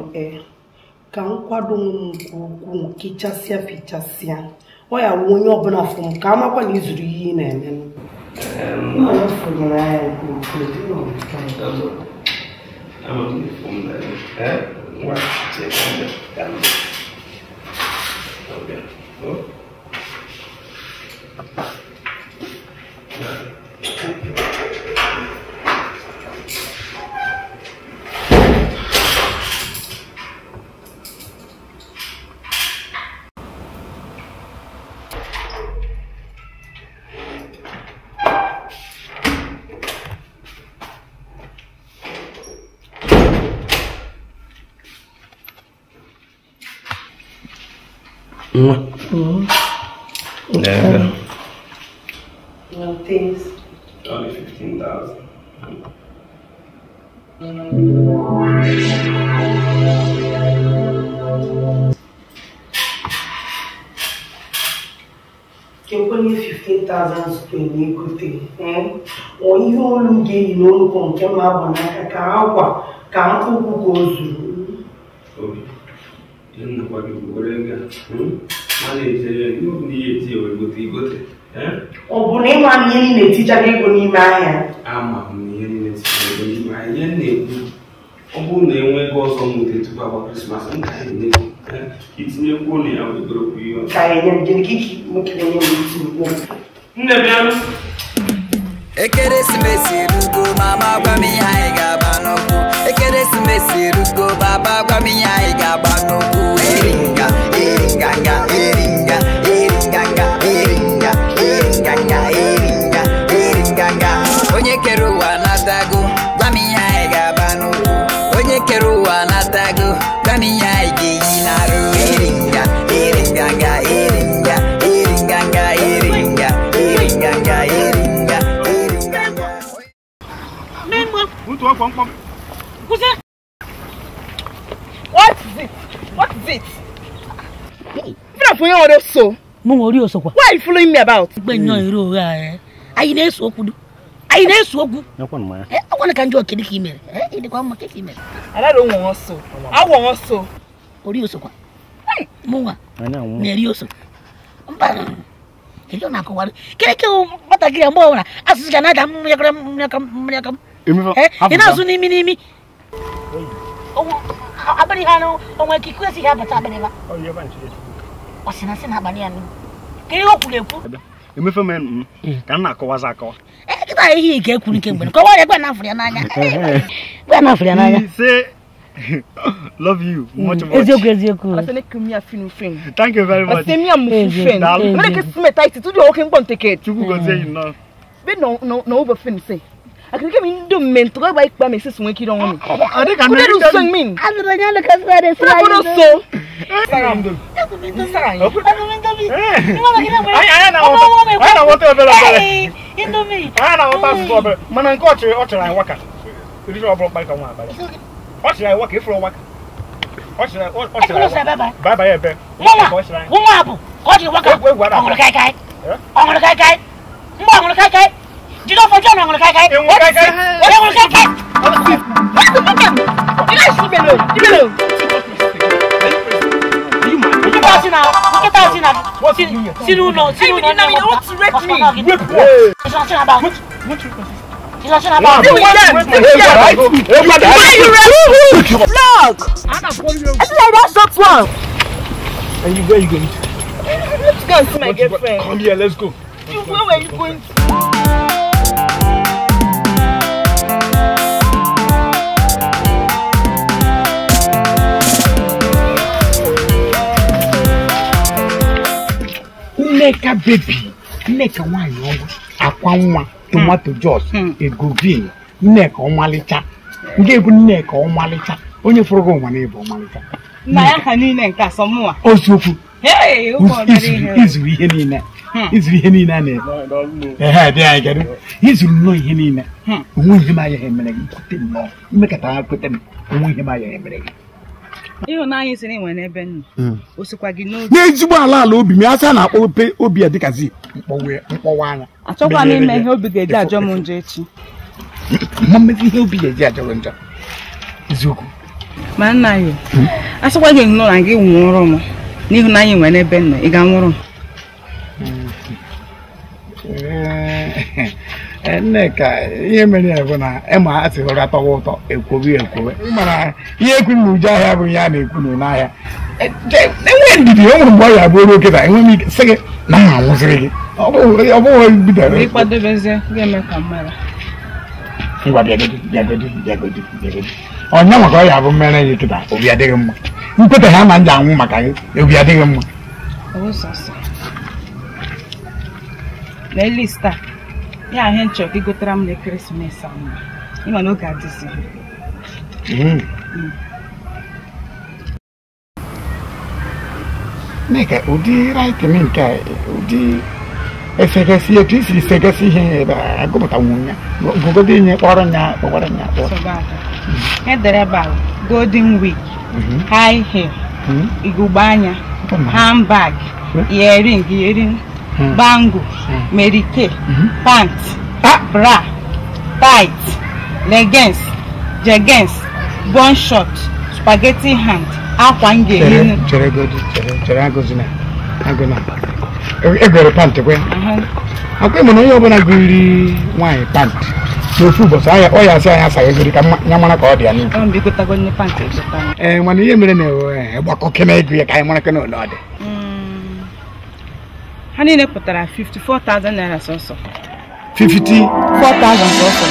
ka m kwado m nke ukwuu kichasịa fichasịa. Ọ ya wụ onye ọbụla fụ m ka amakwa na izuru ihe ị na-eme. Yeah. No, thanks. Only 15,000. Kekwenye 15,000 square n'egote, ọ ihe olu m ga-eyi n'olu ka nke m agba n'aka ka akwa ka mkpụkpụ ka o zuru. Obi, ihe nnukwu gị bụ were ego a na-eje ihe eti ewe gote. Ọ bụ na ịma na ihe niile etichago ego n'ime ahịa? Ama m na ihe niile etichago ego n'ime ahịa. Ihe m na-ekwu, ọ bụrụ na enwe ego ọzọ m nweta tupu agba Krismas, m ga-enye gị itinyekwuo na ya wegorokwu ihe ọzọ. Ka enye m gịnị ka ike nwoke na-enye m itinyekwuo. Nne bịa. Ekeresimesi erugo, mama gwa m ihe anyị ga-agba n'ụkwụ. Ekeresimesi erugo, baba gwa m ihe anyị ga-agba n'ụkwụ. Eringa, eringa, eringa, eringa, eringa, eringa, eringa, eringa. Onye kere ụwa natago, gwa m ihe anyị ga-agba n'ụkwụ. Onye kere ụwa natago, gwa m ihe anyị ga-eyi n'arụ. Eringa, eringa, eringa, eringa, eringa, eringa, eringa. What is it? What is it? So. Why are you following me about? I don't want so. I want so. Say, love you much, much. Thank you very much. I can give me the mentor by my sister when you don't want me. I think I'm not doing me. I don't know so. You don't forget I'm going to And you, where are you going? Let's go and see my girlfriend. Come here, let's go. Where were you going to? Nneka baby, Nneka nwanyị ọma, akwa nwa, tomato juice, ego green, Nneka ọmalịcha, ndị egwu Nneka ọmalịcha, onye fụrụ gị ụwa na-ebu ọmalịcha. Na ya ka niile nke asọmụwa. Oziokwu. Izuru ihe niile. Izuru ihe niile a na-eme. Ehe, dị anyị kedu. Izuru nnọọ ihe niile. Onwe ihe m agaghị emere gị, kwute nnọọ. Mmekọta ha kwute m, onwe ihe m agaghị emere gị. Ịhụnanya sịrị nwere n'ebe nọ. O sikwa gị n'obi. N'ezigbo ala ala obi m, asa na-akpọ obi a dịka zip. mkpọwa anya. Achọkwa m ime ihe obi ga-eji ajọ m njọ echi. Mma mmezi ihe obi ga-eji ajọ gị njọ. Eziokwu. Ma nna ya, asịkwa gị nnọọ na gị nwụrụ m n'ịhụnanya nwere n'ebe nọ, ị ga-anwụrụ m. Nneka, ihe mere ya bụ na ịma a sị ụra tọwa ụtọ ekwowe ekwowe. Mana ihe ekwu na uju ahịa bụ ihe a na-ekwu n'ahịa. Enwe ndidi, o nwere mgbe ọ ya abụ ruo kịta, enwe m ike sị gị na m anwụsịrị gị. Ọ bụghị bidoro. Ịkwadobezie ga-eme ka m mara. Ngwa bịagodi bịagodi bịagodi bịagodi. Ọnya maka ọ ya abụ mmere gị kịta, obi adịghị mma. Nkweta ha ma m ji anwụ maka gị, obi adịghị mma. Na list a, ya ihe nchọ ka ị gotere m n'ekeresimesi ahụ. Ịma na oge adịzi. Nneka, ụdị raịtin nke a, ụdị esekesi etu isi sekesi ihe ebe a agụpụtanwu ya gụgodo inye kpọrọ ya kpọrọ ya kpọrọ. Edere ebe a golden week, high heel, ugogbe anya, handbag, earring, earring, bangle, Mary Kay, pants, bra, tight, leggings, jeggings, bun short, spaghetti hand, akwa m ga-eyi. Chere godi, chere, chere agụzina, agụna. Egwere pant kwe. Akwa ịmụ na onye ọbụla gụriri nwaanyị pant n'ofu ụbọchị ahịa ọ ya asị anyị asaghị egori ka ya mara ka ọ dị ya n'ukwu. Ee, mana ihe mere na gbakọ kene ego ya ka anyị mara kene ole ọ dị. Ha niile pụtara 54,000 naira sọsọ. 54,000 sọsọ.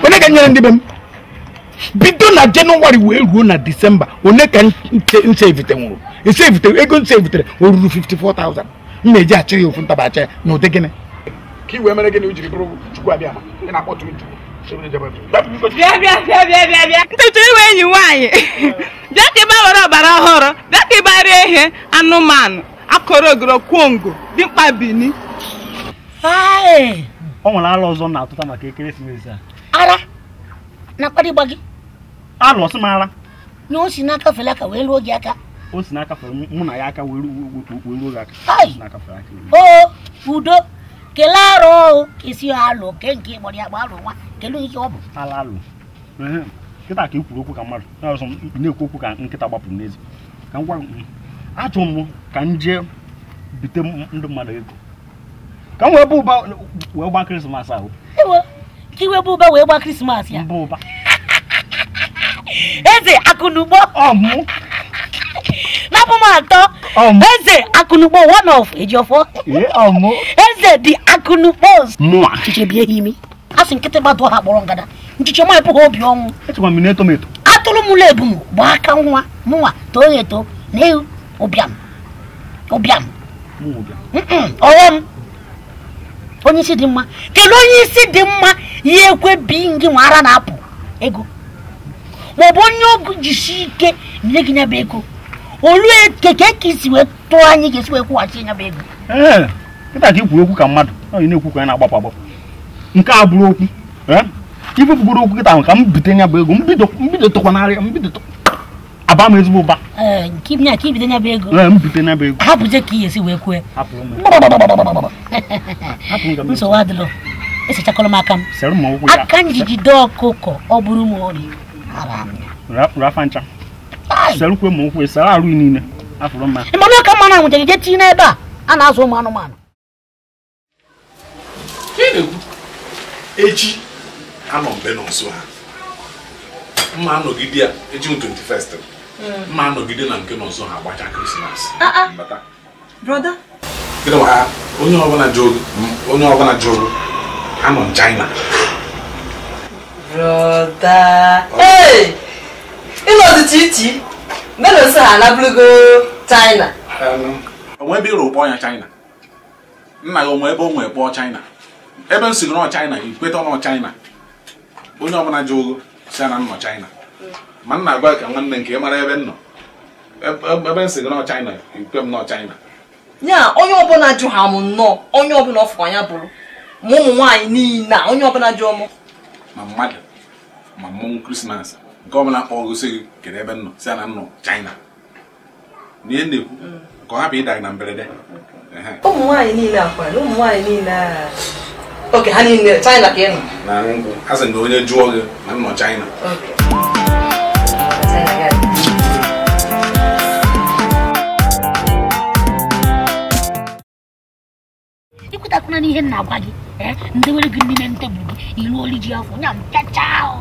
Onye ka nyere ndị be m? Bido na Jenụwarị wee ruo na Disemba, onye ka nse evite nwụrụ? Ese evite ego nse evitere o ruru 54,000. M na-eji achị ya ofu ntaba achị ya na ụdị gịnị? Ka i wee mere gịnị o jiri bụrụ Chukwu abịa ma ị na-akpọtụrụ Chukwu. Bịa bịa bịa bịa bịa bịa. Ntụtụ iwe enyi nwaanyị. Bịa ka ịba were ọbara ọhụrụ, bịa ka ịba rie ihe anụmanụ akọrọ ogoro kwongo dimkpa bini. O nwere ala ọzọ na-atụta maka ekeresimesi a. Ara na kwadịgba gị. Alụ ọsị m ara. Na o si n'aka fere aka wee ruo gị aka. O si n'aka fere mụ na ya aka wee ruo gị aka. O udo kelee arụ ka esi alụ ke nke ịgbọrọ ya gba alụ nwa kelee ihe ọ bụ. Ala alụ. Nkịta ka i kwuru okwu ka mmadụ na-ekwu okwu ka nkịta gbapụrụ n'ezi. Ka m gwa achọ m ka m jee bite ndị mmadụ ego ka m wee bụ ụba wee gbaa Krismas ahụ. Ewo, ka iwe bụ ụba wee gbaa Krismas ya. Mbụ ụba. Eze akụnụgbo. Napụ m atọ. Eze akụnụgbo one of Ejiofor. Eze dị akụnụgbo. Mụa. Chiche bie ha imi. A sị nkịtị gbadụ ha kpọrọ ngada. Nchiche ma epụghị obi ọnwụ. Echekwa m na-eto m eto. Atụrụ m ụlọ ebum gbaa aka nwa mụnwa too ya eto na ewu ụbịam. Ụbịam. Ọghọm. Onye isi dị mma. Kedu onye isi dị mma ya ekwe bi gị nwa ara na-apụ ego. Ma ọ bụ onye ọgụ jisi ike nye gị nyaba ego. Olu eke ka isi wee tụọ anyị ga-esi wee kwụghachi nyaba ego. Ee, kịta ka i kwuru okwu ka mmadụ. Ọ ị na-ekwu ka ya na-agbapụ agbapụ. Nke a bụrụ okwu. Ife bugoro okwu kịta ahụ ka m bite nyaba ego. Mbido tụkwanarị mbido aba m ezigbo ụba. Ee, nke ka ibido nyaba ego. Ee, m bite nyaba ego. Hapụzie ka ị esi wee kwue. Nsogbu adịlọ. Esechakọrọ m aka m. Aka njijide ọkụkọ ọ bụrụ m ori. Rafa ncha. Serukwe m ụkwụ, sara arụ niile. Afụrụ mma. Ịmanụ ọka mmanụ ahụ jere tinye n'ebe a a na-azụ ụmụ anụmanụ. Echi anọ mbe nọsụ ha. Mma anọgide ya echi 21st. Mma anọgide na nke nọsụ ha gbacha Krismas. Mbata. Brother. Gịnị wa onye ọbụla jụrụ onye ọbụla jụrụ anọ China. Brother. Hey! Ịnọdụ chichi. Melo sọ ha na bulugo China. Onwe ebe ịrụ kpọọ ya China. Nna gị onwe ebe o nwee kpọọ China. Ebe m si nọ China, ikweta nọ China. Onye ọbụla jụrụ si na nọ China. Ma nna gwa ka nwanne nke mara ebe m nọ. Ebe m si nọ China, ikwe m nọ China. Nya onye ọbụla jụ ha m nnọọ, onye ọbụla ọfụ anya bụrụ. Ma ụmụ nwaanyị niile onye ọbụla jụọ m. Ma mmadụ ma mmọnwụ Krismas nke ọbụla kpọọ gosi gị kedu ebe m nọ si na nọ China. Na ihe na-ekwu ka ọ hapụ ịda gị na mberede. Ụmụ nwaanyị niile akwa na ụmụ nwaanyị niile a. Oke ha niile China ka ị nọ. Na nkwụ a sị na onye jụọ gị na m nọ China. Ikwutakwana n'ihe m na-agwa gị ndị nwere gị n'ime tebụl gị iru olu ji afọ nya mpịacha ahụ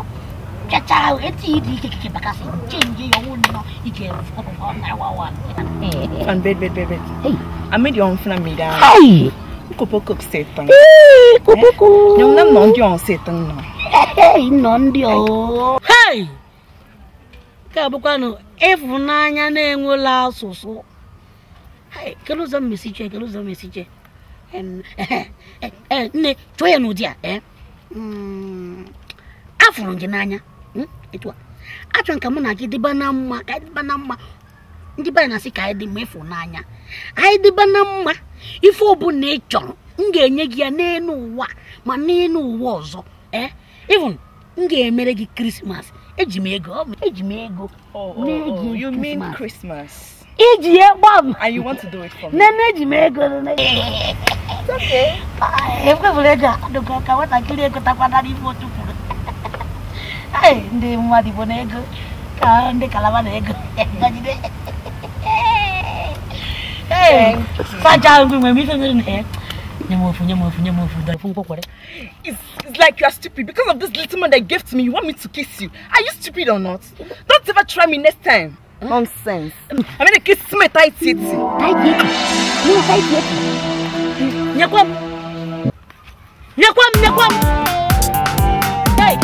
mpịacha ahụ etinye dị ike kike bakasị chenji ya ọnwụ nnọọ ike And bed. Hey, I made your own family down. Hey! Kopoko setan. Hey, kopoko. Nyong nam non dion setan no. Hey, non dio. Hey! Ka bụkwanụ ịfụnanya na-enwela asụsụ. Hey, kedu ụzọ m esi chee? Nne, chọọ ya n'ụdị a, Afụrụ m gị n'anya, etu a. Achọrọ m ka mụ na gị dịba na mma, ka anyị dịba na mma. Ndị be anyị na-asị ka anyị dị mma ịfụnanya. Anyị dịba na mma, ife ọbụla ị chọrọ, m ga-enye gị ya n'elu ụwa, ma n'elu ụwa ọzọ. Even, m ga-emere gị Krismas. Eji m ego. Oh, you mean Christmas? Iji ya gbam. And you want to do it for me? Nene eji m ego. It's okay. Ekwefuru ego a, dụka ka nwatakịrị ego takwana n'ife otu kwuru. Hey, ndị mmadụ Igbo na ego, ka ndị Kalaba na ego. Gajide. Hey, facha ngwe m ife mere na ya. Nye m ofu. It's like you are stupid. Because of this little man that gave to me, you want me to kiss you. Are you stupid or not? Don't ever try me next time. Nonsense. I mean, kiss me tight titty. Tight titty? No, tight titty. Nyekwam. Hey,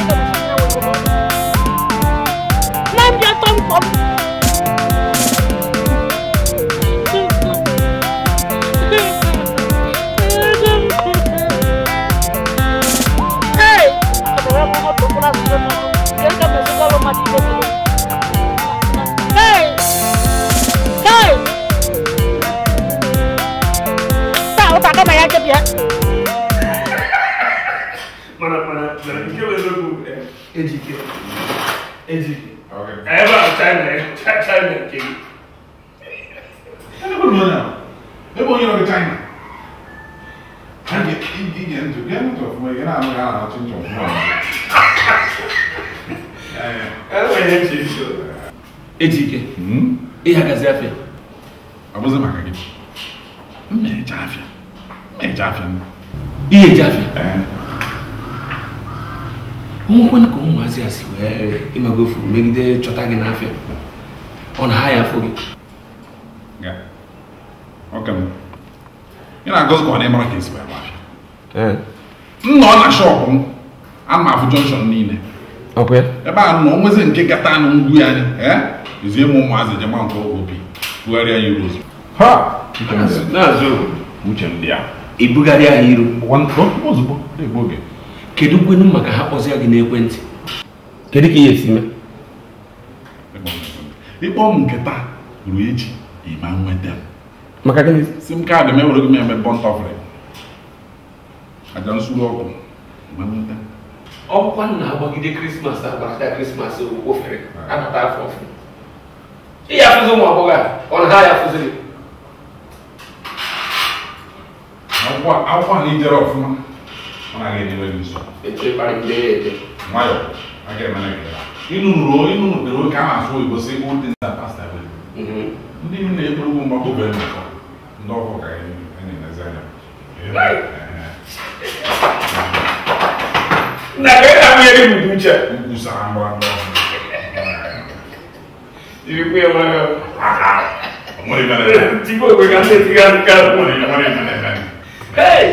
Lam ya tom tom. Hey, Hey! Hey! Tao ta cái mày ăn chấp vậy? Mana nke bụ eziokwu Ejike. Ebe a China nke gị. Ebe onye nọ gị China. Ige ntụ gee ntụ ọfụma ị na-anụ ya na-achị ntụ ọfụma. Ejike, ihe agazi afịa. Ọ bụzi maka gị. M na-eje afịa. Ihe eje afịa? Onwekwanụ ka ụmụazị a si wee ịmagofu megide chọta gị n'afịa. Ọ na ha ya afọ gị. Ị na-agọzi ka ọ na-ịmara ka esi wee gba afịa. M nọ na shọpụ m, ana m afụ jọnshọn niile. Ebe a nọ nwezi nke gata anụ ngwu ya anya ezie m ụmụazị je gba nke obi bugharịa ya iru ozugbo. Uche m dị ya. Ibugharịa ha iru ozugbo na-egbu oge. Kedu kwenu maka ha kpọzie gị n'ekwentị? Kedu ka ihe esi mee? Ịkpọ m nke taa ruo echi ịma nweta m. Maka gịnị? Sim kaadị m ewere gị m eme bọnt ọfrị. Aja nsuru ọkụ ma nweta m. Ọkwa na-agbagide Krismas agbarata Krismas ofere abata afọ ọfụ. Ihe afụzi ụmụ agbọghọ a, ọ na ha ya afụziri. Akwụkwọ a na-ijere ọfụma ọ na-aga enyewe gị nsogbu. Nwayọ, aga emere gị. Ịnụnụrụ ka a na-asụ oyibo sị old things are past away. Ndị na-eburu ugwu mgbakọ bere mkọ ndị ọkụ ka anyị na-elezi anya. Na ka na-amụnyere gị uche. Nkwusara ngwa ngwa. Jirikwa ya nwayọ. Nwere ife na-eme. Tikwa okwe ka ndị etiga nka. Nwere ife na-eme. Hey!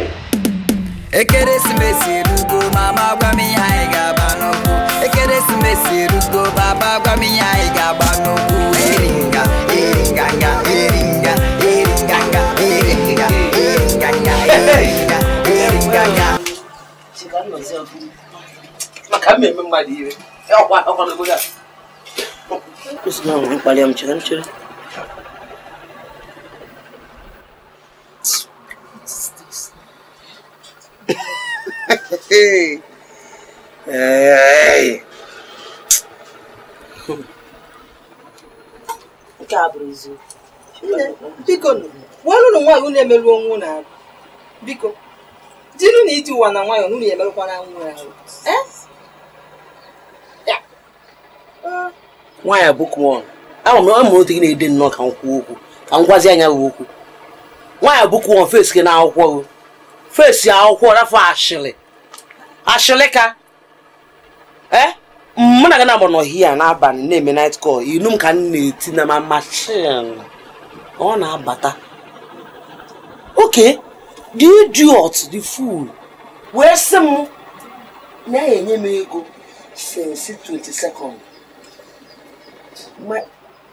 Ekeresimesi erugo, mama gwa m ihe anyị ga-agba n'ụkwụ. Ekeresimesi erugo, baba gwa m ihe anyị ga-agba n'ụkwụ. Eringa, eringa, nga, eringa, eringa, nga, eringa, eringa, nga, eringa, eringa, nga. Maka mmemme mmadụ iwe. Ọkwa ọkwa ya. Nsogbu ahụ mkpali m chere m chere. Hey. Hey. Nke a bụrụ eziokwu. Biko welu nwaanyị unu emerụ onwe na arụ. Biko jinu na iji ụwa na nwayọọ unu emerụkwana nwa ahụ. Nwaanyị book one. Ama m otu gị na-ede nnọọ ka m kwuo okwu ka m gwazi anya gị okwu. Nwaanyị book one face gị na akwụkwọ gị. Face akwụkwọ rafọ ashịlị. Ashịlị ka mụ na gị na-agba n'ọhịa n'abalị na-eme night call inu m ka m na-eti na ma machine ọ na-abata. Okay, the idiot, the fool wee sị m na ya enye m ego since 22nd.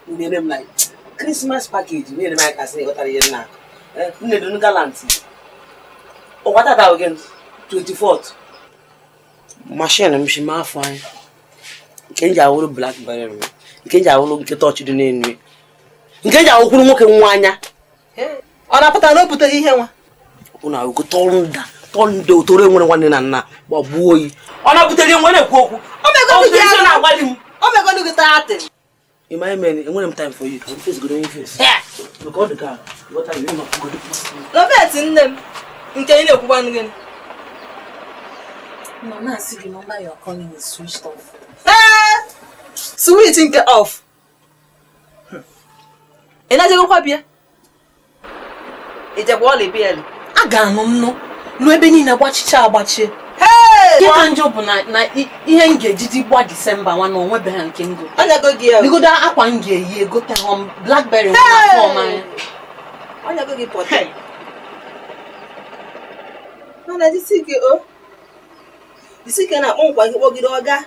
Nne m like Christmas package nne m aka sị ghọtara ihe nna nne dunu galant ọkwa tata oge 24th machine m shi m afọ anyị nke nji awụrụ blackberry m nke nji awụrụ nke tọọchị dị n'enu nke nji awụkwuru nwoke nwa anya ọ na-apụta na o butere ihe nwa ụna ugo tọnda otoro enwere nwanne na nna gbagbuo oyi ọ na-butere ihe nwa na-ekwu okwu o megolu gị taatị. Enwere m time for you. Face go down face. Look all the car. What are you doing? Robert nne m nke ị na-ekwukwa gịnị? Mama, see the number you are calling is switched off. Switch nke off. Ị na-ejegokwa bịa? Ijekwa ọla bịa eli? A ga-anụ m nụ nụ ebe niile gbachicha agbachie. Nke ka njọ bụ na ihe m ga-ejiji gba Disemba nwa na onwebeghị nke ngo. Ligodo akwa m ga-eyi egote hom blackberry nwa na afọ anya. Ọnyago gị pọta. Mana jisi ike o. Jisi ike na-akpọ nkwa gị kpọgide ọga.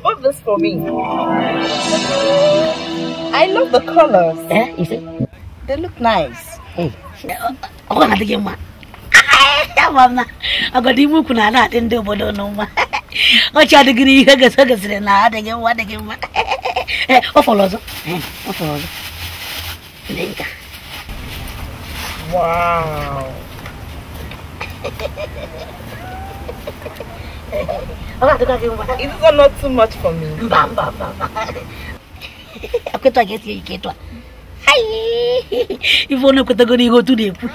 Bought this for me. I love the colors. You see? They look nice. Hey. I got the book na na ndị obodo n'ụwa. Ọ cha adịghị ihe gosiri na adịghị mma adịghị mma. Ọ fọrọ ọzọ. Ọ fọrọ ọzọ. Nka. Wow. Is this not too much for me? Mba, mba, mba. Akwetwa ga-esi ike etu a. Ife ọ na-ekwetago n'ihe otu na-ekwu.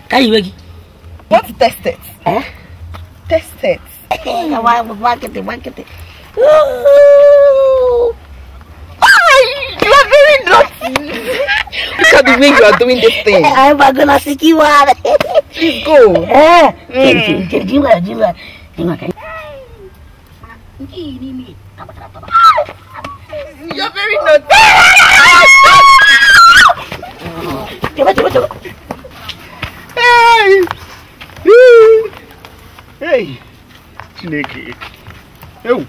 Ka iwe gị. Want to test it? Eh? Test it. Marketing, marketing. You are very naughty. Look at the way you are doing this thing. I'm gonna seek you out. Please go. You're very naughty. Hey! Hey! Chineke ewu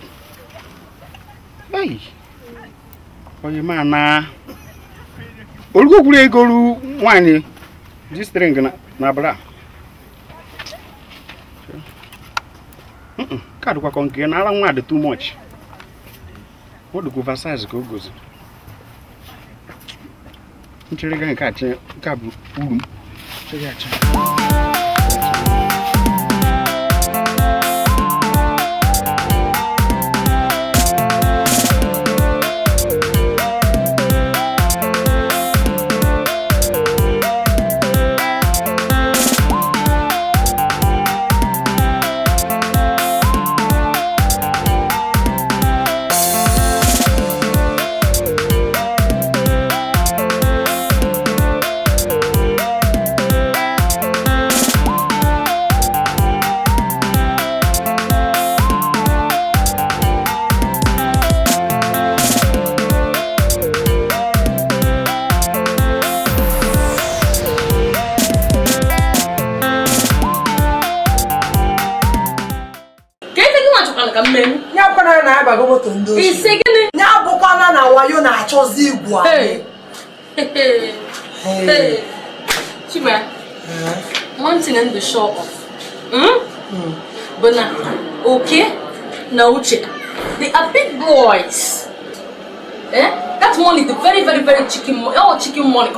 ei onye ma na olugo kwuru ego ru nwaanyị ji string na bra kaadị kwakọ nke na ara nwa dị too much. Ọ dịkwa oversize ka o gozi nchere ga nke a nke a bụ uru m chere acha. Ya bụkwana na wayo na-achọzi igwu anyị. Hey. Chima, one thing I'm sure of. But now, okay, now Uche, they are big boys. Eh? That money, the very, very, very chicken money. Oh, chicken money,